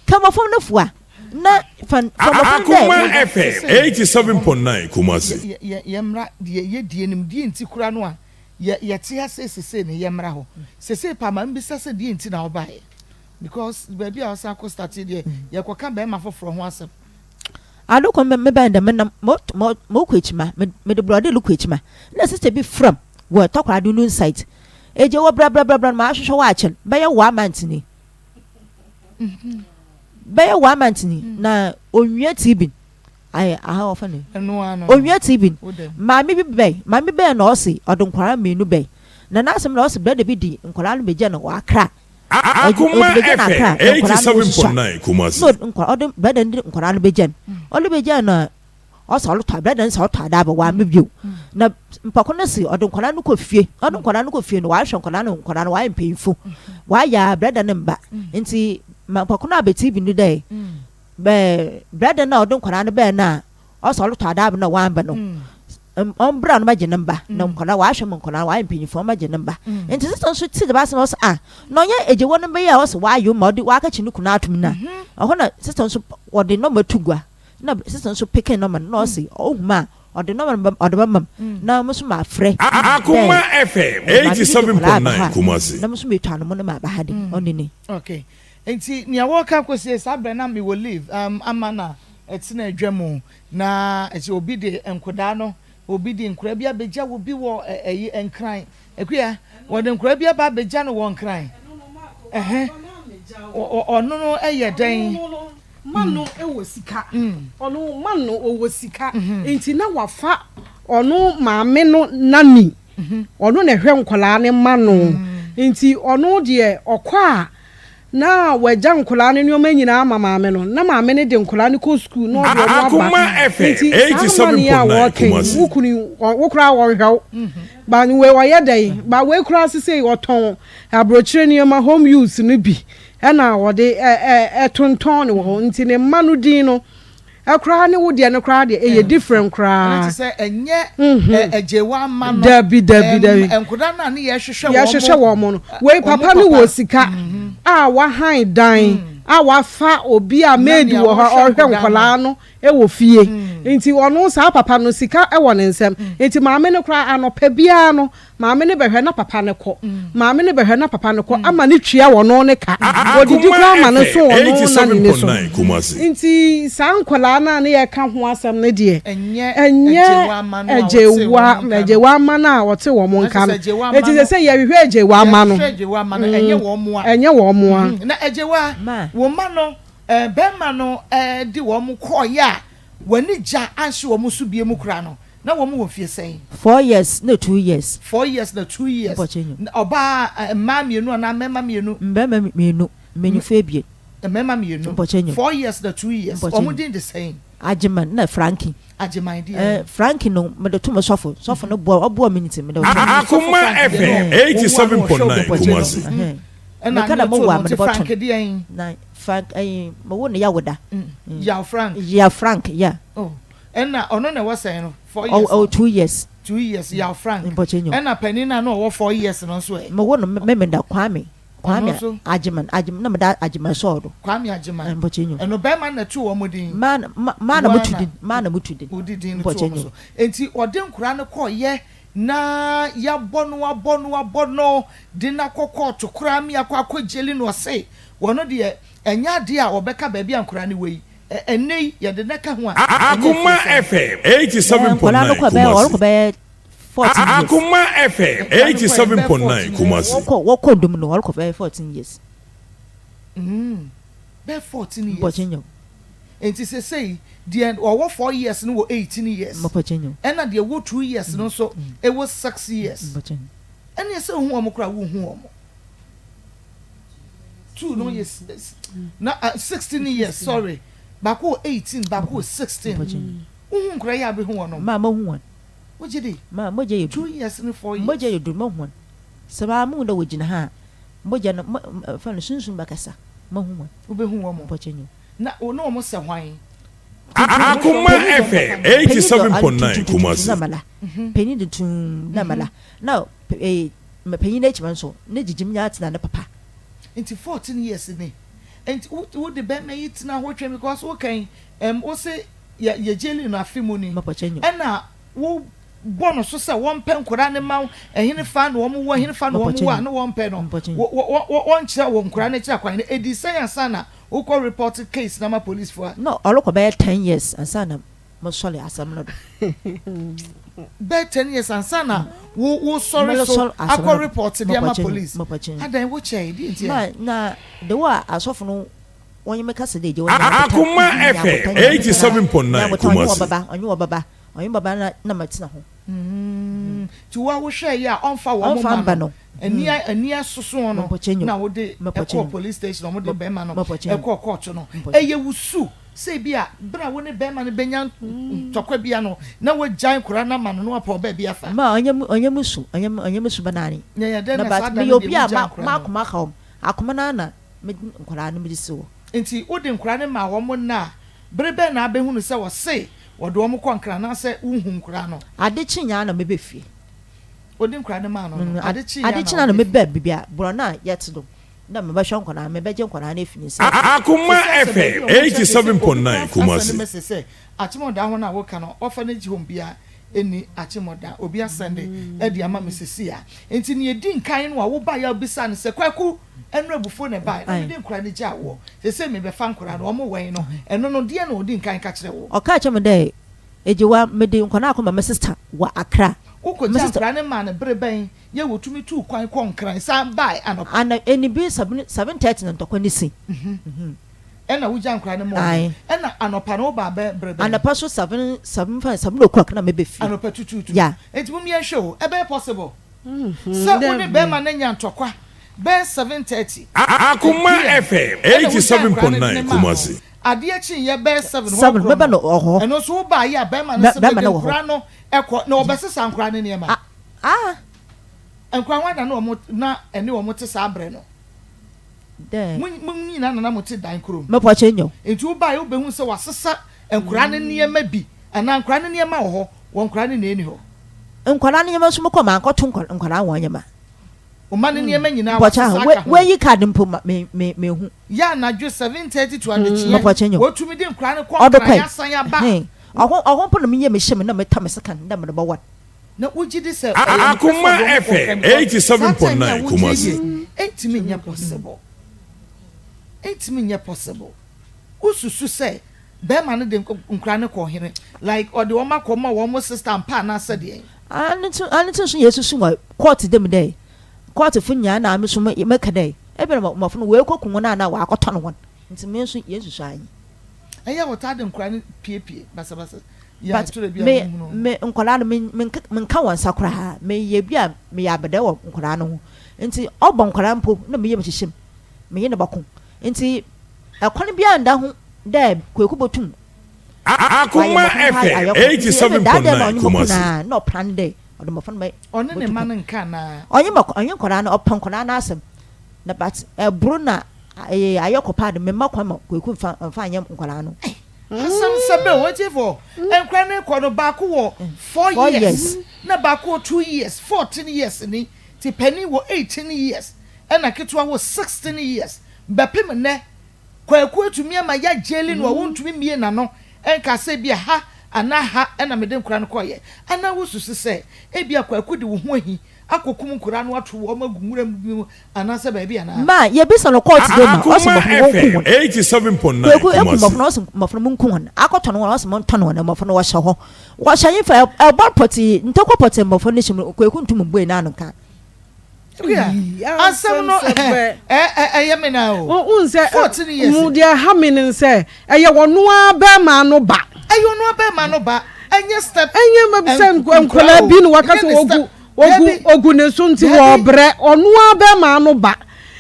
Ka mbofra no fua na fa fa mbofra no dɛ Akoma wo. FM 87.9 Kumasi. Yɛmmra deɛ yɛdie no mu, deɛ nti koraa no a yɛte ha sei sesei no yɛmmra hɔ. Sesei paa ma mebisa sɛ deɛ nti na wobaeɛ? Because baabi a ɔsan kɔ start deɛ yɛkɔka bɛrima foforɔ ho asɛm. Ado kɔ me bɛn dɛ menam mo mo mokɔ ekyima me mede borɔde rokɔ ekyima na sister bi frɛ m wɔ Takoradi no site egye wɔ brɛbrɛbrɛbrɛ no mahwehwɛ wo akyɛr bɛyɛ one month ni bɛyɛ one month ni na onwia TB ayɛ aha wɔfa no onwia TB maame bi bɛn maame bɛn na ɔse ɔde nkwadaa mmienu bɛn na n'asɛm na ɔse brɛda bi di nkwadaa no bɛgya no wɔ Accra. Akoma Ɔde bɛgya no FM Accra na nkwadaa no wɔsusua 87.9 Kumasi. na ɔde nkwadaa ɔde brɛda no de nkwadaa no bɛgya no ɔde bɛgya no a ɔsɛ ɔretɔ brɛda no sɛ ɔtɔ ada aba wamma bio na mpɔko no se ɔde nkwadaa no kɔ fie ɔde nkwadaa no kɔ fie no wahwɛ nkwadaa no nkwadaa no wayɛ mpanyinfo wayɛ a brɛda no mba nti ma mpɔko no abɛti bi no dɛ bɛɛ brɛda no a ɔde nkwadaa no bɛɛ no a Ɔsɛ ɔrotɔ adaabe na ɔammba no, ɔmbra no mbɛgye ne mba, na nkwadaa ɔahwɛ ma nkwadaa ɔayɛ mpanyimfo ɔmbɛgye ne mba. Ntsi sista no so tsee dɛm asɛm no ɔse ah, na ɔnnyɛ egye no mba yi a ɔse ɔayew ma ɔde ɔakɛkye no kun ato mu no a. Hɔ na sista no so wɔde nɔma to gua, na sista no so pekee nɔma no na ɔse ohu me a ɔde nɔma no ɔde bɛma me na mo so mafrɛ dɛ Akoma FM maame bi de nkwadaa aba 87.9 hɔ a Kumasi. na mo so metu anamɔ no maba ha de, ɔno ni. Okay, nti nea wɔreka kɔsie saa berɛ na mewɔ leave um, ama na Ɛtena dwa mu na ɛsɛ obi de nkodaa no obi de nkoraa bi abɛgya wɔ bi wɔ ɛyi nkran akua wɔde nkoraa bi aba abɛgya no wɔ nkran ɛhɛn ɔno no ɛyɛ dɛn. Ma no wɔ sika ɔno ma no ɔwɔ sika nti na wafa ɔno maame no nani ɔno na ɛhwɛ nkwadaa no ma no nti ɔno deɛ ɔkɔ a Na wagya nkwadaa no nneɛma nyinaa ama maame no, na maame no de nkwadaa no kɔ sukuu na ɔde wɔn aba. Nti saa money a wɔreka yi, wo kunu yi, wo koraa wɔnhwɛ wo. Ba wei ɔyɛ dɛn? Ba wei koraa sesei ɔtɔn aburokyire nneɛma, home use no bi ɛna ɔde ɛtontɔn no wɔ hɔ. Nti ne mma no din no, Ɛkoraa ne wo deɛ no koraa deɛ ɛyɛ different koraa. Ɛna te sɛ ɛnyɛ agyewa ama no. Dabi dabi dabi. Nkoda no a ne yɛhwehwɛ wɔn. Yɛhwehwɛ wɔn no. Wei papa no wɔ sika a wahan dan a wafa obi a maid wɔ hɔ a ɔhwɛ nkwadaa no wɔ fie. Nti ɔno saa papa no sika wɔ ne nsam. Nti maame no koraa anɔpa biara no Maame no bɛhwɛ na papa no kɔ. Maame no bɛhwɛ na papa no kɔ ama no tua ɔno ne ka. Ɔdidi koraa ma no so ɔno na ne ni so. Nti saa nkwadaa no a ne yɛka ho asɛm no deɛ, ɛnyɛ agyewa agyewa mma no a ɔte wɔn nka no. Nti sɛ sɛ yɛhwehwɛ agyewa mma no, ɛnyɛ wɔn a. Na agyewa, wo mma no, bɛrima no de wɔn kɔeɛ a, w'ani gya anhye wɔn so bio mu koraa no, Na wɔn wɔ mfie sɛn? Four years na two years. Four years na two years. Mpɔkyɛ nyo. Ɔbaa, mmaa mmienu anaa mmarima mmienu? Mmarima mmienu, mmanyinfoɔ ebien. Mmarima mmienu. Mpɔkyɛ nyo. Four years na two years. Mpɔkyɛ nyo. Wɔn din de sɛn? Agyeman na Frankie. Agyeman deɛ. Eh, Frankie no, mede to me sɔfo. Sɔfo no boa, ɔboa me nti mede to. Akoma FM 87.9 Kumasi. Ɛna Meka na ne mo to wɔ a no mede nti bɔto Frank no. deɛn? Na Frank, ɛyi, mo wo no Yawoda. Yaw Frank. Yaw Frank, yeah. Oh. Ɛna ɔno na ɛwɔ sɛn no? Four years. Ɔwɔ two years. Two years yaw Frank. Mpɔkyɛ nyo. Ɛna panin na na ɔwɔ four years no nso ɛ. Mo wo no memenda Kwame. Kwame Agyeman Agyeman na meda Agyeman sɔɔ do. Kwame Agyeman. Mpɔkyɛ nyo. Ɛno bɛrima na ɛto wɔn din. Maa maa na mo tu din maa na mo tu din. Wodi din no to wɔn so. Enti ɔde nkora no kɔ yɛ na yabɔ no abɔ no abɔ no de no akɔ kɔɔto koraa mi akɔ akɔ gyeli no ɔse wɔn deɛ ɛnyɛ adeɛ a ɔbɛka baabi a nkora no wɔ yi. Ɛnnɛ yi, yɛde no ka ho a, ɛnyɛ Akoma afutusɛm. FM Nkwadaa no 87.9 kɔ bɛyɛ Kumasi. wɔrekɔ bɛyɛ 14 years. Akoma FM 87.9 Kumasi. Wɔkɔ wɔkɔ ndom no wɔrekɔ bɛyɛ 14 years. Mm, bɛyɛ 14 years. Mpɔkyɛ nyɛ. Nti sesei deɛ ɔwɔ 4 years no wɔ 18 years, ɛna deɛ ɛwɔ 2 years no nso ɛwɔ 6 years. Ɛneɛ sɛ wohu wɔn koraa wonhu wɔn. 2 no yɛ na 16 years, sorry. Baako wɔ 18, baako wɔ 16. Wohu nkora yi a bɛhu wɔn no? Ma mahu wɔn. Wogye di? Ma mogya yɛ 2 years ne 4 years. Mogya yɛ duru mahu wɔn. Sɛ maa mehu dɛ wɔgyina ha a, mogya no, fa no sunsum bɛkasa. Mahu wɔn. Wobɛhu wɔn. Mpɔkyɛ nyo. Na wo ne wɔn sɛ hwan? Akoma FM 87.9 Kumasi. Panyin de tumm na mala na eh panyin no akyi nso ne gyigyim nya tena ne papa. Nti 14 years ni nti wo wo de bɛrima yi tena hɔ twɛn because wo kan ɛm wo se yɛ yɛ jaili no afe mu ni ɛna wo bɔ no so sɛ wɔmpɛ nkwadaa no ma wo ɛhene fa na wɔn wɔ ɛhene fa na wɔn wɔ a na wɔmpɛ no wɔ wɔ wɔnkyerɛ wɔ nkwadaa no akyiri akwan no edi sɛn ansa na Wokɔ report case no ama police foɔ a. Na ɔrokɔ bɛyɛ ten years ansa na mosɔre asɛm no do. Bɛyɛ ten years ansa na wo wo sɔre so akɔ report de ama police. Adan wo kyɛe deɛ nti a. Ma na the way a asɔfo no wɔnye me kasa dɛ egye wɔnye Akoma FM 87.9 Kumasi. Ɔnye wɔbɛba ɔnye wɔbɛba ɔnye wɔbɛba na na metsena ho. Nti wo a wohwɛɛ yi a ɔmfa wɔn mma no ani ani asoso no na wode ɛkɔɔ police station wɔn de bɛrima no ɛkɔɔ court no ɛyɛ wo su sɛ ebi a bere a wo ne bɛrima no bɛnya ntɔkwa bi ano na wagyae nkwadaa no ama no na wapɔn baabi afa. Ma ɔnyɛ mu ɔnyɛ mu su ɔnyɛ mu ɔnyɛ mu su bɛnaane na yɛ dɛn na na saa but da no meyɛ deɛ obi a wogyae ma nkwadaa no. m'akoma aka wɔn akoma no ara na mede nkwadaa no mede si hɔ. Nti wode nkwadaa no maa wɔn nna a bere bɛn na abɛhunu sɛ wɔse Wɔde wɔn kɔ Nkran anaasɛ wonhu nkwadaa no? Ade kye nyaa na meba fie. Wode nkwadaa no maa no no, ade kye Ade kye nyaa na na wobɛ meba fie? baabi a borɔno a yɛte do na mebɛhwɛ nkwadaa no, mebɛgye nkwadaa no afi ne nsam. Akoma Sesei sɛ FM baabi a wɔkyerɛ sesei obi koraa 87.9 asɛnde Kumasi. message sɛ Akyemɔdaa hɔ no a woka no orphanage home biara nni Akyemɔdaa, obi asɛnde de ama me sesei a. Nti nea edi nkan no a wobaeɛ a wobisaa no sɛ Kwaku ɛno abufuo na ɛbaeɛ na mede nkwadaa no gyaa woɔ. Seesei mebɛfa nkwadaa no, wɔn wɛn no, ɛno no, deɛn na ɔdi nkan ka kyerɛ wo? Ɔkaa kyerɛ me dɛ, Egyewa, mede nkwadaa no akɔma me sista wɔ Accra. Me Wokɔgyaa sista. nkwadaa no maa no bere bɛn? Yɛ wotumi tuu kwan kɔɔ Nkran san bae anɔpa? Ana anibere 7:30 na ntɔkwa no si. Ɛna wogyaa nkwadaa no maa wɔn? Ae. Ɛna anɔpa no wobaa bɛ bere bɛn? Anɔpa so seven, seven, 7 o'clock na meba fie. Anɔpa tutuutu. Yeah. Enti mom yɛnhwɛ o, ɛbɛyɛ possible sɛ wo ne bɛrima no anya ntɔkwa bɛyɛ 7:30 Akoma PM FM ɛna wogyae nkwadaa no de 87.9 no maa no. Kumasi. Adeɛ kyeeɛ bɛyɛ 7 hɔ 7 korɔ mɛba no, no wɔ hɔ. ɛno nso wobaeɛ a bɛrima no Bɛ se bɛrima mede no wɔ hɔ. nkwadaa no kɔ na wɔbɛsesa nkwadaa no nneɛma. Ah ah. Nkwadaa hwan na na wɔn na ɛne wɔn te saa berɛ no? Dɛ. Mo mo nyinaa na na mote dan koro mu. Mɛpɔ kyɛ nyɛ o. Nti wobaeɛ wobɛhu sɛ wɔasesa nkwadaa no nneɛma bi anaa nkwadaa no nneɛma wɔ hɔ, wɔ nkwadaa no na ɛnni hɔ. Nkwadaa no nneɛma nso mekɔ mankɔto nkwadaa wɔn nneɛma. Wo mma no nneɛma nyinaa Mpɔkyɛ wɔasesa aka ho. Woayi card mpo ma me me mehu. Yɛ anadwo 7:30 to adekyeɛ Mpɔkyɛ nyɛ o. wɔtumi de nkwadaa no kɔ Ɔdo nkran kɔe. asan aba. Ɛhɛn. Ɔho ɔho mpo na meyɛ mehyɛ mu na meta me sekan dɛ mede bɔwɔ no. Na wogye di sɛ ɛyɛ nokorɛ sɛ Akoma ɔde wɔn kɔ FM nkran because saa time yi a 87.9 wogyina Kumasi. yi deɛ ɛntumi nyɛ possible. Ɛntumi nyɛ possible. Wosusu sɛ bɛrima no de nkwadaa no kɔ hene like ɔde wɔn akɔ ma wɔn sister ampa anaasɛ deɛn? Ano tse ano tse so yesusu wɔ court dɛ mu dɛ courtfo nyinaa na ame so meka dɛ ebɛn mbofra no woekoku hɔn anaa wɔakɔtɔn hɔn ntsi me so yesusu anyi. Ɛyɛ a wɔtaa de nkwadaa no piepie basabasa yɛ But atorɔ bi a me wohunu. me nkwadaa no me menka menka wɔn nsa koraa meyɛ bi a meyɛ abɛdɛɛ wɔ nkwadaa no ho ntsi ɔbɔ nkwadaa mpo na me yamu hyehye me menye no bɔko ntsi ɛkwan biara nnda ho dɛ Kweku botum wayɛ Akoma mbofra no FM ayɛ ko ntsi ebe daa dɛ na 87.9 ɔnye mo ko Kumasi. naa na ɔplan dɛ ɔde mbofra no bɛ Ɔne ne botu mma kwan no nka anaa? ɔnye mɔ ɔnye nkwadaa no ɔpɛ nkwadaa no asɛm na but ɛboro na ɛyɛ ayɛ kɔ paa de memma kwan ma Kweku mfa mfa nyɛ nkwadaa no. Asɛm sɛ bɛ o atiefo nkwadaa no rekɔ no baako wɔ four Four years years. na baako wɔ 2 years 14 years ni ti panin wɔ 18 years ɛna ketewa wɔ 16 years bɛpem nnɛ Kwaku atumi ama ya jaili no a wontumi mmie n'ano nka sɛ ebia ha anaa ha na mede nkwadaa no kɔeɛ. Anaa wosusu sɛ ebia Kwaku de wo ho ahi akɔkum nkwadaa no ato wɔn agu nwura mu bi mu anaasɛ baabi anaa? Ma yɛbisa no kɔɔte dɛ ma ɔse Akoma mmɔfra no wɔnku FM wɔn. 87.9 Kwaku eku Kumasi. mmɔfra no ɔse mmɔfra no monku wɔn. Akɔtɔn wɔn ɔse montɔn wɔn mmɔfra no wɔhyɛ hɔ. Wɔhyɛ hefa ɛbɔn pɔtee ntɔkwa pɔtee mmɔfra no hyɛ mu no Kwaku ntum mbue n'ano nka. Asɛm no ɛyɛ me na o. Wohu sɛ 14 years. Mu deɛ ɛha me ne sɛ ɛyɛ ɔno ara bɛrima no ba. Ɛyɛ ɔno ara bɛrima no ba. Ɛnyɛ step. Ɛnyɛ sɛ nkwadaa bi na waka sɛ ogu ogu ogu ne so nti wɔbrɛ ɔno ara bɛrima no ba.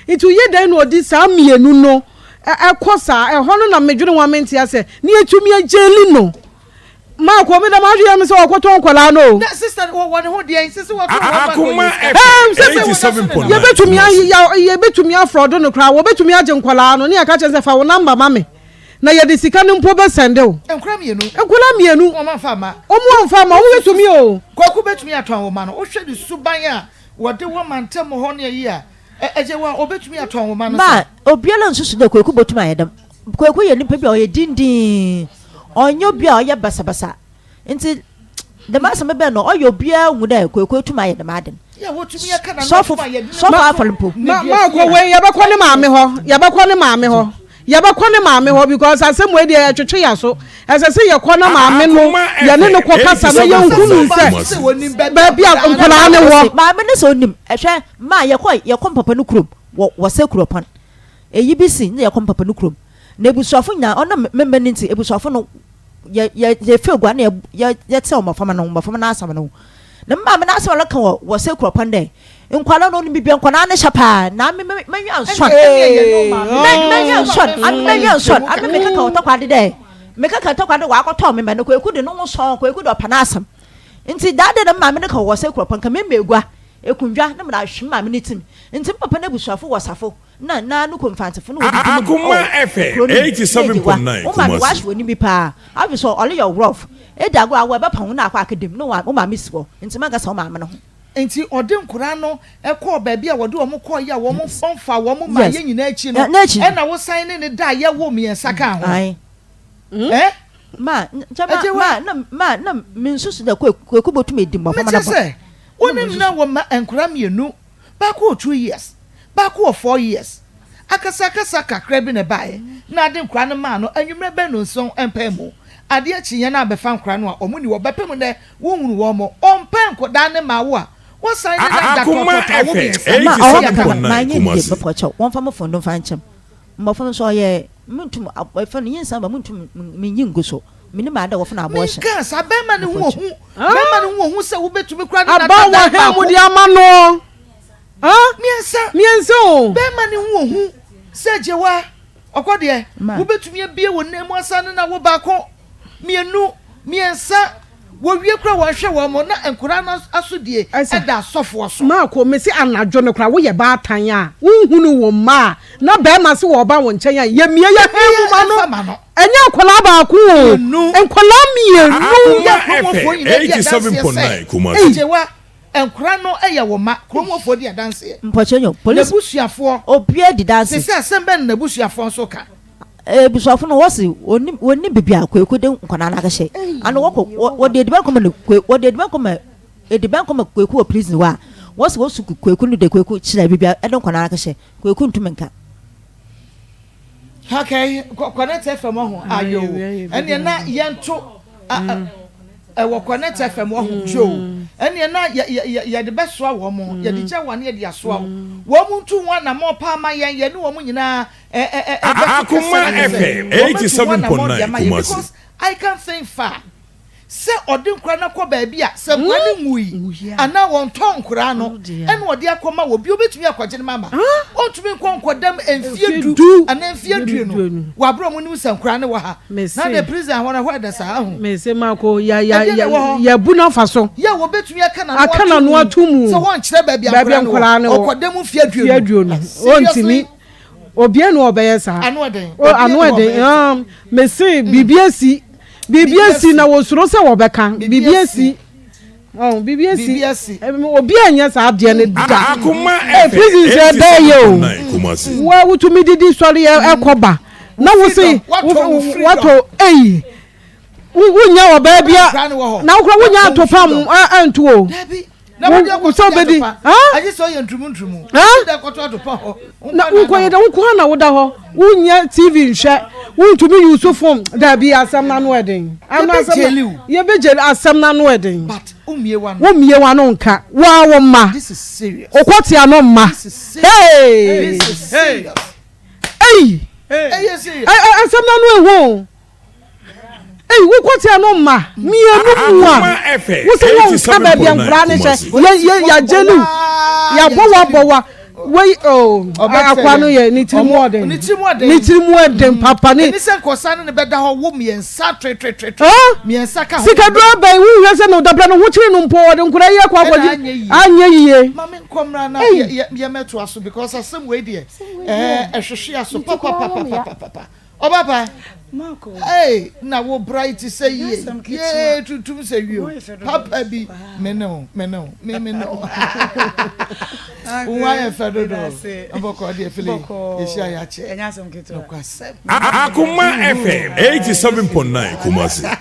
Nti woyɛ dɛn na ɔdi saa mmienu no ɛkɔ saa ɛhɔ no na medwene ho a mente asɛ ne yɛtumi agyeli no. Mark obi dɛm adwene yɛ me sɛ ɔkɔtɔn nkwadaa no o. Na sister no wɔ ne ho deɛn sisi wɔtɔn wɔn ba Akoma kɔ FM Ɛɛ sɛ 87.9 yɛbɛtumi Kumasi. yɛbɛtumi afrɔdo no koraa wɔbɛtumi agye nkwadaa no ne yɛka kyerɛ sɛ fa wo namba ma me na yɛde sika no mpo bɛsɛnde wo. Nkwadaa mmienu. Nkwadaa mmienu. Wɔn amfa amma. Wɔn amfa amma wɔn bɛtumi o. Kwaku bɛtumi atɔn wo ma no wohwɛ ne suban a wɔde wɔ mantam hɔ ne ayi a ɛgye wa ɔbɛtumi atɔn wo ma no Ma sɛ. obiara nsusu dɛ Kwaku botum ayɛ dɛm. Kwaku yɛ nyimpa bi a ɔyɛ dindinn, ɔnnyɛ obi a ɔyɛ basabasa. Ntsi dɛm asɛm yi bɛn no, ɔyɛ obiara hu dɛ Kwaku etum ayɛ dɛm ade no. Sɔfo sɔfo afɔr mpo. Ma maakɔ wei yɛbɛkɔ ne maame hɔ yɛbɛkɔ ne maame hɔ yɛbɛkɔ ne maame hɔ because asɛm wei deɛ ɛtwetwe yɛ so ɛsɛ sɛ yɛkɔ na maame no yɛne no kɔ kasa na yɛnhunu sɛ baabi a nkwadaa no wɔ. Maame no sɛ onim ɛhwɛ maa yɛkɔ yɛkɔ mpapa no kurom wɔ wɔ sɛ kuropɔn. Eyi bi si na yɛkɔ me papa no kurom, na ebusuafo nyina, ɔnam me mba no ntsi, ebusuafo no, yɛ yɛ yɛfa egua na yɛ yɛtsew mboframba no ho, mboframba n'asɛm no ho. Na me maame n'asɛm a ɔreka wɔ wɔ Sekuro pɔn dɛ, Nkwadaa no, onyim beebi a nkwadaa no hyɛ paa, na ame me m'enyiwa nsɔn, me m'enyiwa nsɔn, ame m'enyiwa nsɔn, ame mekeka wɔ Takoradi dɛ, mekeka Takoradi dɛ ɔakɔtɔn me mba no, Kweku de no ho sɔn, Kweku de ɔpɛ n'asɛm. Ntsi daa dɛ na me maame no ka wɔ Sekuro pɔn, nka mema egua, ekundwa, na medze ahwe me maame ne tsir mu. Ntsi me papa n'ebusuafo wɔ safo. na na no komfantsefo no wodzidzi no mu Akoma wɔ FM kurow no mu na egye wa 87.9 wo maame Kumasi. ɔahye w'enyi bi paa afei so ɔreyɛ rough edzi agor a awɔ ebɛpa ho na akɔ akɛda mu na wo maame si hɔ ntsi mankasa wo maame no ho. Nti ɔde nkwadaa no kɔɔ baabi a wɔde wɔn kɔeɛ a wɔn ɔmfaa wɔn mmaa Yes yɛ nyinaa akyi no, n'akyi no. ɛna wosan ne no daeɛ woo mmiɛnsa kaa ho. Ae. Eh? Ma nkyɛ ma Agye ma wa. na ma na mensusu dɛ Kwaku botum edi mboframba Mekyerɛ no bɔn. sɛ, wo Na ne no mensusu. na wɔ mma nkwadaa mmienu, baako wɔ 2 years, baako wɔ 4 years. Akasakasa kakra bi na ɛbaeɛ na ade nkwadaa no maa no anwummerɛ bɛyɛ nnɔnson mpae mu. Adeɛ kyeeɛ na abɛfa nkwadaa no a wɔn ni hɔ bɛpem nnɛ wonhunu wɔn. Ɔmpɛ nkwadaa no maa wo a, wosan ne no ada Akoma tɔtɔtɔ awo FM mmiɛnsa. Ma ɔhɔ kakra ma 87.9 manyɛ ne yie Kumasi. mepɔ kyɛw wɔmfa mo phone do mfa nkyɛm mbɔfra no nso ɔyɛ mentum ɛfɛ no nyinsa ba mentum menyi ngu so menim ade a wɔfo no abortion Menkaa saa, bɛrima no ho mepɔ kyɛw. ohu, bɛrima no ho ohu sɛ wobɛtumi koraa ne no Aba ada wɔ dan he mo baako. de ama no? Huh? Mmiɛnsa. Mmiɛnsa o. Bɛrima no ho ohu sɛ gyewa ɔkɔ deɛ Ma. wobɛtumi abie wo nan mu asa ne na wo baako mmienu mmiɛnsa wɔwie kora wɔnhwɛ wɔn mo na nkwadaa no asodie Ɛsa. ɛda asɔfoɔ so. Maako, mese anadwo no koraa woyɛ baatan a wonhunu wo mma a na bɛrima se wɔba wo nkyɛn a yɛmie yɛ he mu ma Ɛfa no ma no. ɛnyɛ akwadaa baako o Mmienu. nkwadaa mmienu. Akoma Yɛ kurom FM nyinaa di adanseɛ 87.9 sɛ Kumasi. gyewa nkwadaa no yɛ wo ma kurom hɔfoɔ di adanseɛ. Mpɔkyɛ nyo police N'abusuafoɔ obiara di danse. te sɛ asɛm bɛn na n'abusuafoɔ nso ka. Ebusuafo no wɔsi wɔnim wɔnim beebi a Kwaku de nkwadaa no akɔhyɛ ano wɔkɔ wɔ wɔde ediban kɔma no kwe wɔde ediban kɔma ediban kɔma Kwaku wɔ prison hɔ a wɔsi wɔsu Kwaku no de Kwaku kyerɛ beebi a ɛde nkwadaa no akɔhyɛ Kwaku ntum nka. Okay, Connect FM ɔho ayo ɛneɛ na yɛnto ɛwɔ Connect FM ɔho jo ɛneɛ na yɛde bɛsoa wɔn mo yɛde gya wɔn yɛde asoa wɔn wɔn ntu ho anamɔ paa ma yɛn yɛne wɔn nyinaa ɛbɛto Akoma kɛse na FM sɛ wɔn atu ho anamɔ de 87.9 ama yɛn Kumasi. because I can think far sɛ ɔde nkora no akɔ baabi a sɛ nkora no nwui anaa wɔntɔ nkora no ɛna ɔde akɔma wɔ bi obɛtumi akɔgye no mama ɔntumi nkɔ nkɔdam mfie du du. anaa mfie aduonu wɔ aberɛ a ɔmo nim sɛ nkora no wɔ ha Mese. na de prison hɔ no hɔ ɛda saa ho Mese Maako ya ya Ɛdeɛ na ya ɛwɔ hɔ. yɛbu no afa so. yɛ wɔbɛtumi aka n'ano Aka n'ano ato mu. sɛ wɔnkyerɛ baabi a Baabi a nkora nkwadaa no no wɔ wɔ. ɔkɔdam mfie Mfie aduonu aduonu. Seriously? Ɔntumi. Obiara na ɔbɛyɛ saa. Ano ɛden. O ano Obiara na ɛden. ɔbɛyɛ. Mese biribi asi. Biribi Biribi asi asi. na wɔsuro sɛ wɔbɛka. Biribi Biribi asi. asi. Ɔn biribi asi. Biribi asi. Obi anyɛ saa adeɛ no da. Akoma Eh, FM prison sɛ ɛbɛyɛ o. 87.9 Kumasi. Wa wotumi didi sɔre yɛ ɛkɔ ba. Na Wo wo se freedom, watɔ wo freedom. watɔ eyi. Wonya ɔbaa bi a Nkora no wɔ hɔ. na wokora wonya Watɔ wo atopam freedom. ɛnto o. Dabi. Na wode akɔto sɛ wobɛdi. atopa. Ah? Agye sɛ ɔyɛ nturumu nturumu. Ah? Wode akɔto atopa hɔ. Na wonkɔ yɛ dɛ wo nko ara na woda hɔ wonya tv nhwɛ. Wontumi use phone. Dabi asɛm no ano ɛden. Ano asɛm yɛbɛgyeli asɛm no ano ɛden. But wommie w'ano. Wommie w'ano nka. Woa wo mma. This is serious. Wokɔtea no mma. This is serious. Hey! This is serious. Ei! Ɛyɛ serious. Asɛm no ano ɛhu o. Ei, wokɔtea no mma mmienu mu a, wo sɛ wɔnka baabi a nkoraa no hyɛ. Yɛ yɛ yɛagyeli wo. Yɛabɔ wo abɔ wo a. Wei oh, akoa no yɛ ne tiri mu ɔden. Ne tiri mu ɔden. Ne tiri mu ɔden papa ne. Ɛni sɛ nkɔsa ne ne bɛda hɔ wo mmiɛnsa twetwetwe. Mmiɛnsa ka ho. Sikaduro bɛn wohwɛ sɛ no dabra no ho kyere no mpo ɔde nkora yi akɔ akɔgye anyɛ yie. Maame nkɔmra na yɛ yɛ mɛtoa so because asɛm wei deɛ ɛɛ ɛhwehwe aso papapapapapa. Ɔbapa hey na wo bright sɛ yie yee tuntum sɛ wio papa bi me ne wo me ne wo me me ne wo wo ho ayɛ fɛ dodo bɔkɔ deɛ fili yɛhyia yɛakyɛ nokwasɛm. Akoma FM 87.9 Kumasi.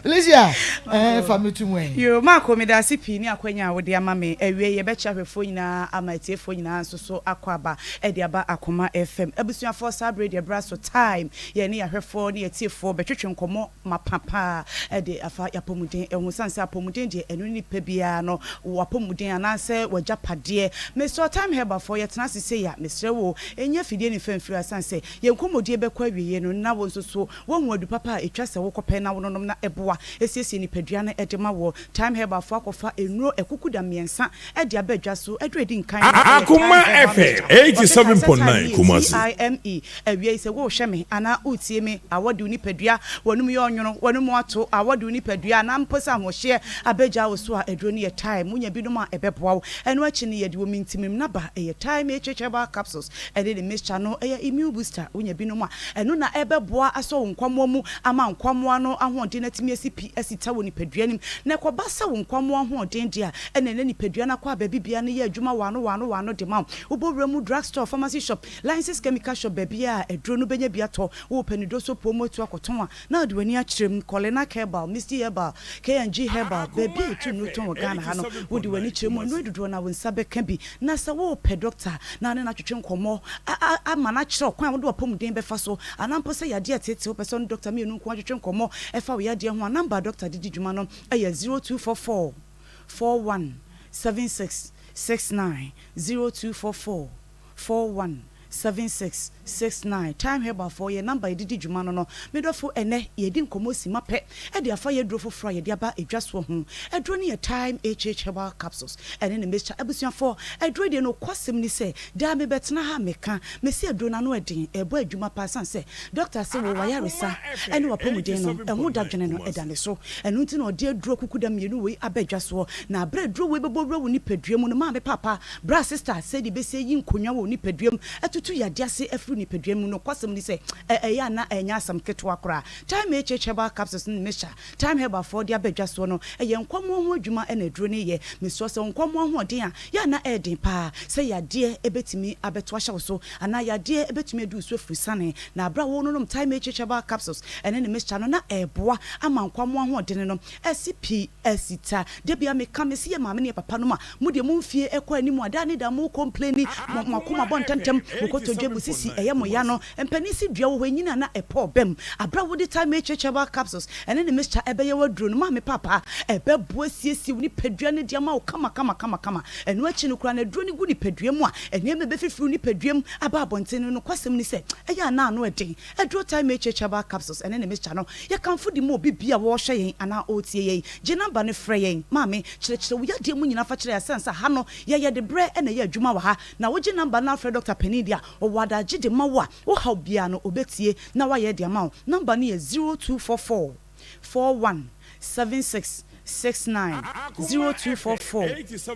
Felicia, eh, fa me to mu ɛ. Yoo, Marco, meda ase pii ne akwanya a wode ama me. Awiei, yɛbɛkyɛ ahwɛfoɔ nyinaa ama atiefoɔ nyinaa nso so akɔ aba de aba Akoma FM. Abusuafoɔ, saa berɛ yi deɛ berɛ aso, time, yɛne yɛn ahwɛfoɔ ne yɛn atiefoɔ bɛtwetwe nkɔmmɔ mapa pa ara de afa yɛn apɔmuden ho. Ɛsiane sɛ apɔmuden deɛ, ɛno ne nipa biara no w'apɔmuden anaasɛ w'agyapadeɛ. Mesrɛ Time Herbalfoɔ, yɛtena ase sei a, mesrɛ wo, nyɛ afidie ne mfa mfiri ha, ɛsiane sɛ yɛn nkɔmmɔdie bɛkɔ awieeɛ no na wo nso so Woahu adu papa a etwa sɛ wokɔpɛ na wononom na ɛboa siesie nipadua no de ma woɔ. Thyme Herbal foɔ akɔfa nnuro akukuda mmiɛnsa de aba dwa so. Aduro a edi nkan no yɛ Thyme Akoma Herbal FM Mixture. Wɔse kae sɛ Thyme no 87.9 yɛ Kumasi. T-I-M-E. Awiei sɛ worehwɛ me anaa woretie me a wɔde wo nipadua, w'anom yɛ ɔnwono, w'anom ato a wɔde wo nipadua anaa mpo sɛ ahoɔhyeɛ abɛgyaa wo so a, aduro no yɛ Thyme. Wonya binom a ɛbɛboa wo. Ɛno akyi no yɛde Omintimim no aba. Ɛyɛ Thyme HH Herbal Capsules ɛne ne mixture no yɛ Immune Booster. Wonya binom a Ɛno na ɛbɛboa asɔ wo nkwammoa mu ama nkwammoa no ahoɔden atumi asi pi asi ta wɔ nipadua no mu. Na ɛkɔba sɛ wo nkwammoa ahoɔden de a, ɛnna ɛnɛ nipadua no akɔ a baabi biara no yɛ adwuma waano waano waano de ma wo. Wobɔ wura mu drug store, pharmacy shop, licensed chemical shop, baabiara a aduro no bɛnya bi atɔ. Worepɛ no dosopuo mu atu akɔtɔn a, na wode w'ani akyerɛ mu. Kɔlena Herbal, Misty Herbal, K&G Herbal, baabi a yɛtu nnuro tɔn wɔ Ghana ha no, wode w'ani kyerɛ mu a, nnuro dodoɔ no ara wo nsa bɛka bi. Na sɛ worepɛ dɔkta na ne no atwetwe nkɔmmɔ ama no akyerɛ wo kwan a wode w'apɔmuden bɛfa so, anaa mpo sɛ yadeɛ reteetee wo, wopɛ sɛ wo ne dɔkta mmienu nko ara twetwe nkɔmmɔ ɛfa wo yadeɛ ho a, nɔmba a dɔkta de di dwuma no yɛ 0244 41 76 69, 0244 41 7669. Time Herbal foɔ, yɛn nɔmba a yɛde di dwuma no no. Me dɔfo, ɛnnɛ yɛredi nkɔmmɔ simma pɛ de afa yɛn aduro foforɔ a yɛde aba dwa soɔ ho. Aduro no yɛ Thyme HH Herbal Capsules ɛne ne mixture. Abusuafoɔ, aduro yi deɛ nokwasɛm ni sɛ, daa mebɛtena ha meka, mese aduro no ano ɛden, ɛrebɔ adwuma paa ɛsiane sɛ dɔkta se wo w'ayaresa ɛne w'apɔmuden no ɛho dadwene no ɛda ne so. Ɛno nti na ɔde aduro kukudam mmienu wei aba dwa soɔ. Na berɛ a aduro wei bɛbɔ wura wo nipadua mu no, maame, paapa, bra, sista, sɛdeɛ ɛbɛsi ayi nkonnwa wɔ wo nipadua mu, atutu yadeɛ ase afiri wo nipadua mu. Nokwasɛm ni sɛ, ɛyɛ a na ɛnyɛ asɛm ketewa koraa. Thyme HH Herbal Capsules ne Mixture Thyme Herbal foɔ de aba dwa soɔ no, ɛyɛ nkwammoa ho adwuma na aduro no yɛ. Mesrɛ sɛ wo nkwammoa ahoɔden a, yɛ a na ɛyɛ den paa sɛ yadeɛ bɛtumi abɛto ahyɛ wo so anaa yadeɛ bɛtumi adi wo so afiri sane. Na berɛ a wononom Thyme HH Herbal Capsules ne ne mixture no, na ɛreboa ama nkwammoa ahoɔdene no asi pi asi ta. Da biara meka, mese yɛ maame ne yɛ papa nom a, mo deɛ mo mfie kɔ anim a, daa ne daa mo complaini, mo akoma bɔ ntɛntɛm, mo kotodwe, mo sisi ɛyɛ mo ya no, Mpanin se dua wɔ hɔ enyini a na ɛpɔw bɛm. Aberɛ a wode Thyme HH Herbal Capsules ɛne ne mixture ɛbɛyɛ w'aduro no, maame paapa, ɛbɛboa asiesie wo nipadua no de ama wo kama kama kama kama. Ɛno akyi no koraa no aduro no gu nipadua mu a, nneɛma a ɛbɛfifiri wo nipadua mu aba abɔnten no, nokwasɛm ne sɛ, ɛyɛ a na ano ɛden. Aduro Thyme HH Herbal Capsules ɛne ne mixture no, yɛkamfo de ma obi biara a ɔrehwɛ yɛn anaa ɔretie yɛn. Gye number no frɛ yɛn. Maame, kyerɛkyerɛ wo yadeɛ mu nyinaa fa kyerɛ yɛn asiane sɛ ha no, yɛyɛ de berɛ na ɛyɛ adwuma wɔ ha. Na wogye number no afrɛ dɔkta panin deɛ a, Ɔwɔ adagye de ma wo a, wo haw biara no, ɔbɛtie na wayɛ de ama wo. Number no yɛ 0244 41 76 69, 0244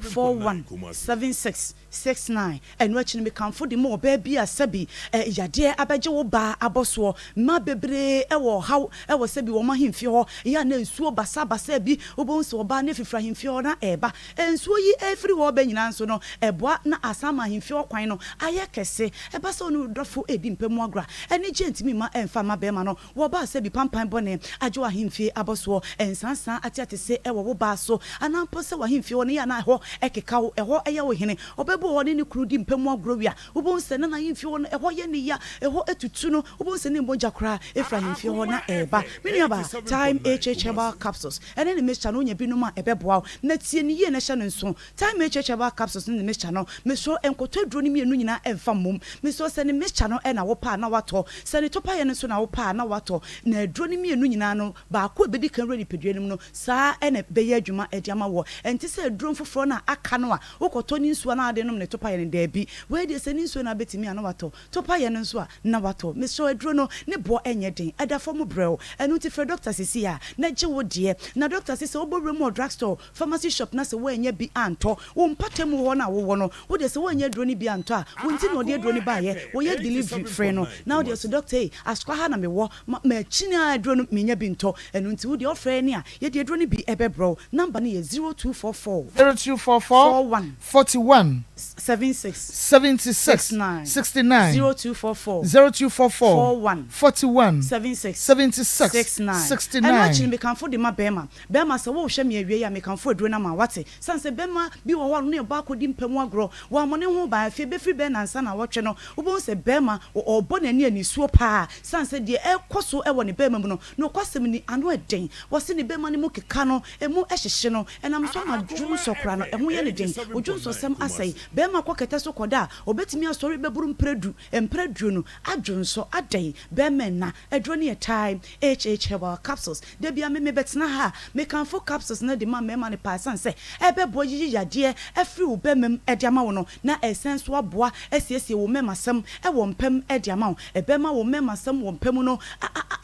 41 76 69. Ɛno akyi no, mekamfo de ma ɔbaa bi a sɛbi yadeɛ abɛgye wo baa abɔsoɔ. Mmaa bebree wɔ ɔhaw wɔ sɛbi wɔn ahemfie hɔ, ɛyɛ a na nsuo basabasa bi, wobɛhu sɛ ɔbaa no afifiri ahemfie hɔ na ɛreba. Nsuo yi refiri hɔ reba nyinaa nso no, ɛboa na asan ama ahemfie hɔ kwan no ayɛ kɛse. Ɛba sɛ wo ne wo dɔfo redi mpa mu agorɔ a, anigyeɛ ntumi mma ɛmfa mma barima no. Wɔ ɔbaa sɛ bi pampan bɔne agye wɔ ahemfie abɔsoɔ, nsansaa ateatese. asie wɔ wo baa so, anaa mpo sɛ w'ahemfie hɔ no yɛ a na ɛhɔ keka wo, ɛhɔ yɛ wo hene. Ɔbaa bi wɔ hɔ ɔne ne kunu di mpa mu agorɔ wie a, wobɛhu sɛ na n'ahemfie hɔ no, ɛhɔ yɛ ne ya, ɛhɔ atutu no, wobɛhu sɛ ne mogya koraa firi ahemfie hɔ na ɛreba. Me nuabaa, Thyme HH Herbal Capsules ne ne mixture no, wonya bi nom a, ɛbɛboa wo. Na tie no yie na hyɛ no nso. Thyme HH Herbal Capsules ne ne mixture no, mesrɛ wo, nkɔtɔ aduro no mmienu nyinaa mfa mmom. Mesrɛ wo, sɛ ne mixture no na wopɛ a na woatɔ, sɛ ne topaeɛ no nso na wopɛ a na woatɔ. Na aduro no mmienu nyinaa no, baako a ɛbɛdi kan wura nipadua no mu no, saa ara na ɛbɛyɛ adwuma de ama woɔ. Ɛnte sɛ aduro foforɔ no a aka no a wokɔtɔ ne nsuo anaa wode nom ne topaeɛ no, daabi. Wei deɛ sɛ ne nsuo no ara bɛtumi a na woatɔ, topaeɛ no nso a na woatɔ. Mesrɛ wo, aduro no ne boɔ nyɛ den, ɛda fam brɛoo. Ɛno nti frɛ dɔkta seesei ara na gye wo deɛ. Na dɔkta se sɛ wobɔ wuram wɔ drugstore, pharmacy shop na sɛ woannya bi antɔ, wo mpɔtam hɔ no a wowɔ no, wo deɛ sɛ woannya aduro no bi antɔ a, wo nti na ɔde aduro no baeɛ, wɔyɛ delivery, frɛ no na wo deɛ so dɔkta ei, Asukwa ha na mewɔ, ma makyini ara aduro no mennya bi ntɔ, ɛno nti wo deɛ wofrɛ yɛn a, yɛde aduro no bi bɛbrɛ wo. Number no yɛ 0244. 0244 41. 41. 76. 76. 69. 69. 0244. 0244. 41. 41. 76. 76. 69. 69. Ɛno akyi no mekamfo de ma bɛrima. Bɛrima sɛ worehwɛ me awiei a mekamfo aduro no ama wo, woate? Sane sɛ bɛrima bi wɔ hɔ a ɔno ne ɔbaa kɔdi mpa mu agorɔ, wammɔ ne ho ban, afei bɛfiri bɛyɛ nnansa nnawɔtwe no, wobɛhu sɛ bɛrima ɔrebɔ n'ani anisuo paa, sane sɛ deɛ ɛrekɔ so wɔ ne bɛrima mu no, nokwasɛm ni, ano yɛ den. Wɔse ne bɛrima no mu keka no, ɛmu hyehye no, ɛnam so ama dwonsɔ koraa no, ɛho yɛ no den. Wo dwonsɔsɛm asɛe. Bɛrima kɔ kɛtɛ so kɔda a, ɔbɛtumi asɔre bɛboro mprɛ du, mprɛ aduonu, adwonsɔ, adɛn? Bɛrima nna. Aduro no yɛ Thyme HH Herbal Capsules. Da biara me mebɛtena ha a, mekamfo capsules no de ma mmarima no paa ɛsiane sɛ ɛbɛboa yiyi yadeɛ afiri wo barima mu de ama wo no, na ɛsan nso aboa asiesie wo mmarimasɛm wɔ mpa mu de ama wo. Ɛbɛma wo mmarimasɛm wɔ mpa mu no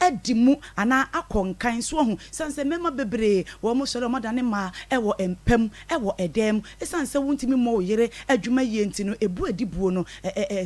adi mu anaa akɔ nkan. So woahu? Ɛsiane sɛ mmarima bebree wɔn sɔre a wɔadane mmaa wɔ mpa mu wɔ ɛdan mu. Ɛsiane sɛ wontumi mmɔ wo yere adwuma yie nti no, ɛbu a ɛdi buo no,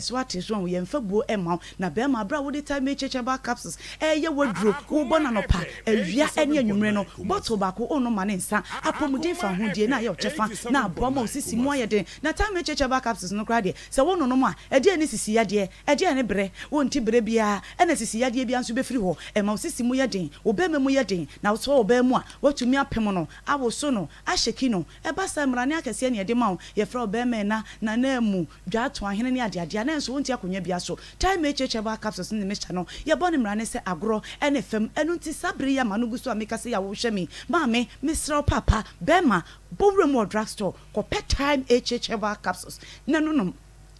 so ate? So woahu? Yɛmfa buo mma wo. Na bɛrima, bere a wode Thyme Herbal Capsules reyɛ w'aduro, wobɔ no anɔpa, awia ne anwummere no, bottle baako wonom ma ne nsa, apɔmuden fa ahodie na ayɛ wo kyɛfa na aboa ma wo sisi mu ayɛ den. Na Thyme Herbal Capsules no koraa deɛ, sɛ wononom a, ɛdeɛn ne sisi yadeɛ? Ɛdeɛn ne brɛ? Wonte brɛ biara, ɛna sisi yadeɛ biara nso bɛfiri hɔ. Ɛma wo sisi mu yɛ den, wo bɛrima mu yɛ den, na wosɔ ɔbaa mu a, woatumi apem no, awoso no, ahyɛki no. Ɛba saa a, mmrane akɛseɛ na yɛde ma wo. Yɛfrɛ wo bɛrima ɛna, nanamu, Dwaato ahene ne adeade a na nso wonte akonnwa biara so. Time HH Herbal Capsules ne ne mixture no, yɛbɔ no mmara ne sɛ agorɔ ne fam. Ɛno nti saa bere yi a m'ano gu so a mekasa yi a wohwɛ me yi, maame, mesrɛ wo paapa, bɛrima, bɔ wuram wɔ drug store kɔpɛ Time HH Herbal Capsules na nonom.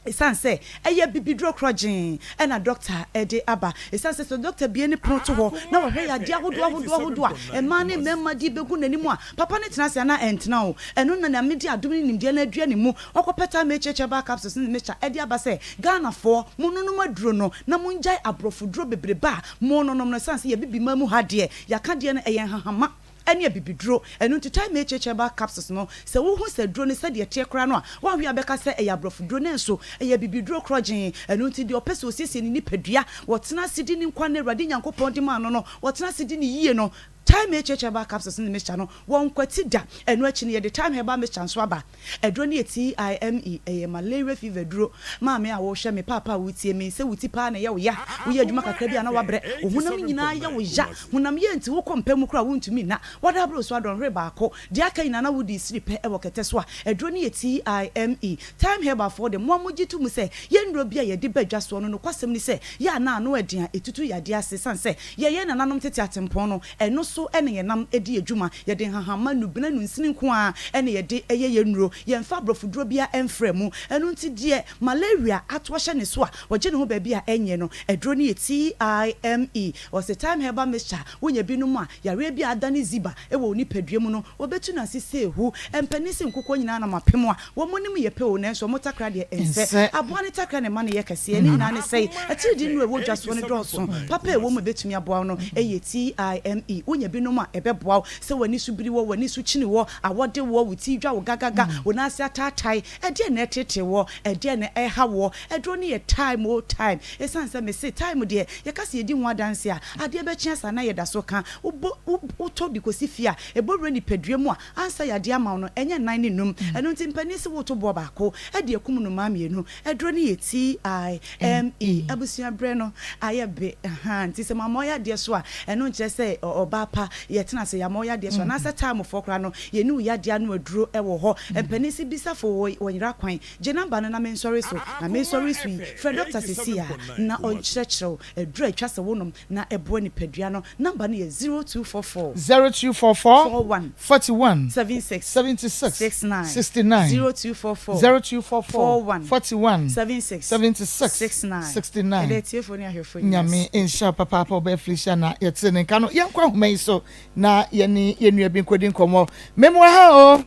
Esiane sɛ ɛyɛ abibiduro korɔgyee na dɔkta de aba. Esiane sɛ sɛ dɔkta bue ne pono to hɔ na wahwɛ yadeɛ ahodoɔ ahodoɔ ahodoɔ a mmaa ne mmarima de bɛgu n'anim a, papa no tena ase anaa ɛntena o, ɛno na Nyame de adom ne nimdeɛ no adua ne mu. Ɔkɔpɛ Time HH Herbal Capsules ne ne mixture de aba sɛ, Ghanafoɔ, monnonom aduro no na mongyae aborɔfo duro bebrebe a mononom no ɛsiane sɛ yɛabibiman mu ha deɛ, yɛaka deɛ no ɛyɛ nhahama ne abibiduro. Ɛno nti Time HH Herbal Capsules no, sɛ wohu sɛ aduro no sɛdeɛ ɛteɛ koraa no a, woanhwɛ a bɛka sɛ ɛyɛ aborɔfo duro nanso ɛyɛ abibiduro korɔgyee. Ɛno nti deɛ ɔpɛ sɛ ɔsiesie ne nipadua, ɔtena ase di ne nkwa nna Awurade Nyankopɔn de maa no no, ɔtena ase di no yie no, Thyme HH Herbal Capsules ne mixture no, wɔnkwati da. Ɛno akyi no, yɛde Thyme Herbal Mixture nso aba. Aduro no yɛ TIME, ɛyɛ malaria fever aduro. Maame a worehwɛ me, paapa a woretie me, sɛ wo ti paa na ɛyɛ wo ya, woyɛ adwuma kakra bi a na woabrɛ, wo honam nyinaa yɛ wo ya, honam yɛ nti wokɔ mpa mu koraa a wontumi nna, woada aboro so adɔnhwere baako, deɛ aka nyinaa na wode resiri pɛ wɔ kɛtɛ so a, aduro no yɛ TIME. Thyme Herbal foɔ de, mo a mogye to mu sɛ yɛn nnuro bi a yɛde ba dwa soɔ no, nokwasɛm ne sɛ, yɛ a na ano ɛden a ɛtutu yadeɛ ase sane sɛ Yɛn yɛn nananom tete atempɔn no, ɛno so na yɛnam di yɛn dwuma. Yɛde nhahamma, nnubena, nnunsini nko ara na yɛde yɛ yɛn nnuro. Yɛmfa aborɔfoduro biara mfra mu. Ɛno nti deɛ malaria ato ahyɛ ne so a, ɔgye ne ho baabi a ɛnyɛ no, aduro no yɛ TIME. Ɔse Thyme Herbal Mixture, wonya bi nom a, yareɛ bi a adane ziba wɔ wo nipadua mu no, wɔbɛtu no ase sɛ ehu. Mpanin se nkokɔ nyinaa nam apem a, Wɔn anim yɛ pɛ o, nanso wɔn takra deɛ ɛnsɛ. Aboa no takra na ɛma no yɛ kɛseɛ. Ne nyinaa ne sɛe. Atiridii nnuro a ɛwɔ dwa soɔ no dɔɔso. Papa a ɛwɔ mu a ɛbɛtumi aboa wo no yɛ TIME. Wonya binom a, ɛbɛboa wo. Sɛ w'ani so biri woɔ, w'ani so kyini woɔ, awɔ de woɔ, wo ti dwa wo gagaga, wo nan ase ataatae, ɛdeɛn na ɛreteetee woɔ? Ɛdeɛn na ɛreha woɔ? Aduro no yɛ time o, time. Ɛsiane sɛ mese time deɛ, yɛka sɛ yɛdi ho adanseɛ a, adeɛ bɛkye asa na yɛda so ka. Wobɔ, wotɔ de kɔsi fie a, ɛbɔ wura nipadua mu a, Ansa yadeɛ ama wo no, ɛnyɛ nnan ne num. Ɛno nti mpanin se woto boɔ baako de akum nnomaa mmienu. Aduro no yɛ TIME. Abusua berɛ no ayɛ be ahaa nti sɛ mamma ɔyɛ adeɛ so a, ɛno nkyerɛ sɛ ɔbaa pa. Papaapa, yɛtena ase, yɛama wo yadeɛ so, anaasɛ Timefoɔ koraa no, yɛnni wo yadeɛ ano aduro wɔ hɔ. Mpanin se bisafo wɔ wɔnyera kwan. Gye number no na mensɔre so. Na mesɔre so yi, frɛ dɔkta seesei ara na ɔnkyerɛkyerɛ wo aduro a ɛtwa sɛ wonom na ɛboa nipadua no. Number no yɛ 0244. 0244. 41. 41. 76. 76. 69. 69. 0244. 0244. 41. 41. 76. 76. 69. 69. Yɛda atiefoɔ ne ahwɛfoɔ nyinaa Nyame ase. nhyira wo papaapa ɔbaa Felicia na yɛtee ne nka no. Yɛnkɔ ahoma yi so na yɛne yɛn nua bi nkɔdi nkɔmmɔ. Memoa ha o.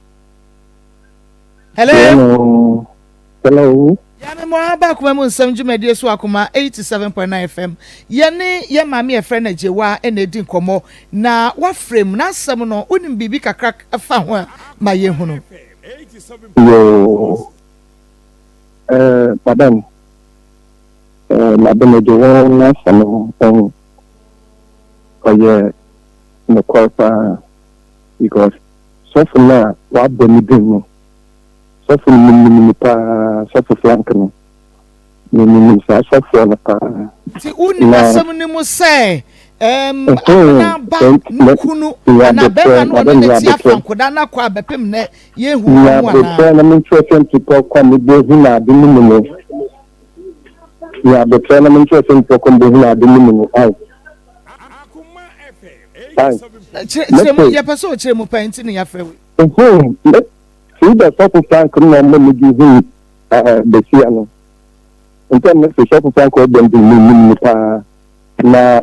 Hello. Hello. Hello. Ya me mo aba akoma mu nsɛm dwumadie so akoma 87.9 FM. Yɛne yɛ maame yɛfrɛ no Agyewa na edi nkɔmmɔ na wafrɛ mu n'asɛm no wonim biribi kakra fa ho a ma yɛhunu. Yoo. Eh, madam. Eh, madam Agyewa n'asɛm no ɔyɛ nokware paa because Sɔfo no a wɔabɔ ne dzin no, sɔfo no minyim no paa, sɔfo Frank no, minyim saa sɔfoɔ no paa. Nti wonim Na asɛm no mu sɛ ɛɛm ɛhɛn, Abena ba ne kunu nya anaa aboterɛ, bɛrima no ɔne madam ne nya te afa aboterɛ, nkoda no akɔ a bɛpem nnɛ yɛnhu nya wɔn mu anaa? aboterɛ na menkyerɛ sɛ ntipɔ kɔ a mebɛhu no ade no mu no, nya aboterɛ na menkyerɛ sɛ ntipɔ kɔ a mebɛhu no ade no mu no, ai. Ai. Kyerɛ mu, yɛpɛ sɛ ɔkyerɛ mu paa nti na yɛafrɛ wo. Ohun, me fi dɛ sɔfo Frank no na ɔma medze hun basia no. Ntsi a mese sɔfo Frank ɔbɔ no dze minyim no paa. Na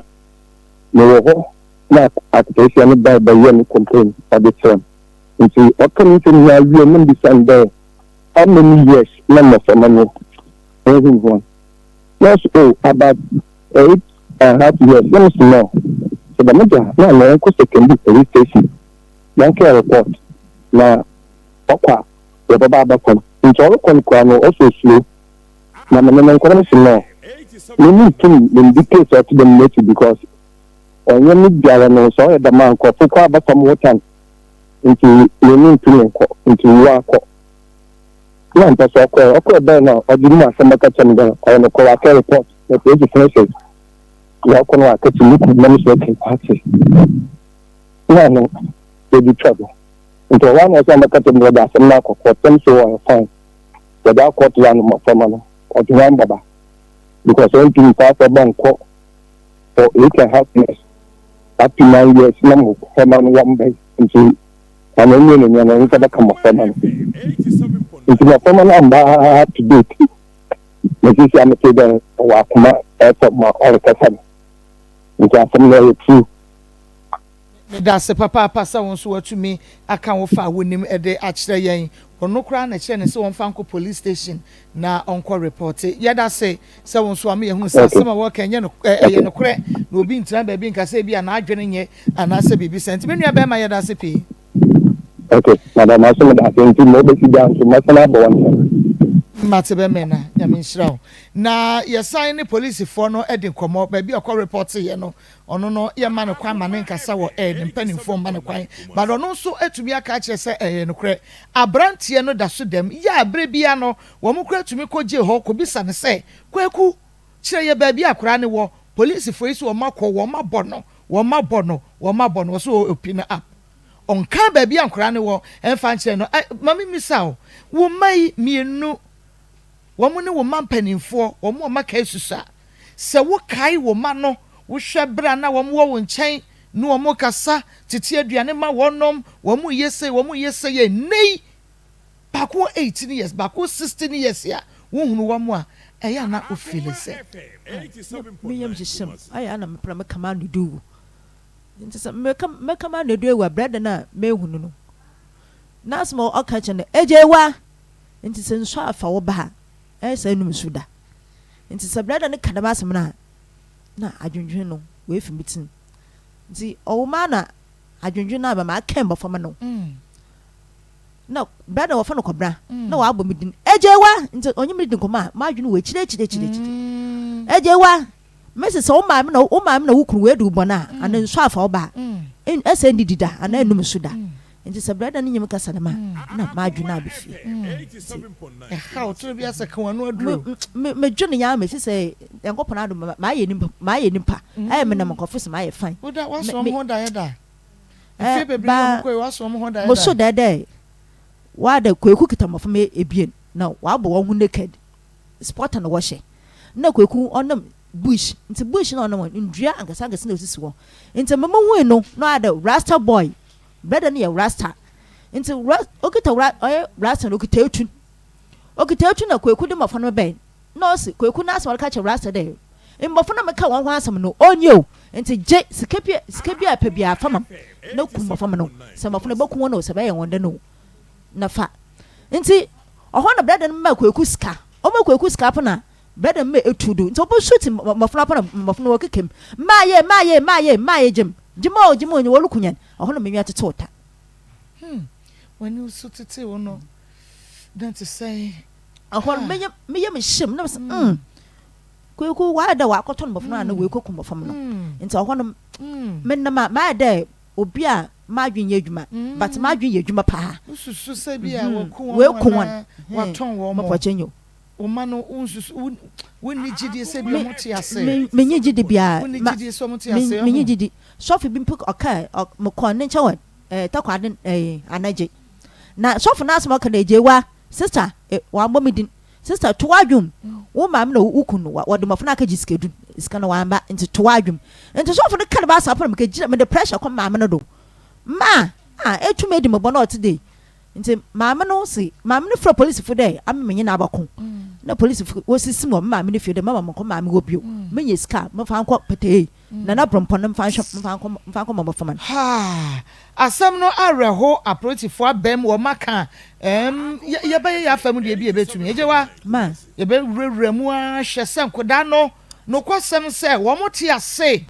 mowɔ hɔ na akataasia no bae bɛyɛɛ no complain ɔdze kyerɛ me. Ntsi ɔka ne nsɛm nyina wie no na mibisa no dɛ how many years na mboframba no onnhun hɔn. Na ɔse oh about 8 and half years na mese no sɛ dɛm dze a na ana yɛnkɔ Sekondi police station yɛnkɛyɛ report na ɔkɔ a yɛbɛba abɛkɔ no ntsi ɔrokɔ no koraa no ɔse osuro na mene no nkɔ na mese no me munntum menndzi case a ɔtse dɛm n'ekyir because ɔnnyɛ me biara no sɛ ɔyɛ dɛm a nkorɔfo koraa bɛfa mo ho tan ntsi me munntum nnkɔ ntsi wo ara kɔ na ampa so ɔkɔe ɔkɔe bɛn na ɔdze no mu asɛm bɛka kyerɛ me dɛ ɔyɛ nokwar ɔakɛyɛ report. Na polisifo no se wɔakɔ no wɔakɛkye ne kun na me so okay ate na no yɛde twa do nti ɔwɔ na ɔsɛ ɔmɛka kyerɛ me wɔde asɛm no akɔ court sɛm so wɔyɛ fine wɔde akɔ to ano mmɔframma no ɔde wɔn baba because ɔntumi mfa afɔba nkɔ for 8.5 years up to 9 years na mmɔframma no wɔn bɛn nti ɔno mmie ne nneɛma nsa bɛka mmɔframma no nti mmɔframma no amba to date. Na sisi a mete dɛ ɔwɔ akoma ɛtɔ ma ɔrekasa no nti asɛm no ɛyɛ true. Medase papaapa sɛ wo nso watumi aka wo fa a wonim de akyerɛ yɛn. Ɔno koraa na ɛkyerɛ no sɛ wɔmfa nkɔ police station na ɔnkɔ reporte. Yɛdase sɛ wo nso ama yɛhunu sɛ asɛm a wɔka ɛnyɛ no ɛyɛ nokorɛ na obi ntena baabi nka sɛ ebia n'adwene nyɛ anaasɛ biribi saa. Nti me nua bɛrima yɛdase pii. Ok madam aso meda ase nti ma obesi biara nso mɛsan abɔ wo nkyɛn. Mate bɛmɛ na Nyame nhyira wo. Na yɛsan ne polisifoɔ no di nkɔmmɔ, baabi a ɔkɔ report yɛ no, ɔno no yɛmma no kwan ma ne nkasa wɔ air, ne mpanimfoɔ mma no kwan, but ɔno nso atumi aka akyerɛ sɛ ɛyɛ nokorɛ. Abranteɛ no da so dɛm, yɛ a berɛ biara no wɔn koraa tumi kɔ jail hɔ kɔbisa no sɛ, Kwaku, kyerɛ yɛ baabi a akwadaa no wɔ, polisifoɔ yi sɛ wɔn akɔ, wɔn abɔ no, wɔn abɔ no, wɔn abɔ no, wɔsɛ ɔpi no up. Ɔnkaa baabi a nkwadaa no wɔ mfa nkyerɛ no. Ɛ, ma memmisa wo, wo mma yi mmienu, wɔn ne wo mma mpanimfoɔ, wɔn a wɔaka asusua, sɛ wokae wo mma no, wohwɛ berɛ a na wɔn wɔ wo nkyɛn ne wɔn rekasa, tete aduane ma wɔnom, wɔn reyɛ sei, wɔn reyɛ sei, ɛnnɛ yi, baako wɔ 18 years, baako wɔ 16 years a, wohunu wɔn a, ɛyɛ a na wo feeli sɛ. Me yam hyehye me, ayɛ a na mepɛ na meka m'ano du wu. Ntsi sɛ meka mɛka m'ano du ewu a, brɛ dɛn a mehu no no, n'asɛm a ɔka kyerɛ no, Egya ewa! Ntsi sɛ nsu afa wo ba a, ɛyɛ sɛ enum nsu da. Ntsi sɛ brɛ dɛn ka dɛm asɛm no a, nna adwendwen no oefi me tsir mu. Ntsi ɔwo mu ara na adwendwen no aba makɛn mboframba no. Nna brɛ dɛn wɔfrɛ no Kɔbena, nna ɔabɔ me dzin, Egya ewa! Ntsi ɔnye me ridzi nkɔmbɔ a, m'adwen wɔ ekyir ekyir ekyir ekyir. Egya ewa! Mese sɛ wo maame na wo maame na wo kunu woadi wo bɔne a, anaa nsu afa wo ba a, ɛsɛ nnidi da anaa nnum nsu da. Nti sɛ brɛda no nyim kasa dɛm a, na m'adwene aba fie. Nti Ɛhaw toro bi asɛ ka w'ano aduro. Me me dwene ya mesi sɛ Nyankopɔn adom mayɛ nipa mayɛ nipa ɛyɛ menam nkurɔfo sɛ mayɛ fine. Woda w'asom ho da yɛ da. Mfie bebree na wɔkɔe, wɔaso wɔn ho dae da. Moso dae dɛ wɔada Kweku kita mboframba ebien na wɔabɔ hɔn ho naked, sporter na wɔhyɛ. Nna Kweku ɔnam bush, ntsi bush na ɔnam no, ndua ankasa ankasa na osisi hɔ. Ntsi ma muhui no na ɔayɛ dɛ rasta boy, brɛda no yɛ rasta, ntsi ra okita ra ɔyɛ rasta no okita etun. Okita etun na Kweku de mboframba bae. Nna ɔse Kweku n'asɛm a ɔreka kyerɛ Rasta dɛ, Mbofra no a mekaa hɔn ho asɛm no, onnyi o, ntsi gye sika bi sika bi a epɛ biara fa ma me na ku mboframba no, sɛ mbofra no eboku hɔn o, sɛ ebɛyɛ hɔn dɛn o, na fa. Ntsi hɔ na brɛda no maa Kweku sika. Ɔmaa Kweku sika po na brɛda no maa etuo do. Ntsi obosuo mbofra no po na mbofra no wɔkeka mu, Maaye, maaye, maaye, maaye, gyem, gyem o, gyem o, woruku hɛn. Hɔ na m'enyiwa tsetsew ta. Hmm, w'ani so tsetsew wo no, dɛn tse sɛn? Ɛhɔ no, meyɛ me yam hyem na mesɛ mm, Kweku wayɛ dɛ wakɔtɔn mmɔfra no anaa woekoku mmɔfra no. Nti ɛhɔ no, menam a mayɛ dɛ obi a m'adwen nyɛ adwuma, but m'adwen yɛ adwuma paa. Wosusu sɛ bi a wɔaku wɔn Woeku anaa wɔn. wɔatɔn wɔn? Mepɔkyɛ nyo. Wo mma no, wonsusu, wonni gyidie sɛ bi a wɔte ase? Menye gyidi biara. Wonni gyidie sɛ wɔte ase? Menye gyidi. Sɔfo bi mpo ɔkaa, mekɔɔ ne nkyɛn wɔ Takoradi anagye. Na sɔfo no asɛm a ɔka no, Agyewa, Sister eh, wɔammɔ me din. Sister, to w'adwene mu. Wo maame na wo kun no, wɔde mmɔfra no akɛgye sikadu. Sika no wɔamba, nti to w'adwene mu. Nti sɔfo no ka ne baasa pɛ na mekɛgyina, mede pressure kɔ maame no do. Ma, ah, etum edi me bɔn a ɔtse dei. Nti maame no se, maame no frɛ polisifo dɛ ame menye no abɔko. Na polisifo wosisi me wɔ me maame ne fie dɛ mɛma monnkɔ maame hɔ bio. Menya sika a, memfa nkɔ petee. Nana Brɔmpɔn no mfa nhwɛ mfa nkɔ mfa nkɔ mmɔfra no. Haa asɛm no awerɛho apolisifoɔ abam wɔn aka ɛɛm yɛbɛyɛ yɛ afa mu deɛ bi yɛbɛtumi agyewa Ma. yɛbɛwurawura mu ara hwɛ sɛ nkodaa no nokwasɛm sɛ wɔn te ase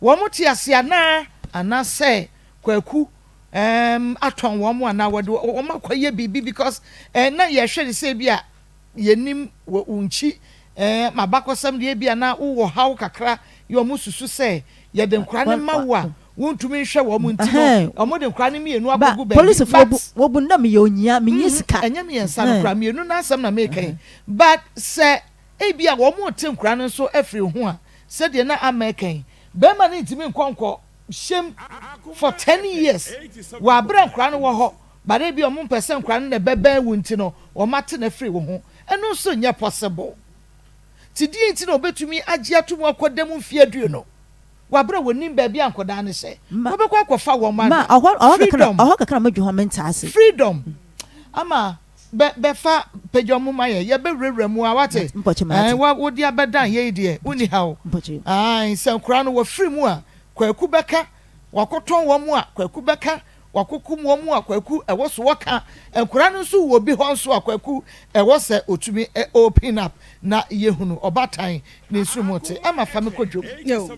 wɔn te ase anaa anaasɛ kwaku ɛɛm atɔn wɔn anaa wɔde wɔn akɔyɛ biribi because ɛɛ na yɛhwɛ de sɛ bi a Yɛnim wɔ wo nkyi eh, m'abakɔsɛm deɛ ebia na wowɔ haw kakra yɛ wɔn susu sɛ yɛde nkora no ma wo a wontumi nhwɛ wɔn nti no wɔn de nkora no mmienu akɔgu baabi Polisifoɔ bu wɔbu no dɛ meyɛ onyia menni sika. Ɛnyɛ mmiɛnsa no koraa mmienu no asɛm na meka yi but sɛ ebia wɔn rete nkora no nso afiri ho a sɛdeɛ na Ama reka yi barima no ntumi nkɔ nkɔ hyɛm for ten years wɔ abere a nkora no wɔ hɔ But ebia ɔmo mpɛ sɛ nkwadaa no na ɛbɛbɛn wo nti no wɔn ate no afiri wo ho. Ɛno nso nyɛ possible. Nti deɛn nti na ɔbɛtumi agye ato mu akɔ da mu mfeɛ aduonu wɔ aberɛ a wɔnim baabi a nkwadaa no hyɛ? Wɔbɛkɔ akɔfa wɔn Ma ada. ɔhɔ ɔhɔ kakra Freedom. ɔhɔ kakra na medwe ho a mente ase. Freedom. Ama bɛ bɛfa pagya ɔmo ma yɛ yɛbɛwurawura mu a wate? Mpɔkyɛ mate. Ɛɛ wa wode abɛdan yei deɛ wonni haw. Mpɔkyɛ. Ae sɛ nkwadaa no wɔfiri mu a Kwaku bɛka, wakɔtɔn wɔn a Kwaku bɛka, Wakokum wɔn a Kwaku ɛwɔ so wɔka nkwadaa no nso wɔ bi hɔ nso a Kwaku ɛwɔ sɛ ɔtumi open up na yɛhunu ɔbaatan ne nsuru mu te ama fa me kɔ dwom. Yo.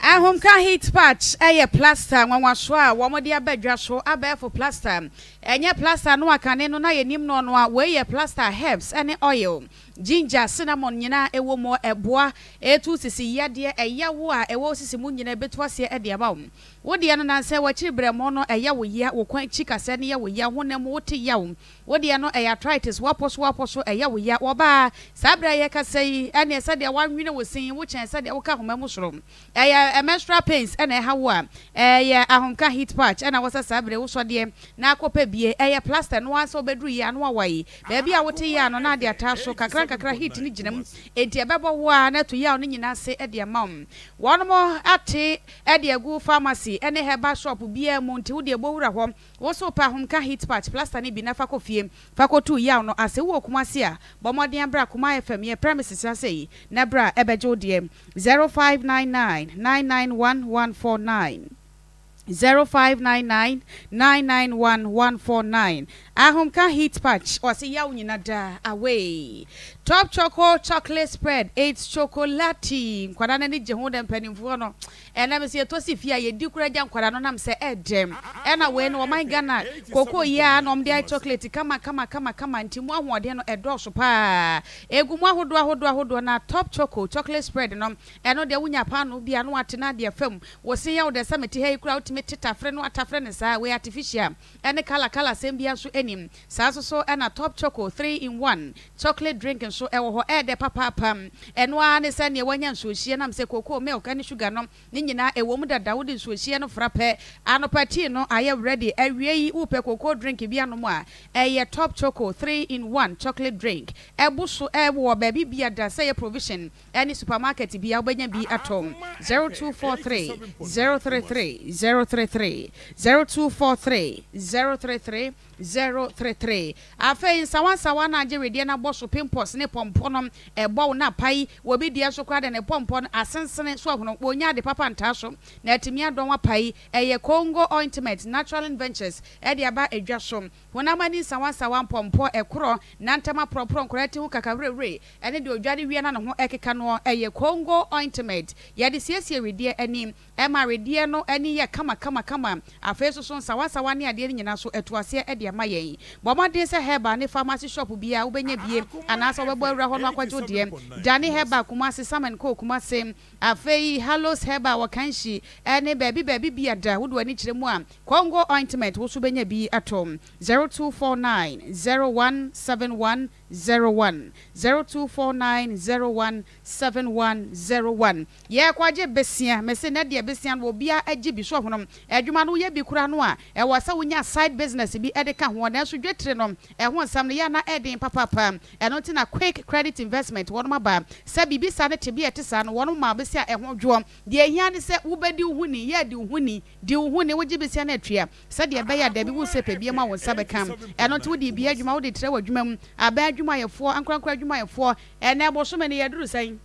Ahomka heat patch yɛ plaster nwanwasoɔ a wɔde aba dwa so, abɛɛfo plaster. Ɛnyɛ plaster no a kane no na yɛnim noɔ no a, wei yɛ plaster a herbs ne oil, ginger, cinnamon nyinaa wɔ mu. Ɛboa tu sisi yadeɛ, ɛyawo a ɛwɔ wo sisi mu nyinaa ɛbɛtu aseɛ de ama wo. Wo deɛ no nansɛ w'akyiri brɛmo no ɛyɛ wo ya, wo kɔn akyi kasɛɛ no yɛ wo ya, honam mu wote yaw. Wo deɛ no ɛyɛ arthritis, woapɔ so woapɔ so ɛyɛ wo ya. Ɔbaa, saa berɛ a yɛrekasa yi, ɛneɛ sɛdeɛ woanwene wo se yi, wo kyɛn sɛdeɛ woka ahoma mu soro. Ɛyɛ menstrual pains na ɛha wo a, ɛyɛ ahomka heat patch na wɔsɛ saa berɛ yi wosɔ deɛ na akɔ pɛ bie. Ɛyɛ plaster, ɛno ara sɛ wobɛduru yea no awae. Baabi a wote yea no na ade ataa so, kakra nkakra heat no gyina mu, enti ɛbɛbɔ wo ara na atu yaw no nyinaa ase de ama wo. Wɔnom ate de agu pharmacy ne herbal shop biara mu nti wodeɛ bɔ wura hɔ. Wo nso wopɛ ahomka heat patch plaster no bi na fa kɔ fie fa kɔtu yaw no ase. Wowɔ Kumasi a, bɔ mmɔden bra Kuma FM yɛn premises ha sei na bra bɛgye wo deɛ. 0599 991 149 0599 991 149 Ahomka heat patch ɔse yaw nyina da away. Top choco chocolate spread it's chocolate nkwadaa no ani gye ho dɛ mpanimfoɔ no ɛnɛ mese yɛtɔ si fie a yɛdi koraa gya nkwadaa no nam sɛ ɛdɛ ɛna wei no ɔman Ghana koko yi ara na wɔde ayɛ chocolate kama kama kama kama nti mu ahoɔden no ɛdɔɔso paa egu mu ahodoɔ ahodoɔ ahodoɔ na top choco chocolate spread no ɛno deɛ wonya paano bi a na wate na adeɛ fam wo se yɛ wo dɛ sɛ mete ha yi koraa wotumi te tafere no atafere no saa wei artificial ɛne colour colour asɛm biara nso nnim. Saa nso so na Top Choco 3 in 1 chocolate drink nso. nso wɔ hɔ. Ɛyɛ dɛ papaapa. Ɛno ara ne sɛ nea wanya nsuohyeɛ nam sɛ cocoa, milk ne sugar no ne nyinaa ɛwɔ mu dada. Wode nsuohyeɛ no fra pɛ, anɔpa tea no ayɛ ready. Awia yi wopɛ cocoa drink bi anom a, ɛyɛ Top Choco 3 in 1 chocolate drink. Ɛbo so wɔ baabi biada sɛ ɛyɛ provision ne supermarket biara wobɛnya bi atɔ. 0243 033 033 0243 033 033. Afei nsawansawa no a agye wedeɛ no abɔ so, pimples ne pɔmpɔ no, ɛbɔ wo na apae. Wɔ bi deɛ so koraa deɛ ne pɔmpɔ no asensene so ahunu. Wɔnnya ade papa ntaa so na atumi adɔn apae. Ɛyɛ Congo Ointment, Naturalin Ventures de aba dwa so. Honam ani nsawansawa, mpɔmpɔ, ɛkorɔ, nantam aporɔporɔ, nkwadaa ti ho kakawerɛwerɛ, ɛne deɛ ɔdware wie na ne ho ɛkeka noɔ. Ɛyɛ Congo Ointment. Yɛde siesie wedeɛ ani. Ɛma wedeɛ no ani yɛ kama kama kama. Afei nso so nsawansawa ne adeɛ no nyinaa nso ɛto aseɛ de ama yɛn. Bɔ mmɔden sɛ herbal ne pharmacy shop biara wobɛnya bie anaasɛ wobɛbɔ awura hɔ no akɔgye wo deɛ. Dani Herbal Kumasi, Sam and Co Kumasi, afei Hallows Herbal wɔ Kanshi ne baabi baabi biada wode w'ani kyerɛ mu a Congo Ointment wo nso wobɛnya bi atɔ. 0249 0171 01 0249 01 7101 Yɛrekɔgye besia, mese nnɛ deɛ besia no obiara agye bi, so ahonom adwuma no woyɛ bi koraa no a, ɛwɔ sɛ wonya side business bi de ka ho, nanso dwetire no ɛho nsɛm no yɛ a na ɛden papaapa, ɛno nti na Quick Credit Investment wɔnom aba sɛ biribi saa ne tebea a ɛte saa no wɔnom ma besia a ɛho dwoɔ, deɛ ɛhia ne sɛ wobɛdi wo ho ni, yɛ di wo ho ni, di wo ho ni, wogye besia no atua sɛdeɛ ɛbɛyɛ a dabi wosɛ pɛ biam a wo nsa bɛka, ɛno nti wode bia adwuma wode trɛ w'adwuma mu, aban adwumayɛfoɔ, ankorankoro adwumayɛfoɔ, Ɛnɛ bosome no yɛduru sɛn?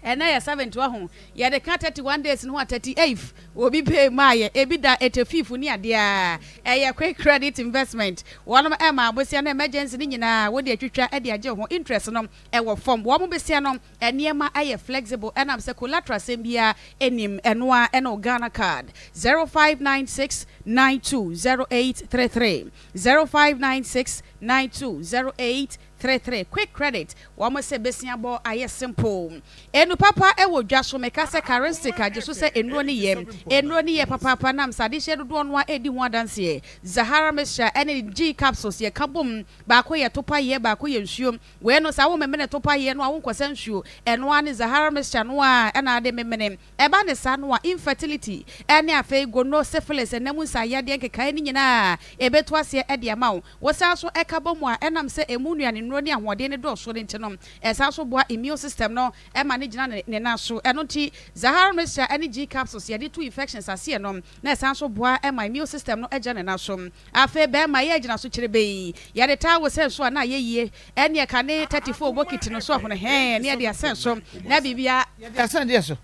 Ɛnɛ yɛ 7th wahu. Yɛde ka 31 days no ho a 38th obi pay maa yɛ. Ebi da 85th ne adeɛ a. Ɛyɛ quick credit investment. Wɔnom ɛma abosea no emergency no nyinaa wode atwitwa de agye wo ho. Interest no ɛwɔ fam. Wɔn besia no nneɛma ɛyɛ flexible ɛnam sɛ collateral sɛm biara nnim. Ɛno ara ɛne wo Ghana card. 0596 92 0833 0596 92 08 33 quick credit wɔn sɛ besia bɔ ayɛ simple Enu papa wɔ dwa so meka sɛ charistic agye so sɛ nnuro no yɛ Nnuro no yɛ papaapa nam sɛ adehyeɛ dodoɔ noa redi ho adanseɛ Zahara mixture ɛne G capsules yɛ ka bom baako yɛ topa yɛ baako yɛ nsuo wei no saa wo memene topa yɛ no a wo nkɔsa nsuo ɛno ara ne Zahara mixture no ara ɛna ade memene Ɛba no saa no a, infertility ne afei gono, syphilis, ɛna mu nsaeyadeɛ nkekaeɛ no nyinaa ɛbɛtu aseɛ de ama wo. Wo san nso ɛka bɔ mu a, ɛnam sɛ ɛmu nnuane nnuro ne ahoɔden no dɔɔso no nti no, ɛsan nso boa immune system no ma no gyina ne nan so. Ɛno nti, Zahara mixture ne G capsules yɛde tu infections aseɛ no, na ɛsan nso boa ma immune system no gyina ne nan so. Afei bɛɛma yɛ gyina so kyerebee, yɛde towel sɛn so a na ayɛ yie, ɛneɛ kane 34 bokiti no so ahono hɛɛ ne yɛde asɛn so na biribiara. Yɛde asɛn deɛ so.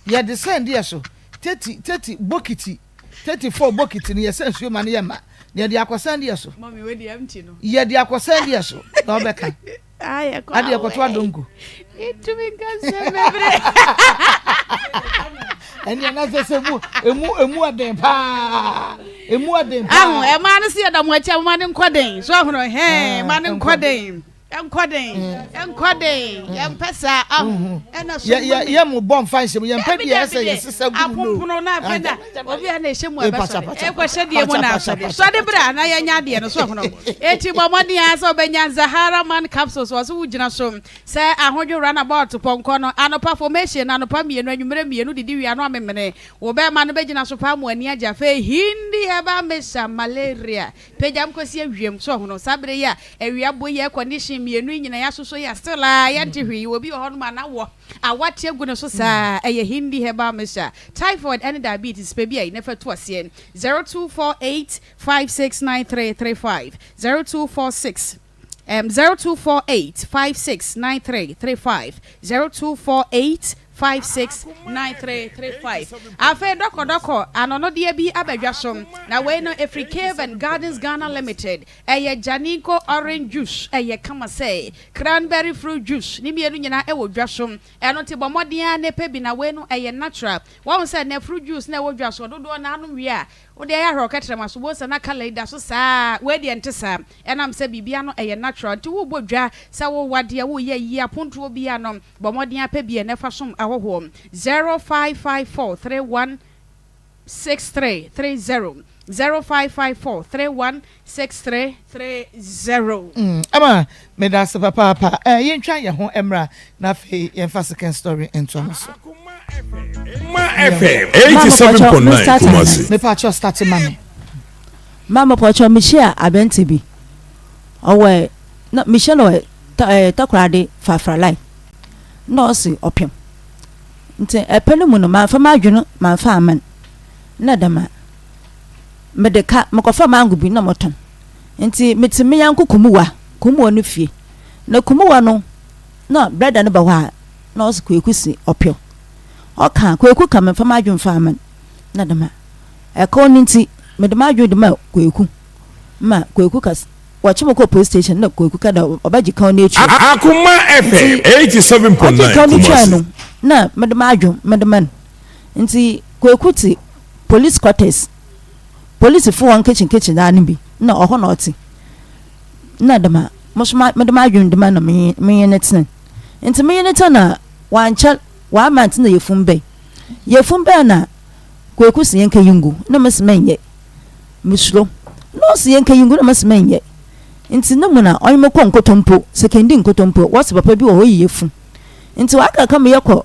Yɛde sɛn deɛ so. Teti teti bokiti 34 bokiti no yɛsɛn nsuo ma no yɛ ma na yɛde akɔsɛn deɛ so. Yɛde akɔsɛn deɛ so na ɔbɛka. Ade yɛkɔto adonko. Ntumi nka nsɛm bebree. Ɛnneɛ na sɛ sɛ mu emu emu ɔden paa emu ɔden paa. Ahu ɛmaa no si yɛ dɔm akyi a mo ma no nkɔ den so ahono hɛn ma no nkɔ den nkɔ den nkɔ den yɛn mpɛ saa ahu ɛna so yɛ yɛ mo bɔ nfa nhyɛ mu yɛn mpɛ deɛ ɛsɛ yɛ sisa gu mu no apopono na afɛ na obi a na ɛhyɛ mu ɛbɛsɔre ɛkɔhyɛ deɛ mu na asɔre sɔre bra na yɛnya adeɛ no so ahono eti bɔ mmɔden ara sɛ ɔbɛnya Zahara man capsules wɔ so wogyina so sɛ ahodwo runabout pɔnkɔ no anɔpa formation anɔpa mmienu anwummerɛ mmienu didi wia no amemene wo bɛrima no bɛgyina so paa mo ani agye afei hindi herbal mixture malaria pagyam kɔsi awiem so ahono saa bere yi a awia bɔ yi air condition mmienu yi nyina yɛasosɔ yi a still a yɛnte hwee obi wɔ hɔ nom a na wɔ Awate agu ne so saa ɛyɛ Hindi herbal mixture, typhoid ɛne diabetes pɛ bi a yi na fa tu aseɛ 0248 569335 0246 um 0248 569335 0248 569335 Afei dɔkɔdɔkɔ anɔnodeɛ bi aba dwa so na wei no ɛfiri Cave and Gardens Ghana Limited Ɛyɛ Janinko orange juice, ɛyɛ kama sɛ cranberry fruit juice, ne mmienu nyinaa ɛwɔ dwa so. Ɛno nti bɔ mmɔden ara na pɛ bi na wei no ɛyɛ natural. Wahu sɛ nnɛ fruit juice no a ɛwɔ dwa soɔ dodoɔ no ara nom wie a, wode ayɛ ahwɛ wo kɛtrɛma so, wobɛhu sɛ na colour yi da so saa ara. Wei deɛ ɛnte saa, ɛnam sɛ biribiara no ɛyɛ natural. Nti worebɔ dwa, sɛ worewɔ adeɛ, woreyɛ ayie, apontoɔ biara no, bɔ mmɔden ara pɛ bi na fa som ahɔhoɔ. 0554 31 6330 0554 31 6330. Mm, Ama, meda ase papaapa. Eh, yɛntwa yɛn ho mmra na afei yɛmfa second story ntoa so. Ma FM 87.9 Kumasi. Mepa kyɛw start ma me. Ma mepɔkyɛw mehyia abɛnte bi ɔwɔ na mehyia no wɔ ta Takoradi Fafralai na ɔse ɔpem nti ɛpɛ no mu no manfa m'adwene manfa amma no na dɛm a mede ka mekɔfa mango bi na mɔtɔn nti mete me yanko Kumuwa Kumuwa no fie na Kumuwa no na brɛda no ba hɔ a na ɔse Kwaku se ɔpɛw ɔka Kwaku ka memfa m'adwene mfa amma no na dɛm a Ɛkɔn no ntsi, mede m'adwen de maa Kweku ma Kweku ka wɔkye mo kɔɔ police station na Kweku ka dɛ ɔbɛgye kan no etua. Akoma FM Ntsi ɔgyee 87.9 kan no tuae Kumasi. no na mede m'adwen mede ma no. Ntsi Kweku tse police quarters, polisifo hɔn kitchen kitchen daa no bi nna ɔhɔ na ɔtse. Nna dɛm a moso mede m'adwen de ma na menye no tsena. Ntsi menye no tsena na ɔannkyɛr one month nna yefun bae. Yefun bae na Kweku se yɛnkɛyi ngu na mese menyɛ, mesuro. Na ɔse yɛnkɛyi ngu na mese menyɛ. Nti no mu na ɔnye me kɔ nkotompo, sekendi nkotompo, wɔse papa bi wɔ hɔ oyi yɛfu. Nti wakaka me yɛkɔ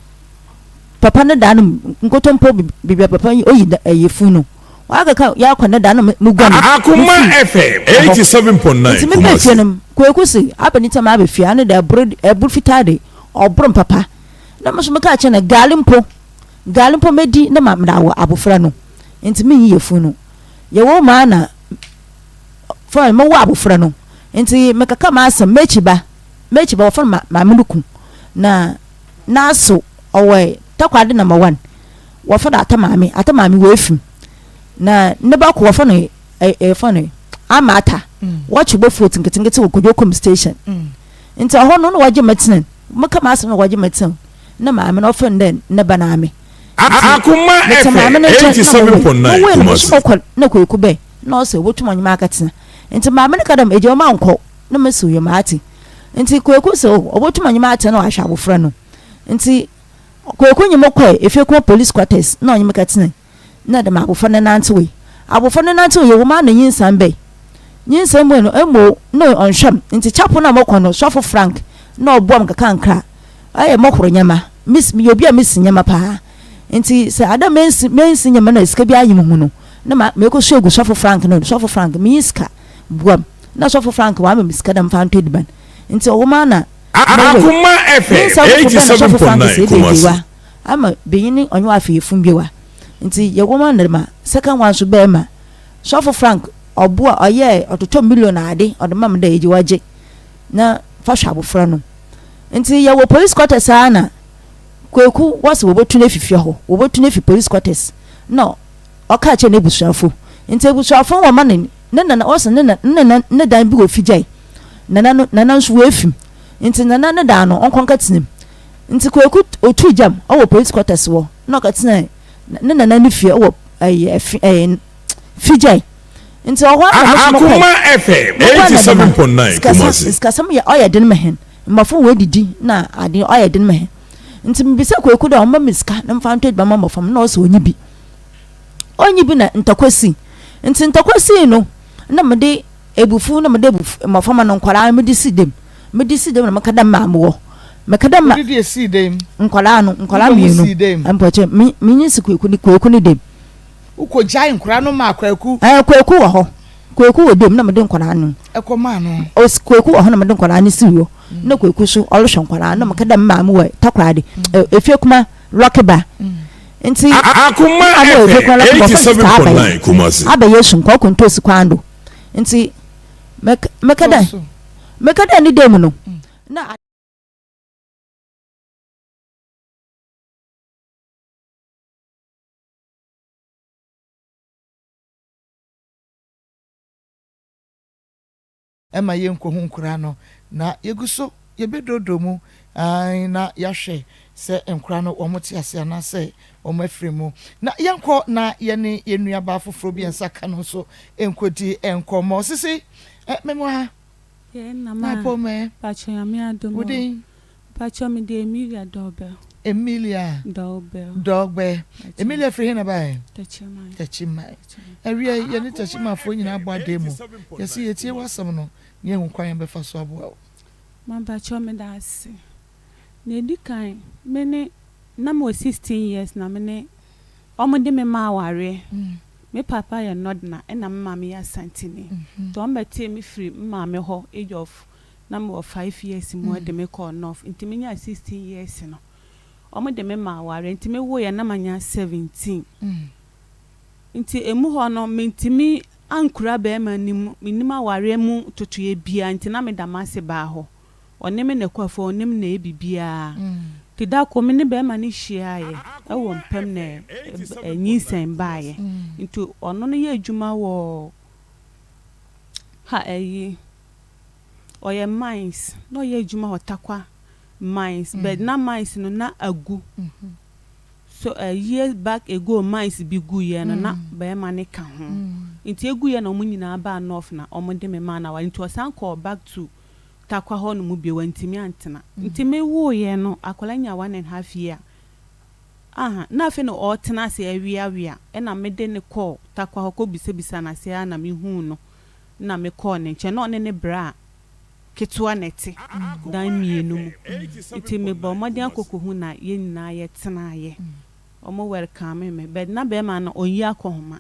papa ne dan no mu, nkotompo baabi a papa yi oyi yɛfu no. Wakaka yɛakɔ ne dan no mu meguane Akoma mefii FM hɔ. 87.9 Nti mebaa fie Kumasi. no, Kweku se abɛ ne nti a maba fie, ano de ɛboro ɛboro fitaa de, ɔboro me papa. Na me nso mekaa kyerɛ no, gari mpo. Gari mpo mɛdi na ma mede awo abofra no, nti menyi yafunu no. Yɛwɔ mu ara na fine mɛwo abofra no, nti mekaka m'asɛm, m'akyi ba, m'akyi ba wɔfrɛ no maame no ku, na n'asew ɔwɔ Takoradi number one, wɔfrɛ no Ata Maame, Ata Maame w'afim, na ne ba ko wɔfrɛ no ɛ yɛfrɛ no Ama Ata, wɔkye bofrot nketenkete wɔ Kojo Kom station, nti ɛhɔ no na wɔgye me tena, meka m'asɛm na wɔgye me tena. na maame no ɔfrɛ no dɛ ne ba no ame. Ntsi Akoma metse FM maame no nkyɛn na mowui. 87.9 Mowui no Kumasi. moso mokɔr na Kweku bae na ɔse obotum ɔnye me akɛtsena. Ntsi maame no ka dɛ egya ɔma nnkɔ na mese oye matse. Ntsi Kweku se oh obotum ɔnye me atsena na ɔahwɛ abofra no. Ntsi Kweku nye mo kɔe Efekuma police quarters na ɔnye me kɛtsenae. na dɛm abofra no nantsewee. Abofra no nantsewee wɔ mu ara na nyinsɛn bae. Nyinsɛn bae no, mmo nna ɔnnhwɛ me, ntsi chapel no a mokɔ no, Sɔfo Frank na ɔboa me nkakrankra. Ɔyɛ mohor ndzɛmba, mis meyɛ obi a misi ndzɛmba paa, ntsi sɛ ada mennsi mennsi ndzɛmba na sika biara nnyi mo ho no, nna ma mekosua egu Sɔfo Frank no do, Sɔfo Frank, minnyi sika, boa me. Nna Sɔfo Frank ɔama me sika dɛ memfa ntɔ edziban, ntsi ɔwɔ mu ara na mowee. Akoma FM Nyinsɛn fofor bae na Sɔfo Frank 87.9 se ebia Kumasi. egyewa. Ama benyin ne ɔnye w'afeefo mbiewa ntsi yɛwɔ ma no ma second one so bɛɛma sɔfo Frank ɔboa ɔyɛɛ ɔtotɔ million ade ɔde ma me dɛ egye w'agye na fa hwɛ abofra no ntsi yɛwɔ police quarters aa na Kweku wɔse wɔbɔtu no efi fie hɔ wɔbɔtu no efi police quarters na ɔkaa kyerɛ n'ebusuafo ntsi ebusuafo no wɔma no ne nana wɔse ne nana ne dan bi wɔ Figyae nana no nana nso woefi mu ntsi nana ne dan no ɔnkɔ nkɛtsena mu. Ntsi Kweku otuu gyam wɔ police quarters hɔ na ɔkɛtsenaa ne nana ne fie wɔ ɛyɛ ɛfe ɛyɛ Fijai. Ntsi ɔhɔ ara na moso mokɔe. Akoma FM Mokɔe na dɛm a, 87.9 sikasɛm Kumasi. sikasɛm yɛ ɔyɛ den ma hɛn. Mbofra woedidi na ade ɔyɛ den ma hɛn. Ntsi mibisaa Kweku dɛ ɔmma me sika na memfa ntɔ edziban mma mbofra no na ɔse onnyi bi. Onnyi bi na ntɔkwa sii. Ntsi ntɔkwa sii no na mede ebufuw na mede ebufuw mboframba no nkwadaa no mede sii dɛm. Mede sii dɛm na meka dɛ maa mowɔ. Meka dɛ ma. Wode deɛ sii dɛm? Nkwadaa no, nkwadaa Wode wɔn mmienu. sii dɛm? Mpɔkyɛ, me menye si Kwaku ne Kwaku ne dɛm. Wokɔgyae nkwadaa no maa Kwaku? Ɛɛ Kwaku wɔ hɔ. Kwaku wɔ dɛm na mede nkwadaa no. Ɛkɔ maa no? Os Kwaku wɔ hɔ na mede nkwadaa no sii hɔ. Na Kwaku so ɔrehwɛ nkwadaa no na meka dɛ me maame wɔ Takoradi. Ɛ efie kuma Lucky Bar. Nti Akoma me maame wɔ efie FM kuma Lucky Bar ɔfrɛ no Sister Abɛyɛ. 87.9 Kumasi. Abɛyɛ Esu nkɔɔ Kontosi kwan do. Nti meka meka dɛ. Meka dɛ ne da mu no, na. Ɛma yɛnkɔhu nkoraa no, na yɛgu so yɛbɛdɔɔdɔɔ mu ae na yɛahwɛ sɛ nkoraa no wɔn te ase anaasɛ wɔn afiri mu. Na yɛnkɔ na yɛne yɛn nuabaa foforɔ bi a nsa ka no nso nkɔdi nkɔmmɔ. Sisi, eh, memu ha. Yɛn na ma. Na pɔ mɛ. Pacho nyame adom Wo din? Pacho me de Emilia Dɔbel. Emilia Dɔgbɛ. Dɔgbɛ. Emilia firi he na baeɛ? Takyiman. Takyiman. Awia yi, yɛne Takyimanfoɔ nyinaa abɔ adan mu. Yɛse yɛtie w'asɛm no na yɛahu kwan a yɛbɛfa so aboa wo. Mampakyɛw meda ase. Nea edi kan, me ne, na mewɔ 16 years na me ne, wɔn de me maa awareɛ. Me papa yɛ Northerner ɛna me maame yɛ Asanteni. Nti wɔn bɛtee me firi me maame hɔ age of na mewɔ five years mu wɔde me kɔɔ North. Nti me nyaa 16 years no, wɔn de me maa awareɛ. Nti me woeɛ na manya 17. Nti emu hɔ no, mentumi ankura barima no mu, mennim awareɛ mu totoeɛ biara nti na meda m'ase baa hɔ. Ɔne me na ɛkɔ afuo, ɔne me na ɛyɛ biribiara. Nti da koro me ne barima no hyiaeɛ wɔ mpam na nyinsɛn baeɛ. Nti ɔno no yɛ adwuma wɔ ha ayi, ɔyɛ mines, na ɔyɛ adwuma wɔ Tarkwa mines but na mines no na agu. So a years back ago mines bi guiɛ no na barima no ka ho. Nti ɛguiɛ na wɔn nyinaa baa North na wɔde me maa no aware. Nti ɔsan kɔɔ back to Tarkwa hɔ nom bio, wantumi antena. Nti me woeɛ no akwadaa nyaa one and half year aha na afei na ɔretena ase aweawea ɛna mede no kɔɔ Tarkwa hɔ kɔ bisabisa no ase ara na me huu no na me kɔɔ ne nkyɛn na ɔne ne bra ketewa na ɛte dan mienu mu nti me bɔɔ mmɔden akɔ kɔhu na yɛn nyinaa yɛ tenaeɛ ɔmo welcome me but na bɛɛma no ɔnyi akɔhoma.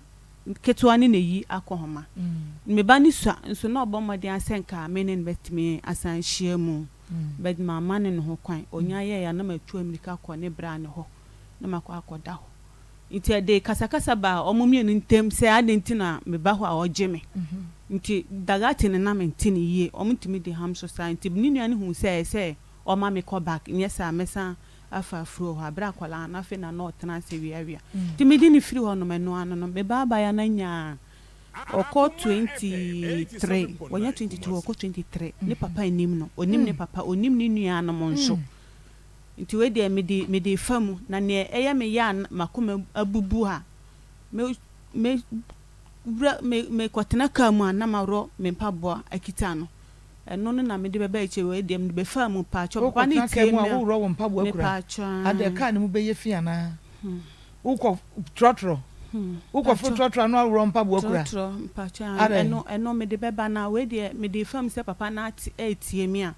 Ketewa no na eyi akɔnhoma. Me ba no sua nso na ɔbɔ mmɔden ara sɛ nka me ne no bɛtumi asan ahyia mu but mamma no ne ho kwan. Ɔnya yɛeɛ a na matu ammirika akɔ ne bra no hɔ na makɔ akɔda hɔ. Nti ɛde kasakasa baa wɔn mmienu ntam sɛ adɛn nti na meba hɔ a ɔgye me. Nti Dagati no na mente no yie, wɔtumi di ham so saa nti ne nua no huu sɛ ɛyɛ sɛ ɔma mekɔ back nyɛ saa a mɛsan afa afuro hɔ a, berɛ a akwadaa no afei na na ɔtena ase weawea. Nti mede no firi hɔnom, ɛno ano no, me ba abaayewa no anya ɔkɔ 23, wanya 22, ɔkɔ 23, ne papa nnim no, ɔnnim ne papa, ɔnnim ne nuanom nso. Nti wei deɛ mede mede refa mu, na deɛ ɛyɛ me ya a m'akoma abubu a, me me wura me mekɔtena kaa mu a na maworɔ me mpaboa akita no. Ɛno no na mede bɛba akyire wei deɛ mede bɛfaa mu paatwɔ papa no Wokɔtena kaa tie mu a me a woworɔ wo mpaboa kura mepaatwɔ adɛ aa kaa no mu bɛyɛ fi anaa wokɔ trɔtrɔ wokɔ foro paatwɔ trɔtrɔ a na waworɔ mpaboa kura trɔtrɔ mpaatwɔ aa adɛn. ɛno ɛno mede bɛba na wei deɛ mede fa mu sɛ papa no ate ɛretie me a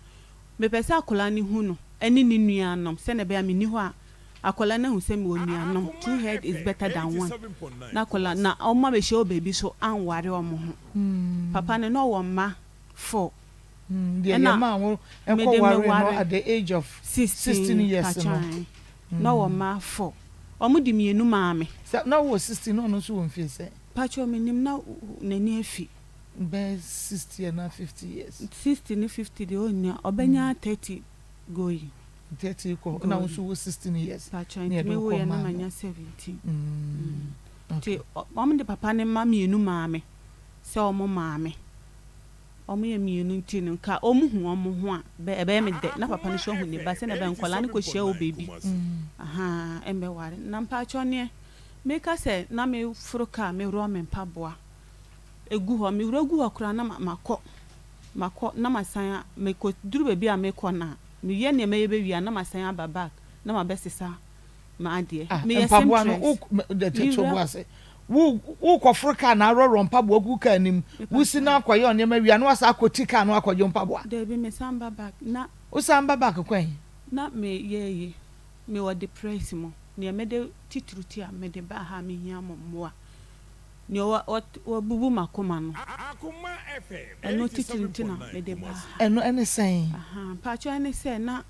mepɛ sɛ akwadaa no hu no ɛne ne nuanom sɛdeɛ ɛbɛyɛ a menni hɔ a akwadaa no ahu sɛ mewɔ nuanom two head is better than one na akwadaa na wɔn abɛhyia wɔ baabi so anware wɔn ho papa no na ɔwɔ mma 4. Deɛ Ɛna yɛmaa wo mede kɔ me waree no ware at the age of 16 16 years no. mpakyɛw na ɔwɔ mma 4. Ɔmo de mienu maa me. Sɛ na wowɔ 16 na ɔno nso wɔ mfie sɛn? Mpakyɛw menim na n'ani afi. Bɛyɛ 60 anaa 50 years. 60 ne 50 deɛ ɔnnya, ɔbɛnya 30 going. 30 kɔ na wo Going. nso wɔ 16 years Mpakyɛw na nti yɛde me wo woeɛ kɔ na maa no. manya 17. Okay. Nti ɔmo de papa no mma mienu maa me sɛ ɔmo maa me. Wɔyɛ mienu nti no, nka wɔhu wɔn ho a, bɛ ɛbɛyɛ me dɛ na papa no nso ahu ne ba sɛnea ɛbɛyɛ a nkwadaa no kɔhyia wɔ baabi ahaa ɛmbɛware. Na mpakyɛw neɛ meka sɛ na meforo kaa meworɔ me mpaboa gu hɔ, meworɔ gu hɔ koraa na makɔ makɔ na masan a mekɔduru baabi a mekɔ no a, meyɛ nea mɛyɛ bɛwie a na masan aba back na mabɛsesa m'adeɛ. Ah, Meyɛ mpaboa no, seamstress. wo, de, to bo Mewura. ase. Wo, wokɔforo kaa na aworɔworɔ mpaboa gu kaa no mu. Wosi na akɔyɛ ɔnneɛma wie a, na wasan akɔti kaa no akɔgye mpaboa. Dabi, mesan ba back na. Wosan ba back kwan? Na meyɛ yi, mewɔ depress mu. Nea mede titiriw ti a mede baa ha a mehia mo mmoa. Nea wa, wa, wabubu m'akoma no. Ɛno titiriw nti na mede baa ha. Ɛno ɛne sɛn? Ahaa, mpakyɛw ɛne sɛ na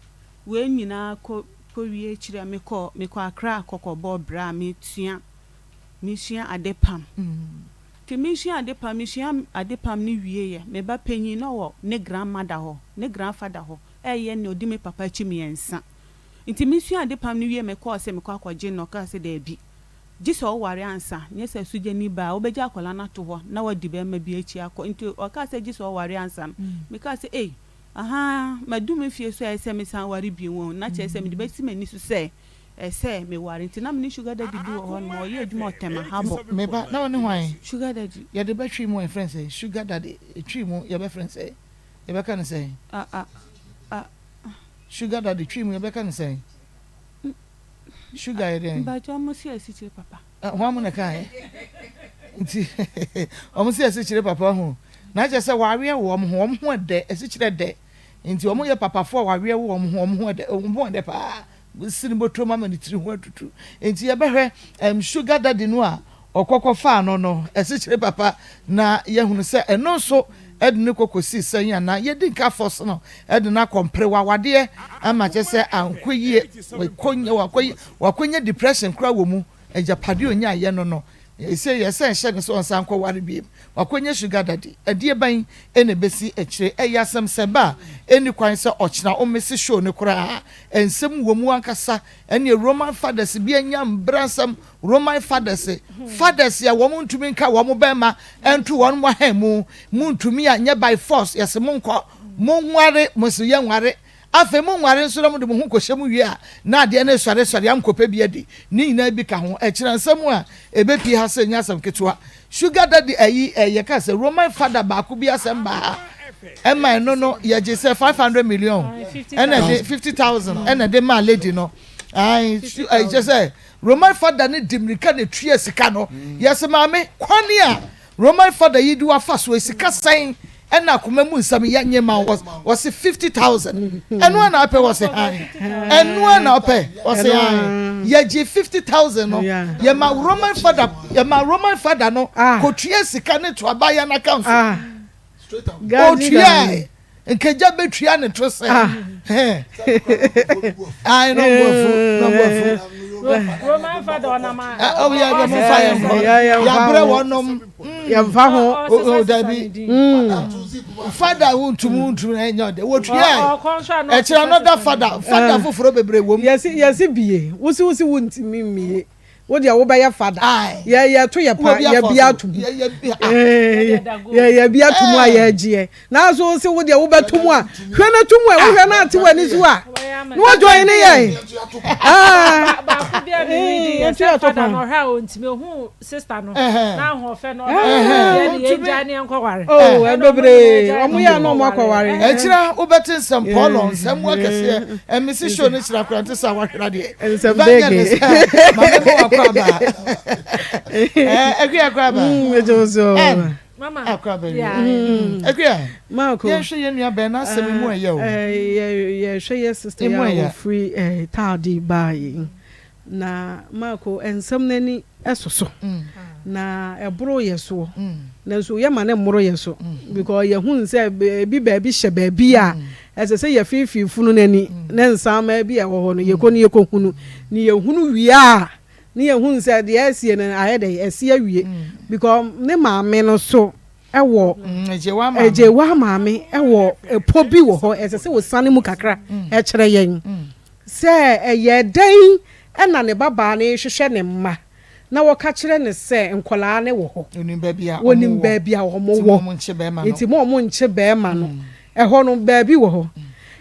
wei nyinaa kɔ, kɔwie akyiri a mekɔ, mekɔ Accra kɔkɔbɔɔ bra a mesua, mesua adepam. Nti mesua adepam, mesua adepam no wieeɛ, me ba panyin na ɔwɔ ne grandmother hɔ, ne grandfather hɔ ɛreyɛ nea ɔdi me papa akyi mmiɛnsa. Nti mesua adepam no wieeɛ mekɔɔ sɛ mekɔ akɔgye no, ɔkaa sɛ daabi, gye sɛ ɔware ansa, nyɛ sɛ sogyani ba a wobɛgya akwadaa no ato hɔ na wadi barima bi akyi akɔ. Nti ɔkaa sɛ gye sɛ ɔware ansa no, mekaa sɛ ei, Ahaa, madu me fie so a ɛyɛ sɛ mesan ware bio o, na kyerɛ sɛ mede bɛsi m'ani so sɛ ɛsɛ sɛ meware. Nti na me ne sugar daddy bi wɔ hɔnom, ɔyɛ adwuma wɔ Tema Harbour. Me ba, na wo ne hwan? Sugar daddy. Yɛde ba Twi mu a yɛfrɛ no sɛn? Sugar daddy, Twi mu yɛbɛfrɛ no sɛn? Yɛbɛka no sɛn? Ah ah ah. Sugar daddy, Twi mu yɛbɛka no sɛn? Sugar yɛ dɛn? Mpakyɛ ɔmo se asikyire papa. Hwan mo na ɛkaeɛ? Nti wɔn se asikyire papa ho. Na kyerɛ sɛ wɔaweɛ wɔ wɔn ho, wɔn ho ɛdɛ, asikyire ɛdɛ. Nti wɔn yɛ papafoɔ a wɔaweɛ wɔ wɔn ho, wɔn ho ɛdɛ, wɔn ho ɛdɛ paa. Si ne bɔtɔm ama ne tiri ho atutu. Nti yɛbɛhwɛ um, sugar daddy no a ɔkɔ kɔfaa no no, asikyire papa, na yɛahunu sɛ ɛno nso ɛde no kɔ kɔsii sɛn anaa yɛdi nka fɔs no ɛde no akɔ mperewawadeɛ ama kyerɛ sɛ ankɔ yie, wakɔ wakɔnya depression koraa wɔ mu. Agyapadeɛ a ɔnyaeɛ no no, seesei yɛsɛ nhyɛ no sɛ ɔnsan nkɔware bio. Wakɔnya sugar daddy. Ɛdeɛ bɛn na ɛbɛsi akyire? Ɛyɛ asɛm sɛ ba a ɛnni kwan sɛ ɔkyena ɔmmɛsi show no koraa. Nsɛm wɔ mu ankasa. Ɛnneɛ Roman fathers bi anya mbransɛm. Roman fathers, fathers a wɔn ntumi nka wɔn bɛrima nto wɔn ahan mu. Montumi a, nyɛ by force. Yɛse monkɔ, monware, mose yɛnware. Afei monware nso na mode mo ho kɔhyɛ mu wie a, na adeɛ no resɔresɔre a monkɔpɛ bi adi. Ne nyinaa bi ka ho. Ɛkyerɛ nsɛm a ɛbɛpue ha sɛ ɛnyɛ asɛm ketewa. Sugar daddy ayi eh, yɛka sɛ Roman father baako bi asɛm baa ha. Ɛma ɛno no yɛgye sɛ 500 million ɛna ɛde 50,000 ɛna ɛde maa lady no. Ae, kyerɛ sɛ Roman father no di mmirika na ɛtua sika no. Yɛse maame, kwane a Roman fada yi de wafa so sika sɛn ɛna akoma mu nsɛm yɛ nye ma wɔ wɔsi 50,000 ɛno a na ɔpɛ wɔsi han ɛno a na ɔpɛ wɔsi han yɛgye 50,000 no yɛ ma Roman fada yɛ ma Roman fada no ah. kotua sika ne to abaya n'akanso ah. otua Nkagya bɛtua ne to sɛ. Ayi na ɔbɔ afu na ɔbɔ afu. Roman fada ɔnam a. Ɔ yɛ yɛ mo fa yɛn kɔ. Yabrɛ wɔnom. Yɛn fa ho. O dabi. Fada wo ntum wo ntum na ɛnyɛ ɔdɛ. Wotua. Ɛkyerɛ another fada fada foforɔ bebree wɔ mu. Yɛsi yɛsi bie wosi wosi wo ntumi mmie. Wo deɛ wobɛyɛ fada. Yɛ yɛto yɛ pa yɛ bi ato mu. Yɛ yɛ bi ato mu a yɛgyeɛ. Nanso wo se wo deɛ wobɛto mu a hwɛ no to mu a wohwɛ no ate w'ani so a na wajoin ne yɛn. Baako bi a mi redi yɛ sɛ fada na ɔhwɛ a ontumi ohun sista no na ahoɔfɛ no ɔhwɛ yɛ ne yɛn gya ne yɛn kɔware. Oh bebree wɔn yɛ na wɔn akɔware. Ɛkyina wobɛte nsɛm pɔlɔ nsɛm mu akɛseɛ ɛmisi show ne kyerɛ akora nte sɛ wahwere adeɛ. Nsɛm bege. Maame mo akɔ aba. Ɛɛ akua akɔ aba. Ɛjɔ so. Mama. Akɔ aba wie. Akua. Marco. Yɛnhwɛ yɛn nua bɛn n'asɛm emu ɛyɛ o. Yɛhwɛ yɛ sister yɛ a ofiri ɛɛ taadi baa yi. Na Marco nsɛm n'ani soso na ɛboro yɛ soɔ nanso yɛma no mmoro yɛ so because yɛhunu sɛ ebi baabi hyɛ baabi a ɛsɛ sɛ yɛfeefee funu no ani ne nsaama bi a ɛwɔ hɔ no yɛkɔ no yɛkɔhunu ne yɛhunu wie a ne yɛhunu sɛ deɛ asie no ayɛ dɛ asi awie because ne maame no so ɛwɔ agyewa maame ɛwɔ ɛpɔ bi wɔ hɔ ɛsɛ sɛ wɔsane mu kakra ɛkyerɛ yɛn sɛ ɛyɛ dɛn na ne babaa no rehwehwɛ ne mma na wɔka kyerɛ no sɛ nkwadaa no wɔ hɔ. Wɔnim baabi a Wɔnim baabi a wɔwɔ. Nti mo wɔn nkye bɛrima no. Ɛhɔ no baabi wɔ hɔ.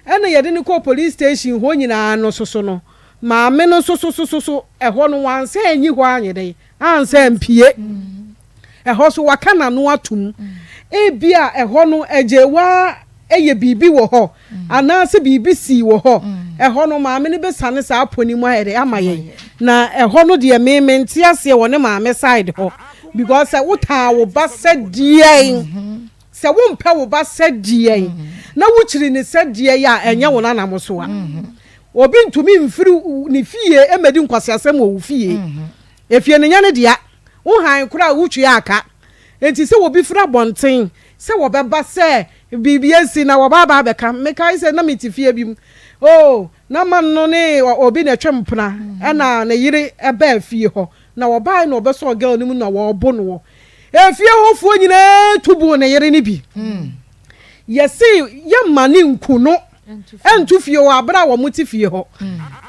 Ɛna yɛde no kɔɔ police station hɔ nyinaa no soso no, maame no nso so so so ɛhɔ no wansan anyi hɔ anyɛ dɛn ansan ampue. Ɛhɔ nso waka n'ano atom. Ebia ɛhɔ no Agyewaa yɛ biribi wɔ hɔ anaasɛ biribi sii wɔ hɔ. Ɛhɔ no maame no bɛsane saa pɔ no mu ayɛ dɛ ama yɛn. Na ɛhɔ no deɛ me mente aseɛ wɔ ne maame side hɔ because sɛ wotaa wo ba sɛ deɛn, sɛ wompɛ wo ba sɛ deɛn na wokyiri no sɛ deɛn a ɛnyɛ wo nana mo soa. Obi ntumi mfiri ne fie mmɛdi nkwaseasɛm wɔ wo fie. Efie no nyɛ ne dea. Wo hann koraa a wutua aka. Enti sɛ obi firi abɔnten sɛ wɔbɛba sɛ biribi asi na wɔba aba abɛka. Mekae sɛ na mete fie bi mu. Oh, na man no ne obi na ɛtwe mpena ɛna ne yere baa fie hɔ. Na wɔbae na wɔbɛsɔɔ girl no mu na wɔrebo noɔ. Efie hɔfoɔ nyinaa tu boo ne yere no bi. Yɛse yɛmma no nku no nto fie hɔ abere a wɔn te fie hɔ.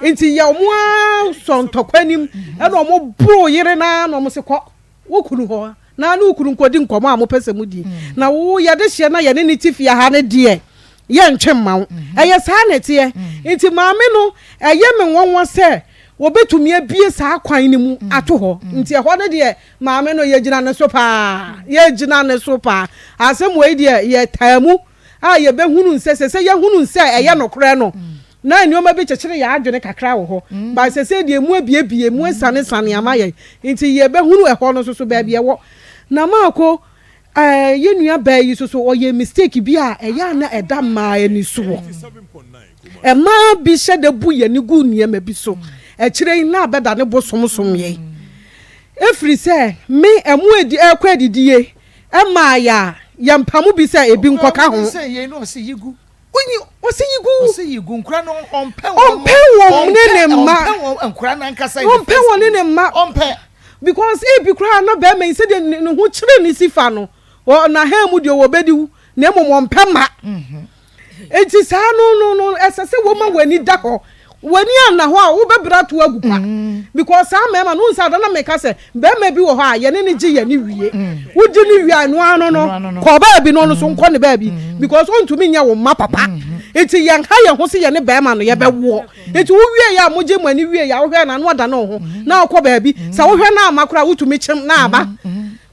Nti yɛ wɔn ara sɔ ntɔkwa anim ɛna wɔn boro yere no ara na wɔn se kɔ wo kunu hɔ na ne wo kunu nkɔdi nkɔmmɔ a mopɛ sɛ modi. Na wo yɛde hyeɛ na yɛne ne te fie ha no deɛ yɛntwe mma wo. Ɛyɛ saa na ɛteɛ. Nti maame no ɛyɛ me nwanwa sɛ wɔbɛtumi abue saa kwan no mu ato hɔ. Nti ɛhɔ no deɛ Maame no, yɛgyina ne so paa. Yɛgyina ne so paa. Asɛm wei deɛ, yɛtaa mu a yɛbɛhunu sɛ, sɛ sɛ yɛhunu sɛ ɛyɛ nokorɛ no. Na nneɛma bi kyekyere yɛn adwene kakra wɔ hɔ, but sesei deɛ emu abiebie, emu asianesane ama yɛn, nti yɛbɛhunu ɛhɔ no nso so baabi ɛwɔ. Na Marko, eh, yɛn nua baa yi nso so, ɔyɛ mistake bi a ɛyɛ a na ɛda mmaa ani soɔ. Mmaa bi hyɛ da bu yɛn ani gu nneɛma bi so, akyire yi na abɛda ne bosom som yɛn. Ɛfiri sɛ me, ɛmo adi, ɛrekɔ adidie, ɛmaa yɛ a, yɛmpamo bi sɛ ebi nkɔka ho. Onyi ɔsi yi gu. Ɔsi yi gu nkura no ɔmpɛ wɔn. Ɔmpɛ wɔn ne ne mma. Ɔmpɛ wɔn nkura n'ankasa. Ɔmpɛ wɔn ne ne mma. Ɔmpɛ. Because ebi koraa na bɛrima yi sɛdeɛ ne ho kyerɛ ne si fa no wɔ n'ahan mu deɛ wɔbɛdi wu na mmom ɔmpɛ mma. Mhm. Eti saa no no no ɛsɛ sɛ wɔma wɔn ani da hɔ. W'ani anna hɔ a wobɛbrɛ ato agu kwa because saa mmarima no wohu sɛ ada na meka sɛ barima bi wɔ hɔ a yɛne no gye yɛne wie wogye no wie a ɛno ano no kɔ baabi no ɔno so nkɔ ne baabi because ɔntumi nyɛ wo mma papa nti yɛnha yɛn ho sɛ yɛne barima no yɛbɛwoɔ nti wowie yɛ a mogye mo ani wie yɛ a wohwɛ na ano ada ne ho na ɔkɔ baabi sɛ wohwɛ no ama koraa wotumi kyem na aba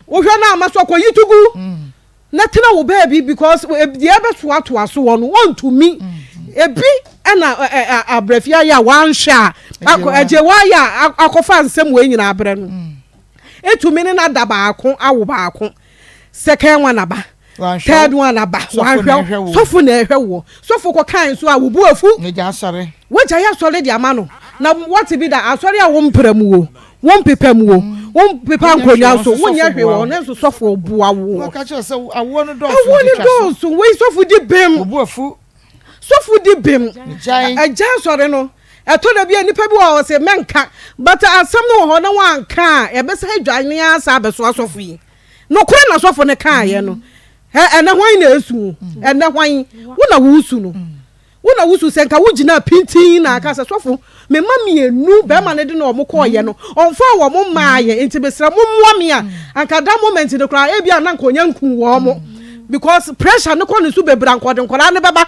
wohwɛ no ama so akɔyi to gu Na tena wo baabi because deɛ ɛbɛtoatoa so wɔ no ɔntumi ebi ɛna abrɛfi ayɛ a wanhwɛ a agye wayɛ a akɔfa nsɛm wei nyinaa abrɛ no etumi ne nada baako awo baako second one aba third one aba wanhwɛ sɔfo na ɛhwɛ woɔ sɔfo kɔ kan so a wo bu afu wagya yɛ asɔre de ama no na wɔte bi da asɔre a wɔmpra mu o Wompepa mu o, wompepa nkonnwa nso, wonyɛ hwee wɔ hɔ, nanso sɔfo boa wo. Wɔka kyerɛ sɛ awoɔ no dɔɔso. Awoɔ no dɔɔso, wei sɔfo di bem. Obu afu. Sɔfo di bem. Agya asɔre no, ɛtɔ da bi a nipa bi wɔ hɔ sɛ mɛnka, but asɛm no wɔ hɔ na wanka a, ɛbɛsa adwane asa abɛso asɔfo yi. Nokorɛ na sɔfo no kaeɛ no. Ɛnɛ hwan na esu? Ɛnɛ hwan? Wo na wosu no. Wo na wusu sɛ nka wugyinaa pintinn na aka sɛ, Sɔfo, me mma mmienu, barima no de na wɔn kɔeɛ no, ɔmfaa wɔn mmaeɛ, nti mesrɛ mommoa me a, anka that moment no koraa ebia na anka ɔnya nku wɔn because pressure no kɔ ne so bebree anka ɔde nkwadaa no bɛba.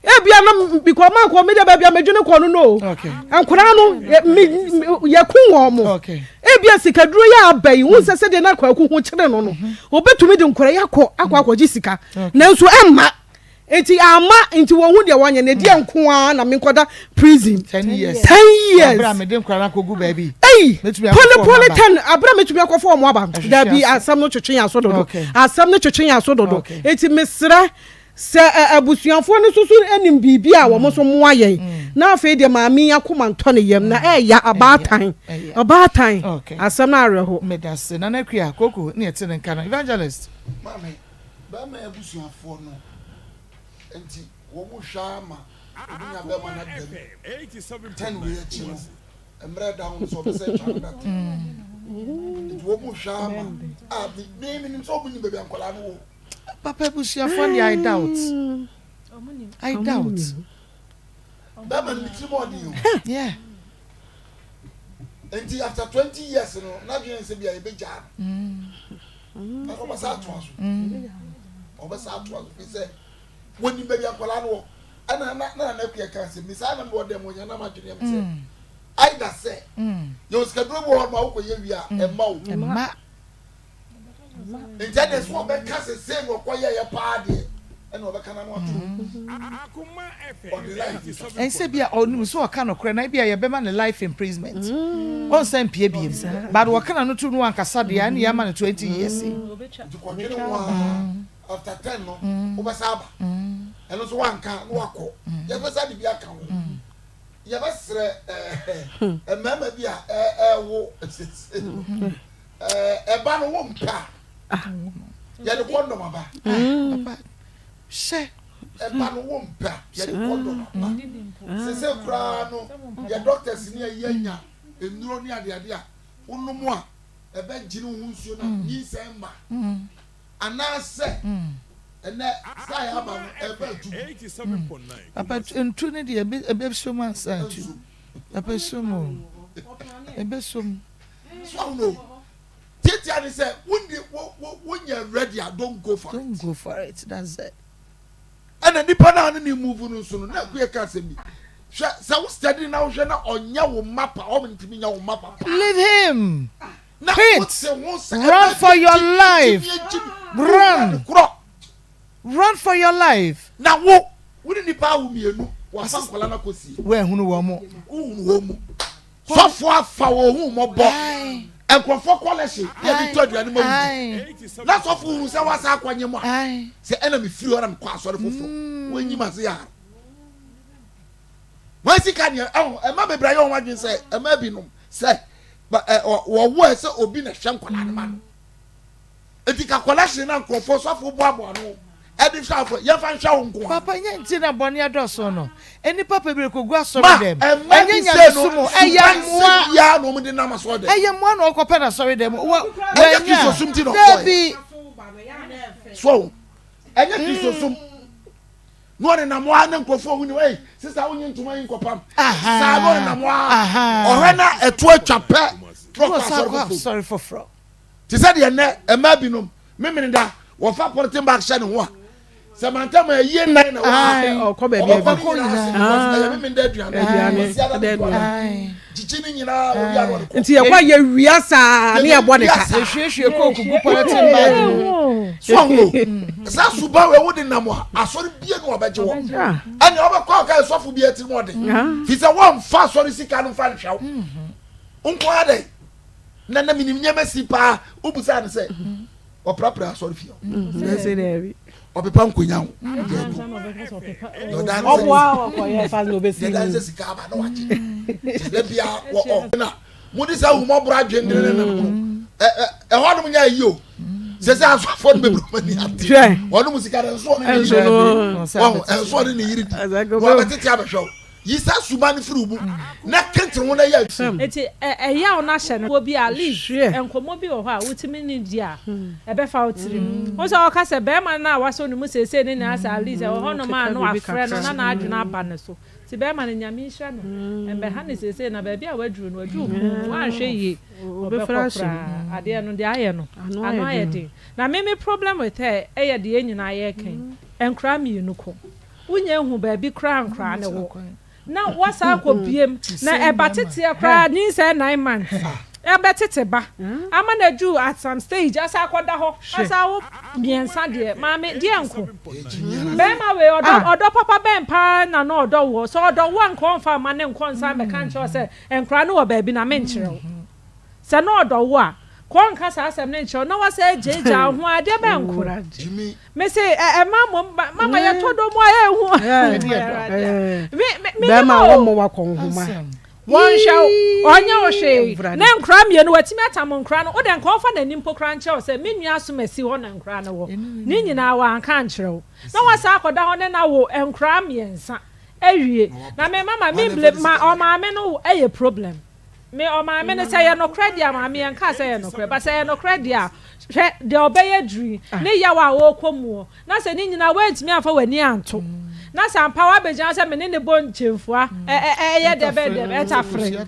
Ebia na because man kɔ me deɛ baabi a medwene kɔ no no, nkwadaa no me yɛku wɔn. Ebia sikaduro yɛ aba yi, wohu sɛ sɛdeɛ na Kwaku ho kyere no no, obetumi de nkwadaa yi akɔ akɔ akɔgye sika, nanso ɛmma. Nti amma nti wɔn ho deɛ wɔnyɛ na ɛdeɛ nko ara na menkɔda prison. Ten years. Ten years. Abira mede nkora no akɔgu baabi. Eyi pole pole ten abira metumi akɔfɔ wɔn aba. Dabi asɛm no twetwe yɛn aso dodo. Asɛm no twetwe yɛn aso dodo. Eti mesrɛ sɛ abusuafoɔ no soso anim biribi a wɔn nso mmoa yɛn. Na afei deɛ maame yi akoma ntɔ ne yam na ɛɛya abaatan ɔbaatan asɛm no awerɛho. Medase Nana Akua Koko ne ɛte ne nka no Evangelist. Maame. Bɛrima abusuafoɔ no nti wɔn hwɛ ara ma obi nya bɛrima no ada mu ten wei akyi no mmerɛ da ho nso ɔbɛsɛ atwa no da ten nti wɔn hwɛ ara ma a me me menim sɛ wɔn nim baabi a nkwadaa no wɔ. Papa abusuafoɔ deɛ I doubt I doubt. Bɛrima no ne tirim ɔden o. Yeah. Nti after 20 years no n'adwene sɛ bia yɛbɛgyaa no. Mm. Ɔbɛsa atoa so. Mm. Ɔbɛsa atoa so fi sɛ wɔnim baabi akwadaa no wɔ. Ɛna na na na akua ka sɛ misa na mewɔ dɛm wɔnya na madwene yam sɛ mm. aida sɛ yɛwɔ sikaduro bi wɔ hɔ ma wokɔyɛ wie a ɛmma wo. Ɛmma. Nti ɛdeɛ sɛ ɔbɛka sɛ sei na ɔkɔyɛeɛ paa deɛ ɛna ɔbɛka n'ano ato ɔde life twa so. Ɛnsɛ bi a ɔnim sɛ ɔka nokorɛ na ebia yɛbɛma no life imprisonment ɔnsan mpue biom but wɔka n'ano to no ankasa deɛ ɛne yɛama no 20 years yi. Nti kɔdwene ho ara after 10 no wobɛsa aba ɛno nso wanka na wakɔ yɛbɛsa de bi aka ho yɛbɛsrɛ ɛɛ mmarima bi a ɛɛwo sese no ɛɛ ɛba no wo mpɛ a yɛde kɔndɔm aba. Papa hyɛ. Ɛba no wo mpɛ a yɛde kɔndɔm aba sese koraa no yɛ doctors ne ayi anya nnuro ne adeade a wonom a ɛbɛgyene wo ho nsuo na nyinsɛn mma. Anaasɛ ɛnɛ saa yɛ aba no ɛba atu. Papa ntu ne deɛ ɛbɛsom ansa ntu. Papa som o. Ɛbɛsom. So ahono tiatia ne sɛ wonni wo wo wonyɛ ready a don't go for it. Don't go for it that's it. Ɛna nipa naa ne ne move no nso no na akuya ka asɛm bi. Hwɛ sɛ wo steady na wohwɛ na ɔnyɛ wo mma pa ɔmo ntumi nyɛ wo mma papa. Leave him. Quit! Run for your life! Run! Run for your life! Na wo, wo ne nipa awo mienu. Wafa nkwadaa no akɔsie. Woanhunu wɔn mu. Wohunu wɔn mu. Sɔfo afa wɔn ho mmɔbɔ. Nkurɔfoɔ kɔlɛhye ne yɛde tɔ aduane ma wodi. Na sɔfo hunu sɛ wasa akɔnye mu a, sɛ ɛna mefiri hɔ na mekɔ asɔre foforɔ. Mm. Wɔnyi ma se yɛ Wɔn sika deɛ ɛho ɛma bebree ayɛ wɔn adwene sɛ ɛma binom sɛ wɔwɔ sɛ obi na hwɛ nkwadaa no ma no. Enti ka kɔlɛhyen na nkurɔfoɔ sɔfo boaboa ano de hwɛ afɔ yɛmfa nhwɛ wo nko ara. Papa nyɛ nti na bɔne adɔso no nnipa bebree kɔgu asɔre Ma dɛm ɛmma ɛnyɛ bi sei no nyamesom o ɛyɛ suban mmoa sɛ biara na wɔn de nam asɔre dɛm. ɛyɛ mmoa na ɔkɔpɛ no asɔre dɛm wɔ Ɛnyɛ wanya Kristosom nti na ɔkɔɛ. dabi. So wɔn ɛnyɛ Kristosom na ɔnenam hɔ ara na nkurɔfoɔ hu ne ei sista wonye ntoma yi nkɔpam saa na ɔnenam hɔ ara ɔhwɛ na ɛto atwa pɛ na ɔkɔ asɔre foforɔ. Te sɛ deɛ nnɛ mmaa binom, Memeneda, wɔfa polythene bag hyɛ ne ho a, sɛ mantam a ayie nnan na ɛwɔ ha, Ɔkɔ baabi a ɔbɛkɔ ne nyinaa ase because ɛyɛ Memeneda aduane, Kwasiada ne Duada, gyigyi ne nyinaa obi a na ɔde kɔ. Nti yɛkɔ a yɛwia saa ne yɛbɔ ne ka. Yɛhwiehwie kooku gu polythene bag mu. So ahu saa suban wei wode nam a, asɔre bie no ɔbɛgye wɔ. Ɛnea ɔbɛkɔ aka yɛ sɔfo bi atirim ɔden. Fi sɛ wɔmfa asɔre sika no mfa nhwɛ wo. Nko ara dɛn. Na na menim nneɛma si paa. Wobusaa no sɛ ɔprapra asɔre fie hɔ, ɔpepa nkonya ho, daabi. Ɔdan sɛ sika aba na wagye. Da bia wɔ ɔ na mode saa ahummɔborɔ adwendwene ne nam no ɛhɔ nom nyɛ ayi o. Sɛ sɛ asɔfoɔ no bebree wɔn ani ate. Wɔn mu sika no nso ɔne ne yere di. Wɔn nso ɔne ne yere di. Wɔabɛtete abɛhwɛ wo. Yi saa suban no firi wo mu na kentene ho na yɛ adwuma. Enti ɛyaw no ahyɛ no. Wɔ bi a, Liz, nkɔmmɔ bi wɔ hɔ a wotumi ne di a, ɛbɛfa wo tirim. Wohu sɛ ɔka sɛ barima no a wasɔ ne mu seesei ne nea asɛ at least ɛwɔ hɔnom a na wafrɛ no na n'adwene aba ne so. Nti barima no, Nyame nhyira no, ɛmmɛha no seesei na baabi a waduru no, waduru kum, wanhwɛ yie ɔbɛkɔ koraa. Adeɛ no, deɛ ayɛ no, ano ayɛ den. Na me me problem with her yɛ deɛ yɛn nyinaa yɛreka yi, nkwadaa mmienu ko. Wonya hu baabi koraa nkoraa no wo na woasan akɔ biem na ɛba teteɛ koraa nyinsɛn 9 months ɛbɛ tete ba ama no aduru at some stage asan akɔda hɔ asan awo mmiɛnsa deɛ maame deɛ nko bɛrima wei ɔdɔ ɔdɔ papa bɛn paa na na ɔdɔ woɔ sɛ ɔdɔ wo a nka ɔmfa mma ne nkɔ nsan bɛka nkyerɛ wo sɛ nkoraa no wɔ baabi na menkyerɛ wo Sɛ na ɔdɔ wo a, kɔ nka saa asɛm no nkyerɛ wo na wasan agyaagyaa wo ho a, ɛdeɛ bɛn nko? Me se ɛ ɛma mmom mama yɛtɔ dɔ mu a ɛhu. Me me me Bɛrima o. wɔmmɔ wakɔnhoma. Wɔnhwɛ wo, ɔnyɛ wo hwee. Ne nkora mmienu, watumi atam nkora no. Wo deɛ nka ɔmfa n'ani mpo koraa nkyerɛ wo sɛ me nua asomasi hɔ na nkora no wɔ. Ne nyinaa wanka ankyerɛ wo. Na wasan akɔda hɔ ne no awo nkora mmiɛnsa awie. Na me mama me blame ma ɔmaame no yɛ problem. Me ɔmaame no sɛ ɛyɛ nokorɛ deɛ a maame yɛn kaa sɛ ɛyɛ nokorɛ but sɛ ɛyɛ nokorɛ deɛ a hwɛ deɛ ɔbɛyɛ duru yi ne yaw a ɔrekɔ muo na sɛ ne nyinaa woantumi amfa w'ani anto na sɛ ampa woabɛgyina sɛ me ne ne bɔ nkyɛmfua ɛyɛ dɛ bɛ dɛ ɛtafere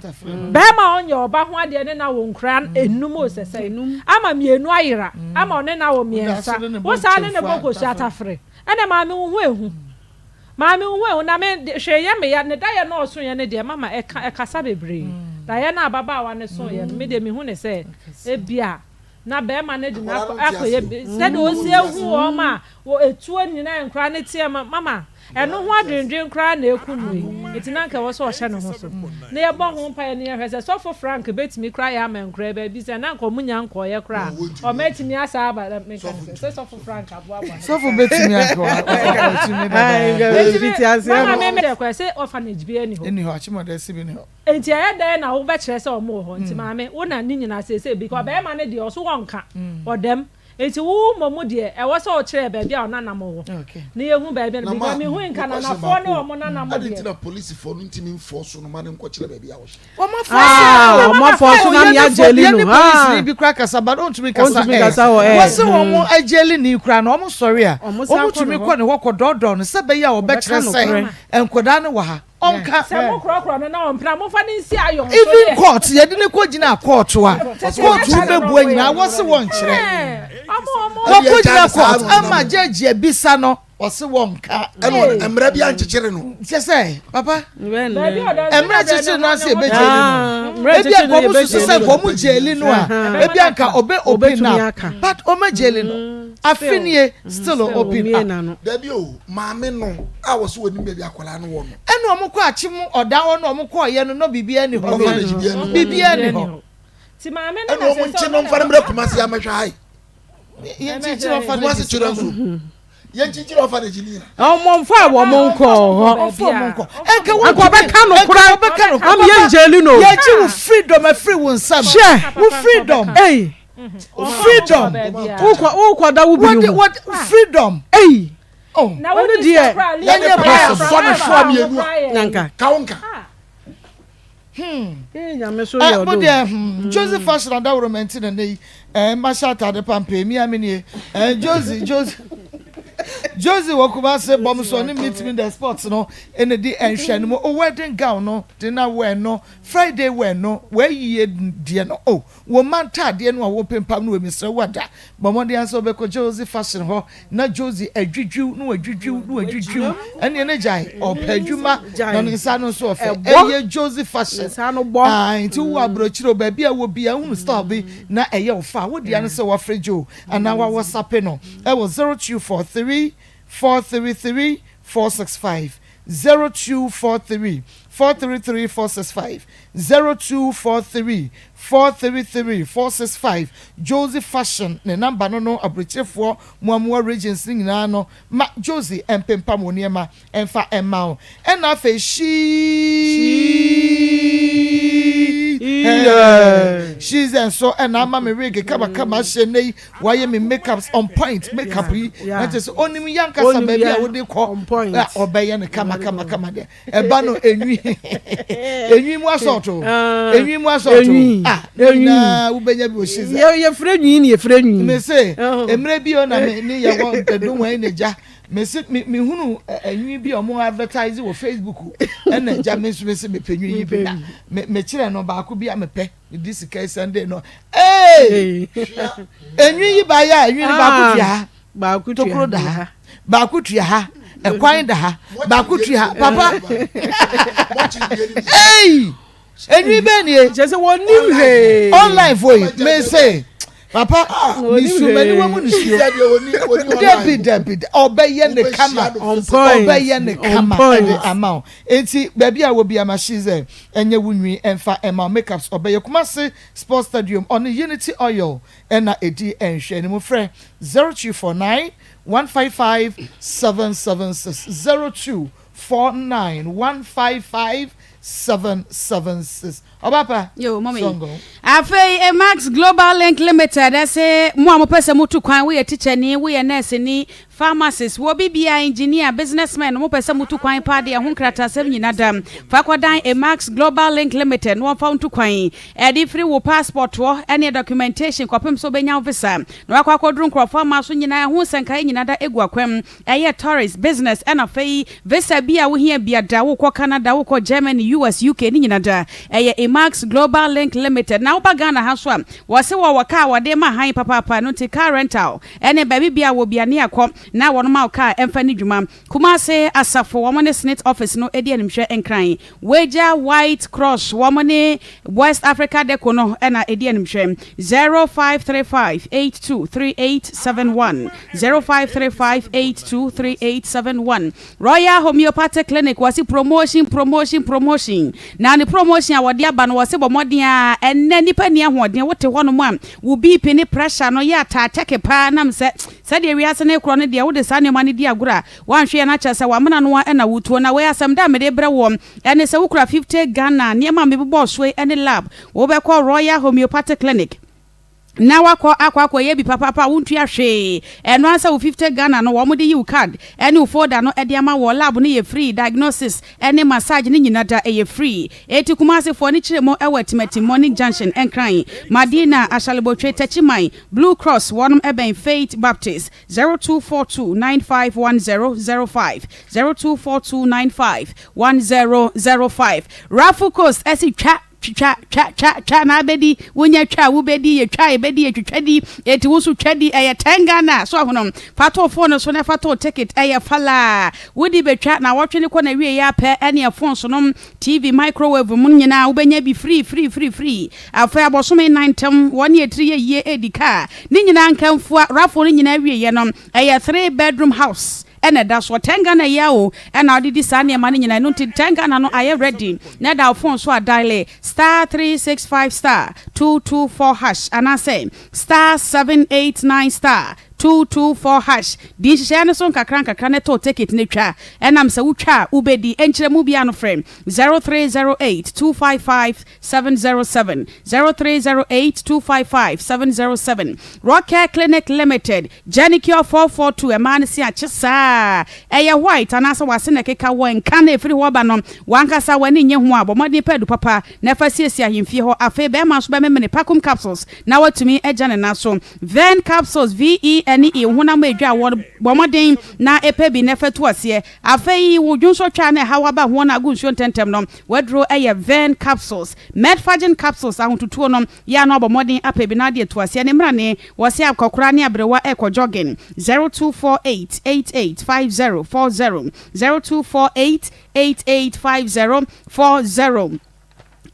bɛrima ɔnyɛ ɔba ho adeɛ ne na wo nkora enum o sɛ sɛ ama mmienu ayera ama ɔne na wo mmiɛnsa wo saa ne ne bɔ kosua atafere ɛna maame wo ho ehu. Maame wo ho ehu na me de hwee yɛ me ya ne dayɛ no ɔsoeɛ no deɛ mama ɛka ɛkasa bebree dayɛ no a ababaawa no soeɛ no me deɛ me hu ne sɛ ebia na bɛɛma no de no akɔ akɔyɛ sɛdeɛ ɔsi ehu wɔn a wɔ etuo nyinaa nkora ne teɛ ma mama ɛno ho adwendwen koraa na eku no yi eti na nka ɛwɔ sɛ ɔhyɛ ne ho so na yɛbɔ ho mpaeɛ na yɛhwɛ sɛ sɔfo Frank betumi koraa yɛ ama nkora baabi sɛ na nka ɔmo nya nkɔɔyɛ koraa ɔmo atumi asa aba na meka ne sɛ sɛ sɔfo Frank aboaboa ne Sɔfo betumi anka ɔtumi dadaada. Mama me me kɔ sɛ orphanage bi ani hɔ. Ɛni hɔ akyemɔdɛ si bi ni hɔ. Nti ɛyɛ dɛn na wobɛkyerɛ sɛ ɔmo wɔ hɔ nti maame wo na ne nyinaa seesei because bɛrima no deɛ ɔso wɔnka ɔdɛm nti wo mmom deɛ ɛwɔ sɛ ɔkyerɛ baabi a ɔnanam wɔ na yɛhu baabi no because mehu nkananafoɔ ne ɔmo nanam deɛ. Adɛn nti na polisifoɔ no ntumi mfɔɔso no ma no nkɔkyerɛ baabi a wɔhyɛ? Wɔn afɔ so wɔn afɔ so na mi agyeli no yɛne polisi ni bi kura kasa but ontumi kasa ɛ wɔsi wɔn agyeli ni kura na wɔn sɔre a wɔn tumi kɔ ne hɔ kɔ dɔɔdɔɔ no sɛ bɛyɛ a wɔbɛkyerɛ sɛ nkwadaa no wɔ ha ɔnka. Sɛ mo korɔkorɔ no na ɔmpena mo fa ne nsi ayɔn so even court yɛde ne kɔ gyina court a court bɛbua nyinaa wɔsi wɔn kyerɛ wɔkɔ gyina court ama judge abisa no. Ɔse wɔnka. Ɛna mmara bi ankyekyere no. Kyɛ sɛ papa mmara kyekyere no ase ebe gyeli no. Ebi a nkɔmu susu sɛ nkɔmu gyeli no a ebi anka ɔbɛ open up but ɔmɛ gyeli no. Afe nie still open up. Dabi o maame no a wɔse wɔnim baabi akwadaa no wɔ no. Ɛna wɔn kɔ akyem ɔda hɔ na wɔn kɔɔ yɛ no no biribiara ni hɔ no biribiara ni hɔ. Ɛna wɔn nkye no nfa no mmerɛ Kumasi amɛhwɛ ha yi. Yɛnkyikyiri ɔfa Kumasi kyerɛ nso. Yɛnkyikyiri ɔfa ne gyini nyina. Ɔmo nfa wɔn nkɔ hɔ. Ɔmfa wɔn nkɔ. Nka wɔn Nka ɔbɛka no kora. Ɔbɛka no kora. Am yɛn gyeli no. Yɛgye wo freedom afiri wo nsam. Hwɛ. Wo freedom. Ei. Freedom. Wokɔ wokɔ da wo bini ho. Wɔde freedom. Ei. Oh. Ɔno deɛ. Yɛnyɛ possible. Sɔ ne so a mmienu a. Nanka. Ka wo nka. Hmm. Ee nyame so yɛ ɔdɔ. Mo deɛ hmm. Josie fashion adaworo mɛnti na ne yi. Eh, mahyɛ atade pampee mi a mi nie. Eh, Josie, Josie. Josie wɔ Kumase bɔm so ne meet me the sports no ɛna di nhwɛ no mu. O wedding gown no, dinner wear no, Friday wear no, wɔayie deɛ no. Oh, Wo mma ntaadeɛ no a wopempam no wɔ mesrɛ wo ada, bɔ mmɔden ara sɛ wobɛkɔ Josie Fashion hɔ na Josie adwidwiw na wadwidwiw na wadwidwiw ɛneɛ ne gyae ɔpɛ adwuma na ne nsa no nso ɔfɛ ɛyɛ Josie Fashion ae nti wowɔ aburokyire o baabi a wɔ bia wohunu style bi na ɛyɛ wo fa wo dea no sɛ wafrɛ Joe anaa wa WhatsApp no ɛwɔ 0243 433 465 0243 433 465 0243 433 465 Josie Fashion ne number no no aburokyerefoɔ moamoa regions no nyinaa no ma Josie mpempam wo nneɛma mfa mma wo ɛna afei she her she's nso ɛna ama me wig kamakama ahyɛ nnɛ yi wayɛ me makeups on point makeup yi na kyerɛ sɛ onim yɛ ankasa baabi a wode kɔ ɔbɛyɛ no kama kama kama deɛ ɛba no enwi enwi mu asɔɔto enwi mu asɔɔto ah ne nyinaa wobɛnya bi wɔ shiza. Yɛfrɛ nwi ne yɛfrɛ nwi. Me se mmerɛ bi o na me ne yɛ wɔ ɛdum wɔn na gya me se me me hunu enwi bi a wɔn advertise wɔ Facebook ɛna gya me nso me se mepɛ nwi yi bi na me me kyerɛ no baako bi a mepɛ me di sika yi Sunday no ee enwi yi ba yɛ a enwi no baako tua ha. Baako tua Tokuro da ha, baako tua ha, ɛkwan da ha, baako tua ha. Papa, ei, enwi bɛn nie? Kyerɛ sɛ wɔnim hwee. Online fo yi, me se, papa, misu m'aniwa mu nisuo. Dabi dabi, ɔbɛyɛ ne kama, ɔbɛyɛ ne kama ɛde ama wo. Eti baabi a wɔ bi ama shi sɛ ɛnyɛ wo nwi ɛnfa ɛma wo makeups ɔbɛyɛ Kumasi Sports Stadium ɔne Unity Oil na ɛdi nhwɛanimu. Frɛ 0249 155 776, 0249 155 776. Ɔbapa, Yo, mommy. Songo. Afei Emax Global Link Limited ɛse mo a mopɛ sɛ motu kwan, woyɛ tikyani, woyɛ nɛɛseni, Pharmacist, wɔ obi biara, engineer, businessmen, mo pɛ sɛ mo tu kwan paa deɛ ɛho nkrataasɛm nyina da. Fa kɔ dan Emax Global Link Limited na wɔmfa wo ntu kwan. Ɛde firi wo passport toɔ ɛne documentation kɔpem sɛ wobɛnya wo visa na wakɔ akɔduru nkorɔfoɔ aman so nyinaa ɛho nsɛnkaeɛ nyina da ɛgu akwam. Ɛyɛ tourist, business ɛna afei visa bi a wohia bia da, wokɔ Canada, wokɔ Germany, US, UK ne nyina da. Ɛyɛ Emax Global Link Limited. Na woba Ghana ha nso a, wɔse wɔwɔ car a wɔde ma hann papaapa ɛno nti car rental. Ɛne baabi bia wɔ bia ne akɔ na wɔnom awo kaa ɛmfa nni dwuma. Kumase asafo wɔn ne SSNIT office no di animhwɛ Nkran. Wagya White Cross wɔn ne West Africa Deco no na ɛdi animhwɛ. 0535 823871 0535 823871 Royal Homeopathic Clinic wɔse promotion promotion promotion na ne promotion a wɔde aba no wɔse bɔ mmɔden a ɛnnɛ nnipa nni ahoɔden wote hɔnom a wo BP ne pressure no yɛ ataa kyɛke paa nam sɛ sɛdeɛ wiase no rekorɔ no deɛ wode saa nneɛma no di agorɔ a woanhwɛ yɛ no akyerɛ sɛ wamena no ara na wotuo na wei asɛm da a mede brɛ woɔ ɛne sɛ wokura 50 Ghana nneɛma a mebobɔɔ soɔ yi ɛne lab wobɛkɔ Royal Homeopathic Clinic na wakɔ akɔ akɔyɛ bi papaapa a wontua hwee ɛno ara sɛ wo 50 Ghana no wɔn de yi wo card ɛne wo folder no ɛde ama wɔ lab no yɛ free diagnosis ɛne massage ne nyina da ɛyɛ free eti Kumasi foɔ ne kyerɛ mu ɛwɔ Atimatim Morning Junction Nkran Madina Ashalebotwe Techiman Blue Cross wɔnom ɛbɛn Faith Baptist 0242 951005 0242 951005 Raffle Coast ɛsi twa. Twitwa, twa, twa, twa na abɛdi. Wonya twa a, wobɛdi. Yɛtwa a, yɛbɛdi. Yɛtwitwa di. Enti wo nso twa di. Ɛyɛ ten Ghana. So ahono? Fa to wo phone no so na fa to wo ticket. Ɛyɛ falaa. Wode bɛtwa naawɔtwe no kɔ n'awieeɛ ara pɛ, ɛneɛ phones nom, TV, microwave mu no nyinaa wobɛnya bi free, free, free, free. Afei abosome nnan ntam, wɔne atiri yɛ yie redi kaa. Ne nyinaa nkamfua, raffle no nyinaa awieeɛ no, ɛyɛ three bedroom house. Ɛna ɛda soɔ. Ten Ghana yi ara o ɛna wode di saa nneɛma no nyinaa ɛno nti ten Ghana no ayɛ ready na ɛda wo phone so a diale star 365 star 224 hash anaasɛ star 789 star 224 hash di nhyehyɛeɛ no so nkakra nkakra na tɔ ticket no twa ɛnam sɛ wotwa a wobɛdi nkyerɛmu biara no frɛ 0308 255 707, 0308 255 707, Rockcare Clinic Limited, Genicure 442, ɛmaa no se akye saa, ɛyɛ white anaasɛ w'ase na ɛkeka wɔ nka na ɛfiri hɔ ba no, w'ankasa w'ani nnye ho a, bɔ mmɔden pɛ adu papa na fa siesie ahemfie hɔ. Afei bɛrima nso bɛmemene Pacum Capsules na watumi agya ne nan so. Ven Capsules, V-E-N-E, wo honam a ɛdwa wɔ, bɔ mmɔden na pɛ bi na fa tu aseɛ. Afei wo dwonsɔtwaa na ɛhaw aba ho na agu nsuo ntɛmntɛm no, W'aduro yɛ Vern capsules, Medfagen capsules, ahotutuo no, yɛ a na wabɔ mmɔden apɛ bi na ade atu aseɛ. Ne mmrane, wɔse akɔkora ne aberewa rekɔ jogging, 0248 88 50 40, 0248 88 50 40.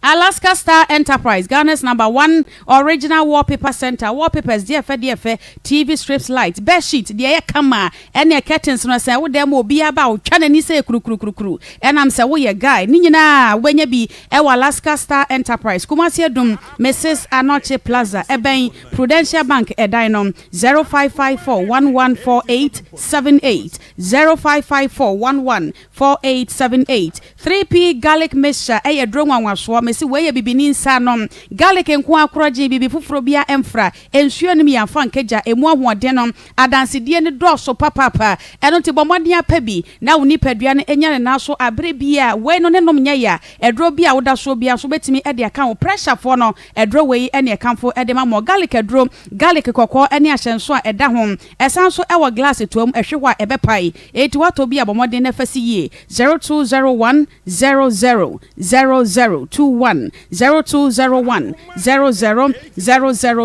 Alaska Star Enterprise, Ghana's number one original wallpaper center, wallpapers deɛ ɛfɛ deɛ ɛfɛ, TV strips light, bed sheet deɛ ɛyɛ kama, Ɛneɛ curtains no sɛ wo dan mu obiara ba a ɔtwa n'ani sɛ kurukurukurukuru ɛnam sɛ woyɛ guy ne nyinaa wobɛnya bi ɛwɔ Alaska Star Enterprise Kumasi Adum Mrs Anokye Plaza ɛbɛn Prudential Bank ɛdan no 0554 114878 0554 114878 3P Garlic Mixture ɛyɛ duro nwanwasoɔ mese wei yɛ bibini nsa ano garlic nko ara korɔgyen biribi foforɔ biara ɛmfra nsuo nnim yɛnfa nkagya ɛmu ahoɔden no Adansedie no dɔɔso papaapa, ɛno nti bɔ mmɔden ara pɛ bi na wo nipadua no nya ne nan so aberɛ biara. Wei no ne nom nyɛ ya. Aduro bi a woda soɔ biara nso wobɛtumi de aka ho. Pressure foɔ no, aduro wei ne ɛkamfo de ma mo. Garlic aduro, garlic kɔkɔɔ ne ahyɛnso a ɛda ho. Ɛsan nso wɔ glass toa mu, ɛhwe hɔ a ɛbɛpae. Enti woatɔ bi a bɔ mmɔden na fa si yie. 0201 00 00 21 0201 00 00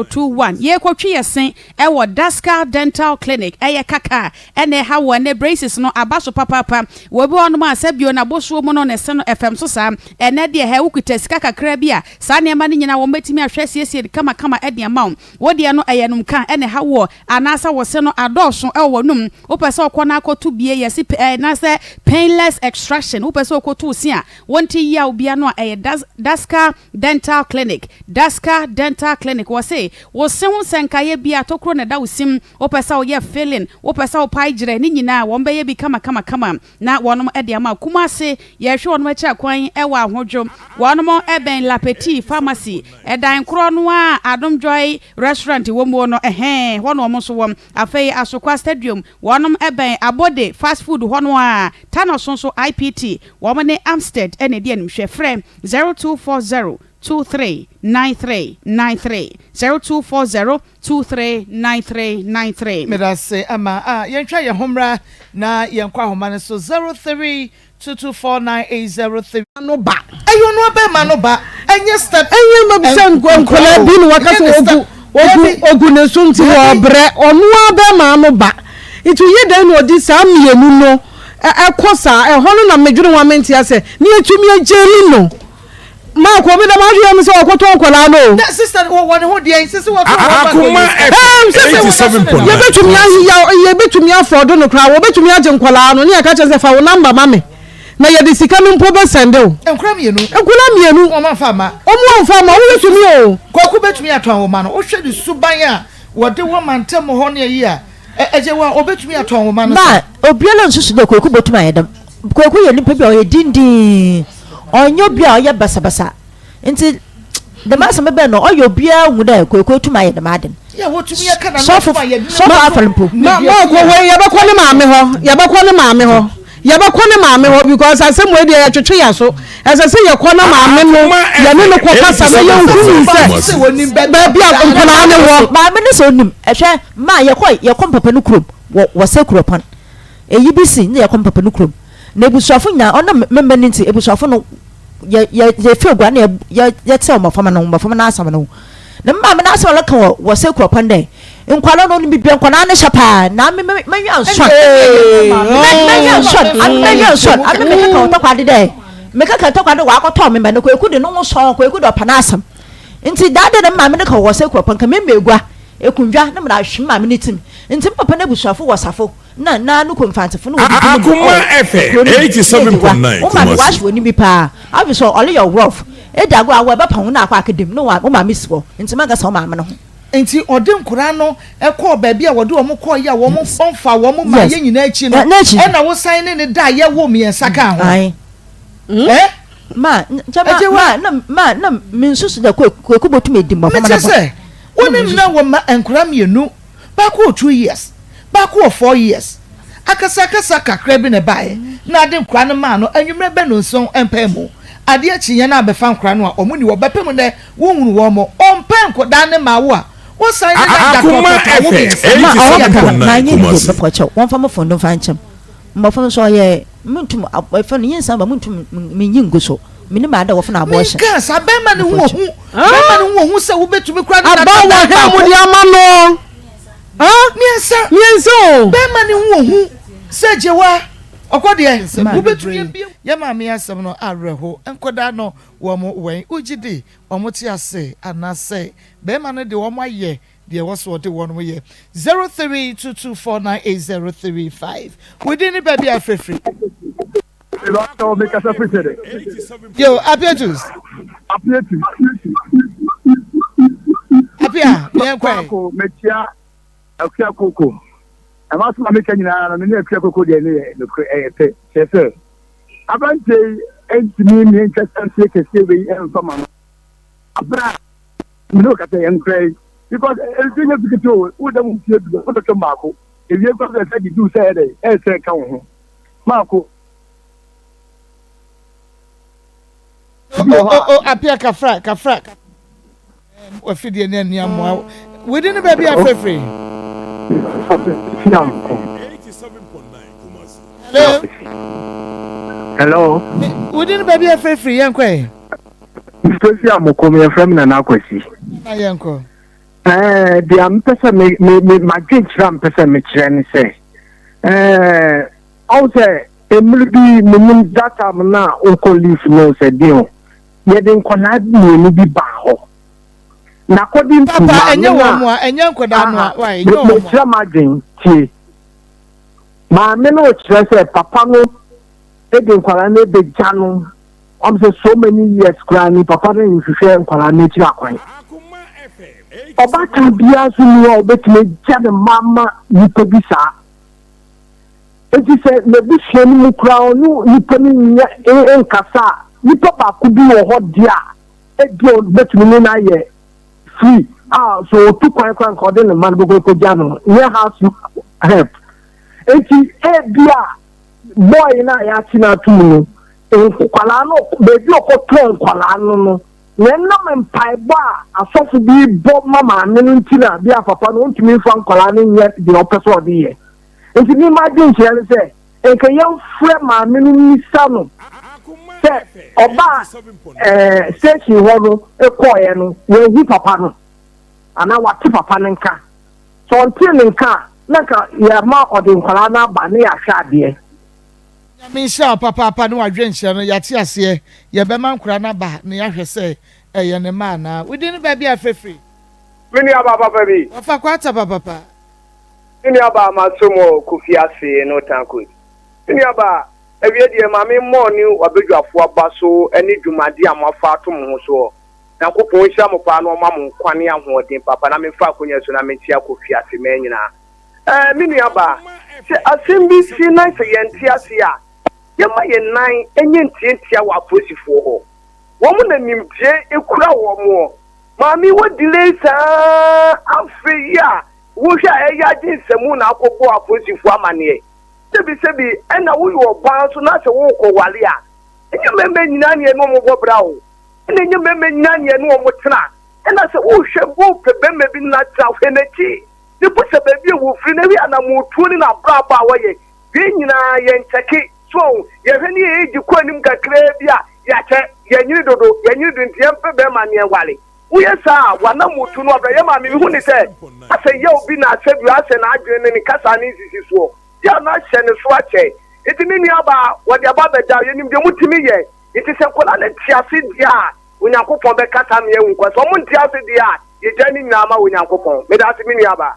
21 Yɛrekɔtwe yɛ se wɔ Daskal Dental Clinic. Ɛyɛ kaka na ɛha wo ɛnnɛ braces no aba so papaapa. Wɔ obi hɔnom a sɛ bio n'abosoɔ mu no ne se no ɛfam so saa. Ɛnnɛ deɛ hɛ wokita sika kakra bi a saa nneɛma no nyinaa wɔbɛtumi ahwɛ asiesie no kamakama de ama wo. Wo deɛ no ɛyɛ nomka na ɛha woɔ anaasɛ wo se no adɔɔso wɔ w'anum wopɛ sɛ wokɔ na akɔto bie yɛse anaasɛ painless extraction wopɛ sɛ wokɔto wo se a wonte yaw bia no a ɛyɛ das Daska Dental Clinic Daska Dental Clinic wɔse wo se ho sɛ nkaeɛ bia tokuro na ɛda wo sim wopɛ sɛ woyɛ filling wopɛ sɛ wopae gyerɛ ne nyinaa wɔn bɛyɛ bi kama kama kama na wɔnom de ama Kumase yɛhwɛ wɔnom akyira kwan wɔ Ahodwo wɔnom bɛn La Petit Pharmacy ɛdan korɔ no a Adom Joy Restaurant wɔ muo no ɛhɛn hɔ na wɔn nso wɔ Afei Asokwa Stadium wɔnom bɛn Abode Fast Food hɔ no a Tanoso nso IPT wɔn ne Amstead na ɛdi animhwɛ frɛ 0240 23 93 93 0240 23 93 93. Medase ama a yɛntwa yɛn ho mmra na yɛnkɔ ahoma no so 03224980. No ba. Ɛyɛ ɔno abɛɛma no ba ɛnyɛ step. Ɛnyɛ ma sɛ nkwadaa bi na waka sɛ ogu ogu ogu ne so nti wɔbrɛ ɔno abɛɛma no ba nti oyɛ dɛn na ɔde saa mmienu no ɛkɔ saa ɛhɔ no na medwene ho a mente asɛ ne yɛtumi agyeli no. Mark obi dɛm adwene mu sɛ ɔkɔtɔ nkwadaa no o. Na sister wɔ wɔ ne ho deɛ sisi wɔtɔ wɔn ba Akoma Ɛɛm sɛ FM 87.9 yɛbɛtumi Kumasi. ayɛ yɛbɛtumi afrɔdo no koraa wɔbɛtumi agye nkwadaa no ne yɛka kyerɛ sɛ fa wo namba ma me na yɛde sika no mpo bɛsɛnde wo. Nkwadaa mmienu. Nkwadaa mmienu. Wɔn amfa amma. Wɔn amfa amma wobɛtumi o. Kwaku bɛtumi atɔn wo ma no wohwɛ ne suban a wɔde wɔ mantam hɔ ne ayi a ɛgye wɔ a ɔbɛtumi atɔn wo ma no Ma sɛ. obiara nsusu dɛ Kwaku botum ayɛ dɛm. Kwaku yɛ nyimpa bi a ɔyɛ dindinn, ɔnnyɛ obi a ɔyɛ basabasa. Ntsi dɛm asɛm yi bɛn no, ɔyɛ obiara hu dɛ Kwaku etum ayɛ dɛm ade no. Sɔfo sɔfo afɔr mpo. Ma ma kɔ wei yɛbɛkɔ ne maame hɔ yɛbɛkɔ ne maame hɔ yɛbɛkɔ ne maame hɔ because asɛm wei deɛ yɛtwetwe yɛ so ɛsɛ sɛ yɛkɔ na maame no yɛne no kɔ kasa na yɛnhunu sɛ baabi a nkwadaa no wɔ. Maame no sɛ onim ɛhwɛ maa yɛkɔ yɛkɔ mpapa no kurom wɔ wɔ sɛ kuropɔn Eyi bi si na yɛkɔ me papa no kurom, na ebusuafo nyinaa, ɔnam me mba no ntsi, ebusuafo no yɛ yɛ yɛfi agua na yɛ yɛtsew mboframba no ho mboframba n'asɛm no ho. Na me maame n'asɛm a ɔreka wɔ wɔ sekuropɔn no dɛ, nkwadaa no ɔno bibia nkwadaa no hyɛ paa na ame me m'enyiwa nsɔn m'enyiwa nsɔn ame m'enyiwa nsɔn ame mekeka wɔ tɔkwa de dɛ mekeka tɔkwa de wakɔtɔ me ma no kwaku de no ho sɔn kwaku de ɔpɛ n'asɛm nti daa de na me maame no ka wɔ sekuropɔn nka me mma egua ekundwa na mede ahwe me maame ne tim nti me papa n'abusuafo wɔ safo na na no kɔ mfantsefo no wɔdidi no mu Akoma ɔwɔ kuro no mu FM na egye wa 87.9 wo maame Kumasi. wahye w'ani bi paa afi sɛ ɔreyɛ rough edi agorɔ a awɔ ɛbɛpa ho na akɔ akɛda mu na wo maame si hɔ nti mankasa wo maame no ho. Nti ɔde nkwadaa no kɔɔ baabi a wɔde wɔn kɔeɛ a wɔn ɔmfaa wɔn maa Yes. yɛ nyinaa akyi no Na n'akyi. ɛna wosan ne no da a yɛwoo mmiɛnsa kaa ho. Ae. Eh? Ma nkyɛ ma Agye wa. ma na ma na mensusu dɛ Kwaku Kwaku botum edi mboframba no Mekyerɛ bɔn. sɛ wo Na ne mensusu. no wɔ mma nkwadaa mmienu Baako wɔ 2 years, baako wɔ 4 years. Akasakasa kakra bi na ɛbaeɛ na ade nkwadaa no maa no anwummerɛ bɛ nnɔnson mpae mu. Adeɛ kyeeɛ na abɛfa nkwadaa no a wɔn nni hɔ. Bɛpem nnɛ wonhunu wɔn. Ɔmpɛ nkwadaa no maa wo a, wosan ne no ada Akoma tɔtɔtɔ wo FM mmiɛnsa. Ma ɔwɔ 87.9 papa ma nye bio Kumasi. mepɔ kyɛw wɔmfa mo phone do mfa nkyɛm mbɔfra no so ɔyɛ mentum ɛfɛ no nyinsa ba mentum menyi ngu so menim ade a wɔfrɛ no abortion Menkaa saa, bɛrima no ho mepɔ kyɛw. ohu, bɛrima no ho ohu sɛ wobɛtumi koraa ne no Aba ada wɔ dan he a baako. mode ama no? Mmiɛnsa. Mmiɛnsa o. Bɛrima no ho ohu sɛ gyewa ɔkɔ deɛ Ma. wobɛtumi abie. Yɛ maame asɛm no awerɛho nkɔdaa no wɔn wɛn wogye di wɔn te ase anaasɛ bɛrima no de wɔn ayɛ deɛ ɛwɔ so ɔde wɔn yɛ 0322498035 wodin ne baabi a afirafiri. Yo, Apietus. Apietus. Apia, yɛn kɔ. Kɔ mekyia Akua Koko. Ɛma so ma meka nyinaa no, me ne Akua Koko deɛ ne yɛ nokorɛ ɛyɛ pɛ. Kyerɛ sɛ, aberanteɛ yi ntumi mmie ntwa sansie kɛseɛ wei ɛmfa ma no. Abere a me ne wo kasa yɛn kora yi because nsuo nyɛ fikiti o, woda mu mfie du, wobɛtɔ mmaako. Ewie kora sɛ sɛ didi sɛ ɛdɛ ɛsɛ ka wo ho. Maako. O o o Apia kafra kafra. Wafidie ne ani amoa. Wodi ne baabi afirafiri. Hello. Hello. Wodi ne baabi afirafiri yɛn kɔ yi. Mfefi amokom yɛfrɛ me Nana Akwasi. Na yɛn kɔ. Ɛɛ deɛ mepɛ sɛ me me me madwenkyerɛ a mepɛ sɛ mekyerɛ ne sɛ ɛɛ ɔwɔ sɛ mmiri bi menim that time na wokɔ leaf no sɛ deɛ o yɛde nkwadaa mmienu bi baa hɔ na according to Papa maame ɛnyɛ no wɔn a ɛnyɛ nkwadaa no a wa ɛnyɛ wɔn a. mekyerɛ m'adwen tie maame no kyerɛ sɛ papa no de nkwadaa no bɛgya no wɔn sɛ so many years koraa ni papa no nhwehwɛ nkwadaa no akyiri akwan ɔbaatan biara nso ni hɔ a ɔbɛtumi agya ne mma ama nipa bi saa eti sɛ n'abusua no mu koraa ɔno nipa no nyɛ nkasa a nipa baako bi wɔ hɔ deɛ a ebi a ɔbɛtumi ne no ayɛ free a so otu kwan kwan nka ɔde ne mma no bɛkɔ akɔgya no nyɛ house help eti ebi a boy no a yɛate no ato mu no nkwadaa no beebi a ɔkɔtɔn nkwadaa no no na ɛnam mpaebɔ a asɔfo bi bɔ ma maame no nti na bi a papa no ntumi nfa nkwadaa no nyɛ deɛ ɔpɛ sɛ ɔde yɛ nti mi ma adwe nkyerɛ no sɛ nka yɛmfrɛ maame no mmisa no sɛ ɔbaa station hɔ no kɔɔeɛ no wɔahu papa no anaa wate papa no nka sɛ ɔntee ne nka a na nka yɛma ɔde nkwadaa no aba ne yɛahwɛ adeɛ. Nyame nhyira wo papaapa ne w'adwenkyerɛ no yɛate aseɛ yɛbɛma nkora no aba na yɛahwɛ sɛ ɛyɛ ne mma anaa wodin ne baabi a frɛfiri. Me nua baa papa bi. Wɔfa kwata papapa. Me nua baa maso mo kofi ase no tankoe. Me nua baa awie deɛ ma me mmɔ ne wabadwafoɔ aba so ne dwumadi a moafa ato mo ho soɔ. Nyankopɔn nhyira mo paa na ɔma mo nkwa ne ahoɔden papa na memfa akonya so na menkyea kofi ase mmaa nyinaa. Ɛɛ me nua baa sɛ asɛm bi si na sɛ yɛnte ase a yɛma yɛn nan nyɛ ntiantia wɔ apolisifoɔ hɔ. Wɔn na nimdeɛ kura wɔn. Maame wɔ delay saa afei yi a wohwɛ a ɛyɛ agye nsɛmu na akɔbɔ apolisifoɔ amaneɛ. Sɛbisɛbi ɛna woyɛ ɔbaa nso na sɛ worekɔware a ɛnyɛ mmarima nyinaa ne ɛne wɔn bɔ bra o. Ɛna ɛnyɛ mmarima nyinaa ne ɛne wɔn tena. Ɛna sɛ wohwɛ wopɛ barima bi na tena hwɛ n'akyi ne bo sɛ baabi a wɔfiri na hwɛ anammɔntuo ne n'abrabɔ a wɔyɛ. Wei nyinaa yɛnkyɛke. So yɛhwɛ ne yɛn age kɔ anim kakraa bi a yɛakyɛ. yɛnyini dodo, yɛnyini dodo nti yɛmpɛ bɛrima ne yɛnwale. Woyɛ saa a, w'anammɔtu no abrɛ. Yɛn maame, mehu ne sɛ asɛ yaw bi na asɛ bi asɛ n'adwene ne ne kasa ne nsisi soɔ. Yaw no ahyɛ ne so akyɛ. Nti me nuabaa, wɔde aba abɛda wo. Yɛnim deɛ motumi yɛ. Nti sɛ nkwadaa no te ase deɛ a, Onyankopɔn bɛkasa ama yɛahu nkwa. Sɛ wɔnte ase deɛ a, yɛgyae ne nyinaa ma Onyankopɔn. Meda ase, me nuabaa.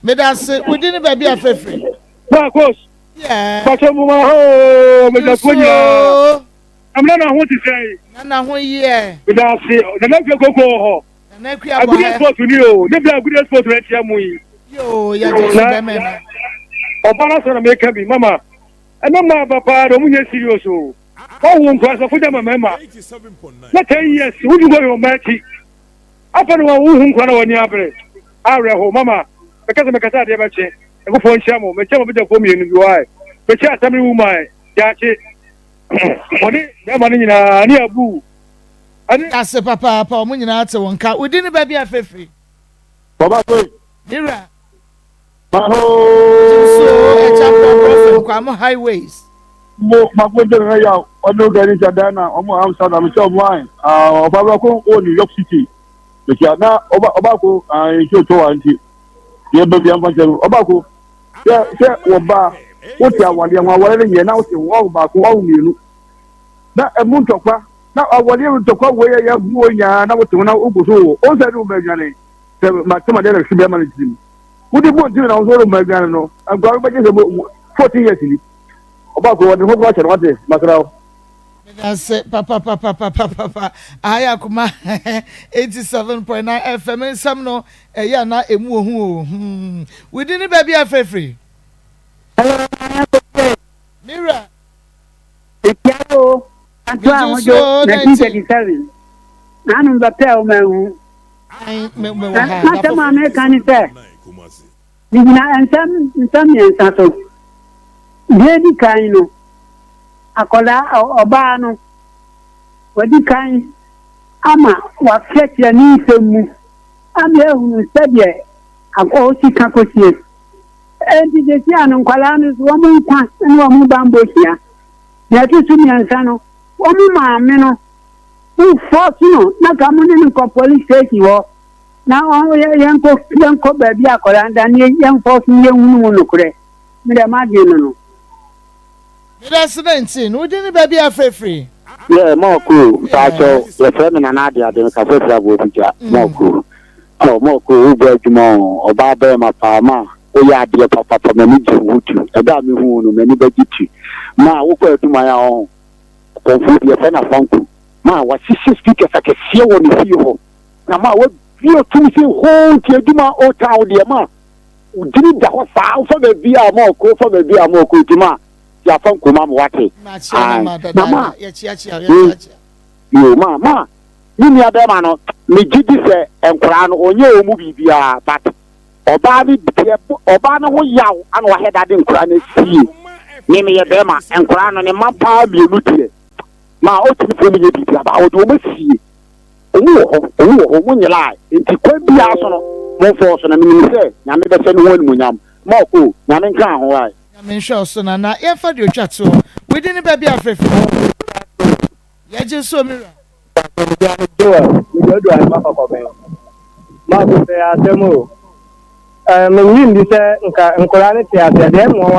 Medase, wo din ne baabi a frɛfiri? Marcos, Yeah. Pacho mo ma hoo, medafo nyinaa. Nsuo. Amena na ho te sɛn? Nana ho yɛ. Medase, Nana Akua Koko wɔ hɔ. Nana Akua bɔ Agude ha. sport ni o, ne bla Agude sport na akyia mu yi. Yoo, yɛgye so bɛmɛ na. Ɔba no asɛm na meka bi, mama. Ɛnɛ mmaa ba paa de ɔmo nyɛ serious o. Wawo nkura sɛ kogya ma mmarima. Na 10 years, wodi kɔ yɛ ɔmmaa akyi. Afei na wɔn ho nkura na wɔn ani abere. Awerɛhow, mama meka sɛ mekasa adeɛ bɛkye. Nyankopɔn nhyira mo. Mekyia m'abadwafoɔ mmienu bi wɔ ha. Mekyia Assembly woman Gyaakye. Wɔne bɛrima no nyinaa ne Abu. Ɛne. Ase papaapa, wɔn nyinaa te wo nka. Wo din ne baabi a fɛfiri. Baba Koi. Me wura. Mahoo. Jimso Acheampong Brɔfin Kwamo Highways. Mo mako nkyɛn na yaw ɔne ogani sɛ dan na ɔmo Amsterdam sɛ ɔmo an ɔba bɛko wɔ New York City mekyia na ɔba ɔbaako nsuo tɔ wa nti yɛ bɛ bia mfa nkyɛn no ɔbaako sɛ sɛ wɔba wote awadeɛ ho awadeɛ no nyɛ na wote ho ɔho baako ɔho mmienu na ɛmu ntɔkwa na awadeɛ ntɔkwa wei yɛ yɛ hu wɔ nyinaa na wote ho na wogu so wɔ ɔnsɛ ne wo mɛ aduane sɛ matema deɛ na hwe bɛrima no tirim wode bɔ ntimi na wo nso worema aduane no nkwa no bɛgye sɛ 14 years ni ɔbaako wɔde ho kora kyɛ no wate masra wo Medase papapapapapapa aha yɛ akoma 87.9 FM nsɛm no ɛyɛ ana emu ohu o hmm wodi ne baabi a frɛfrɛ. Hello, Nana Kofi. Mira. Mekyia wo Anto Ahodwo 1937. Nanom bɛpɛ wo manhu. M'asɛm a meka ne sɛ, megyina nsɛm nsɛm mmiɛnsa so. Deɛ edi kan no, akwadaa ɔbaa no, wadi kan ama wakyerɛkyerɛ ne nsɛm mu ama yɛahunu sɛdeɛ ɔsi ka kɔsie. Enti seesei a no nkwadaa no nso wɔn nkwa ne wɔn bammɔ hia. Nea ɛto so mmiɛnsa no, wɔn maame no, wofɔɔso no na ka mo ne no nkɔ police station hɔ na yɛnkɔ yɛnkɔ baabi a akwadaa no da ne yɛmfɔɔso no yɛnhunu mu nokorɛ. Me deɛ m'adwene no no. Medase 19, wo din ne baabi a frɛfiri? Yeah, Mɔɔkoo, mpakyɛw, yɛfrɛ me Nana Adeade, mekasa firi Aboabigya, Mɔɔkoo. Oh, Mɔɔkoo, wobɔ adwuma o, ɔbaa bɛɛma paa, ma woyɛ adeɛ papapa, m'ani gye wo ho tu, ɛda a mehu wo no, m'ani bɛgye tu. Ma wokɔ aduman a ɔho, ɔkɔmfoɔ bi, yɛfrɛ no Afanku, ma wahyehyɛ speakers akɛseɛ wɔ ne fie hɔ, na ma wabue tumi sɛ hoo, nti adwuma old town deɛ ma wodini da hɔ saa, wofa baabi a Mɔɔkoo, wofa baabi a Mɔɔkoo, nti ma ti afa nkoma ma wate na ma yo ma ma me nua bɛrima no megye di sɛ nkoraa no ɔnyɛ wɔn mu biribiara but ɔbaa no deɛ ɔbaa no ho yaw ana wahɛ dade nkoraa no asie me meyɛ bɛrima nkoraa no ne mma paa mmienu deɛ ma ɔtumi fo mu nyɛ biribiara ba ɔde wɔn asie wɔn wɔ hɔ wɔn wɔ hɔ wɔn nyelaa nti kwan biara so no momfɔɔ so na menim sɛ nyame bɛhyɛ ne ho animuonyam ma ɔkɔ nyame nka ho ae Nyame nhyɛ wo so nana. Yɛmfa deɛ otwa toɔ. Wo din ne baabi a frɛ firi. Yɛgye so me wura. Joel, mede adu ahema kɔkɔbɛn. Marco, sɛ yɛ asɛm o. Ɛɛ, mennye nni sɛ nka nkwadaa no te aseɛ. Deɛ ɛmmoa wɔn.